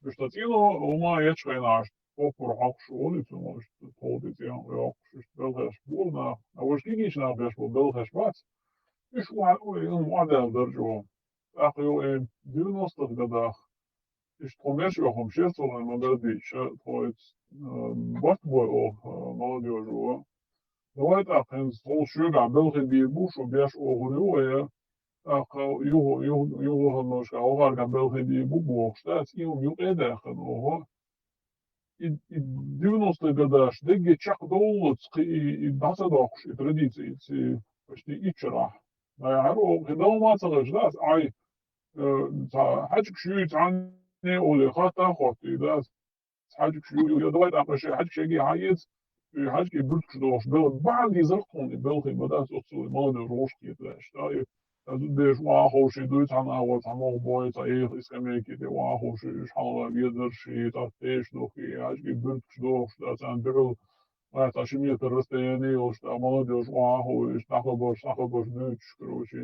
Уьш ца цӀено, ума ечхайнаш, поппур хьокхуш волу, цу мо, уьш тховди цӀен йоккхуш, уьш белхеш бу нах. А ваш кигичнах беш бу белхеш бац. Уьш ва-, ва-, ва-, охьадал даржо. ТӀаккха йо, э, девяностых годах. Иштта тхо меш йохум шерцалгӀайн ма дардича, тхоьца, э, барт бой оха, э, молодёжь ву. Давай тӀаккха хӀинца тхол шуьгахь белхи бийр бу, шу беш охур ю вай, тӀаккха юха, юха, юха ханношка охарга белхи бийр бу бохуш, дац, и хӀума юкъе даьхна оха. И, и девяностые годаш дегге чекхдовллац, кхи и, и дӀа ца доккхуш, и традицица, и почти иччарахь. Ай, хьаро, кхи дов ма ца хилча, дац, ай, э, цхьа хьаьжкӀаш юй цхьанне оле хатта а хоттуьйту, дац. ХьаьжкӀаш юй, юй, давай тӀаккха ши хьаьжкӀаш шеги хьаийца, и хьаьжкӀий буьртигаш дохуш, бел-, бахьана дезарх тхуна, и белхий ма дац оццул, и молодёжь вовшахкхеташ. Ай, аз деш вон ховший дуй, цхьана агӀор цхьа мох бой, цхьа эха скамейки тӀе вон ховший, уьш хьалха везарш, и цхьа теш доху, и хьаьжкӀий буьртигаш дохуш, дац, царна дуьхьал Ай, цхьа ши метр расстояние йолуш, тӀаккха молодёжь охьахуьйсуш, дӀахабарш, схьахабарш дуьйцуш, короче.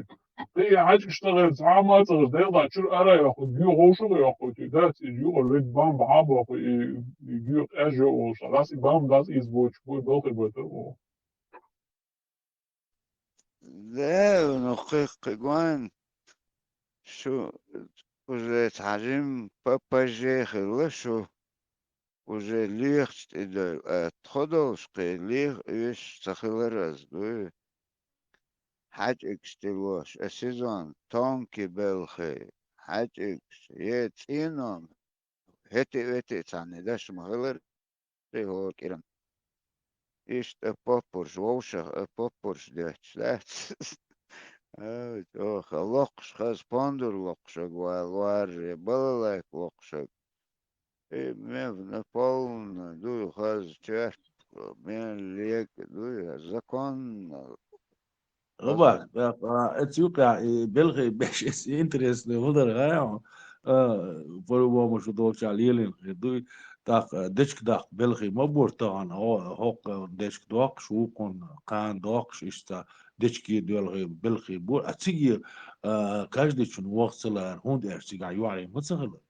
Кхин и хьаьжкӀаш ца хилча, цхьа а ма ца хилча, делла чуьра ара а йоккху, гуьйхуш а йоккхуьйту, дац, иза юкъара вид бамба хьа а боккху, и, и гуьйху къежжа а волуш, дас и бамба дас иза боцуш, бой белхи бойтар боху. Да, ну, кхы, кхы гон, шу уже цхьа жимма ППЖ хилла шу. Уже лехачу тӀе дойла, а тхо долуш кхин леха оьшуш ца хилар ас дуй. ХьаьжкӀаш тӀе лош, а сезон, тонкий белхий, хьаьжкӀаш, е цӀеном, хӀетте-ветте цхьанне даш ма хилар, тӀе хӀора кӀиран. Иштта а поппурш, вовшах а поппурш доьттуш дац. Ай, чӀоха, локхуш хаза, пондур локхушаг вала, варре, балалайка локхушаг. И мев наполнена дуй хаза чоьтта, мел лека дуй, законно. Роберт, тӀаккха, а, эцу юкъахь и белхий беш, эцу интересный хӀун дара хаьий хьуна? А, по-любому шу долчохь лелийна хир дуй. ТӀаккха, а, дечка даккха белхий ма бора тахана, хӀо-, хӀокху дечка доккхуш, вукхунна кхана доккхуш, иштта дечке доьлхий белхий бора. А циге, а, каждыйчун ваха ца лаьара, хӀунда аьлча цигахь йоӀарий ма ца хилла.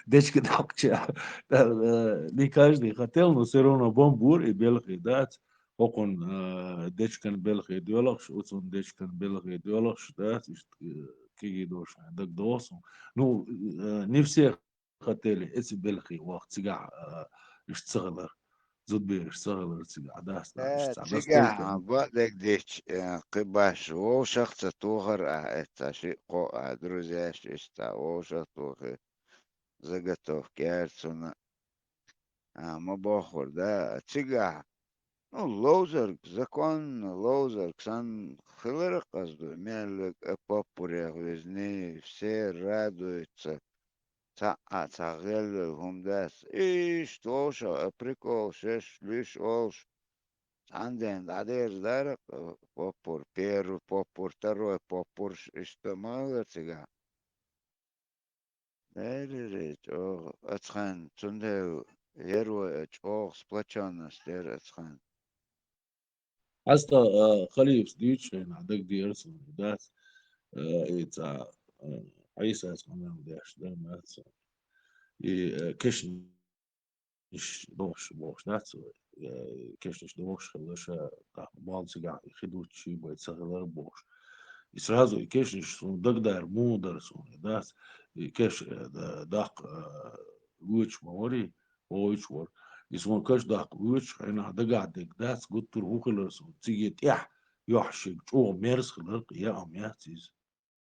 Дечка доккхуча, а, не каждый хотел, но всё равно бан бора и белхий, дац. ХӀокхун, а, дечкан белхий доьлхуш, оцун дечкан белхий доьлхуш, дац, иштта, э, кегий долуш хьайн дагадогӀу суна. Ну, э, не все хотели эцу белхий ваха цигахь, а, иштта ца хилар. Зудбераш ца хилар цигахь, дац, дац, э, иштта цхьа цигахь дастайта. Бакъдерг дича, э, кхин баш вовшах а ца тохар ахь эццахь шиъ-кхоъ ахь друзьяш иштта вовшах а тухий, заготовка яьра цунна. А, ма боххура, да, цигахь, ну, ловзарг, законно ловзарг санна хиларх аз ду, меллиг а поппурех визний, все радуются, цхьаъ а цхьа гӀелвелла хӀума дац, иштта вовшах а прикол шеш, луьйш олуш, цхьана ден дӀадерза дарах а поппур, первый поппур, второй поппурш, иштта ма хилар цигахь. Дерриг чӀогӀа ацхьан, цундела яр вай а чӀогӀа сплочённость яр ацхьан. Хьаста, а, халифас дуьйцу хенахь дагадеара суна, дац, а, и цхьа, а, Ӏийсас къамел деш дар мац. И, а, кешнаш дохуш, бохуш дац вай, э, кешнаш дохуш хилла ша, тӀаккха болу цигахь и хи дуттуш бай ца хилар бохуш. И сразу и кешнаш суна дагадара, муха дара суна, и дац, и кеш, э, да-, даккха, э, лоьцуш ма варий, вовчу вара. Иза вон каш даккха вуьйцуш хьайна дагахь дерг дац, гуттар хӀун хилар со. Циге тӀехь йохьшиг чӀогӀа мерза хилар, я ам яц иза.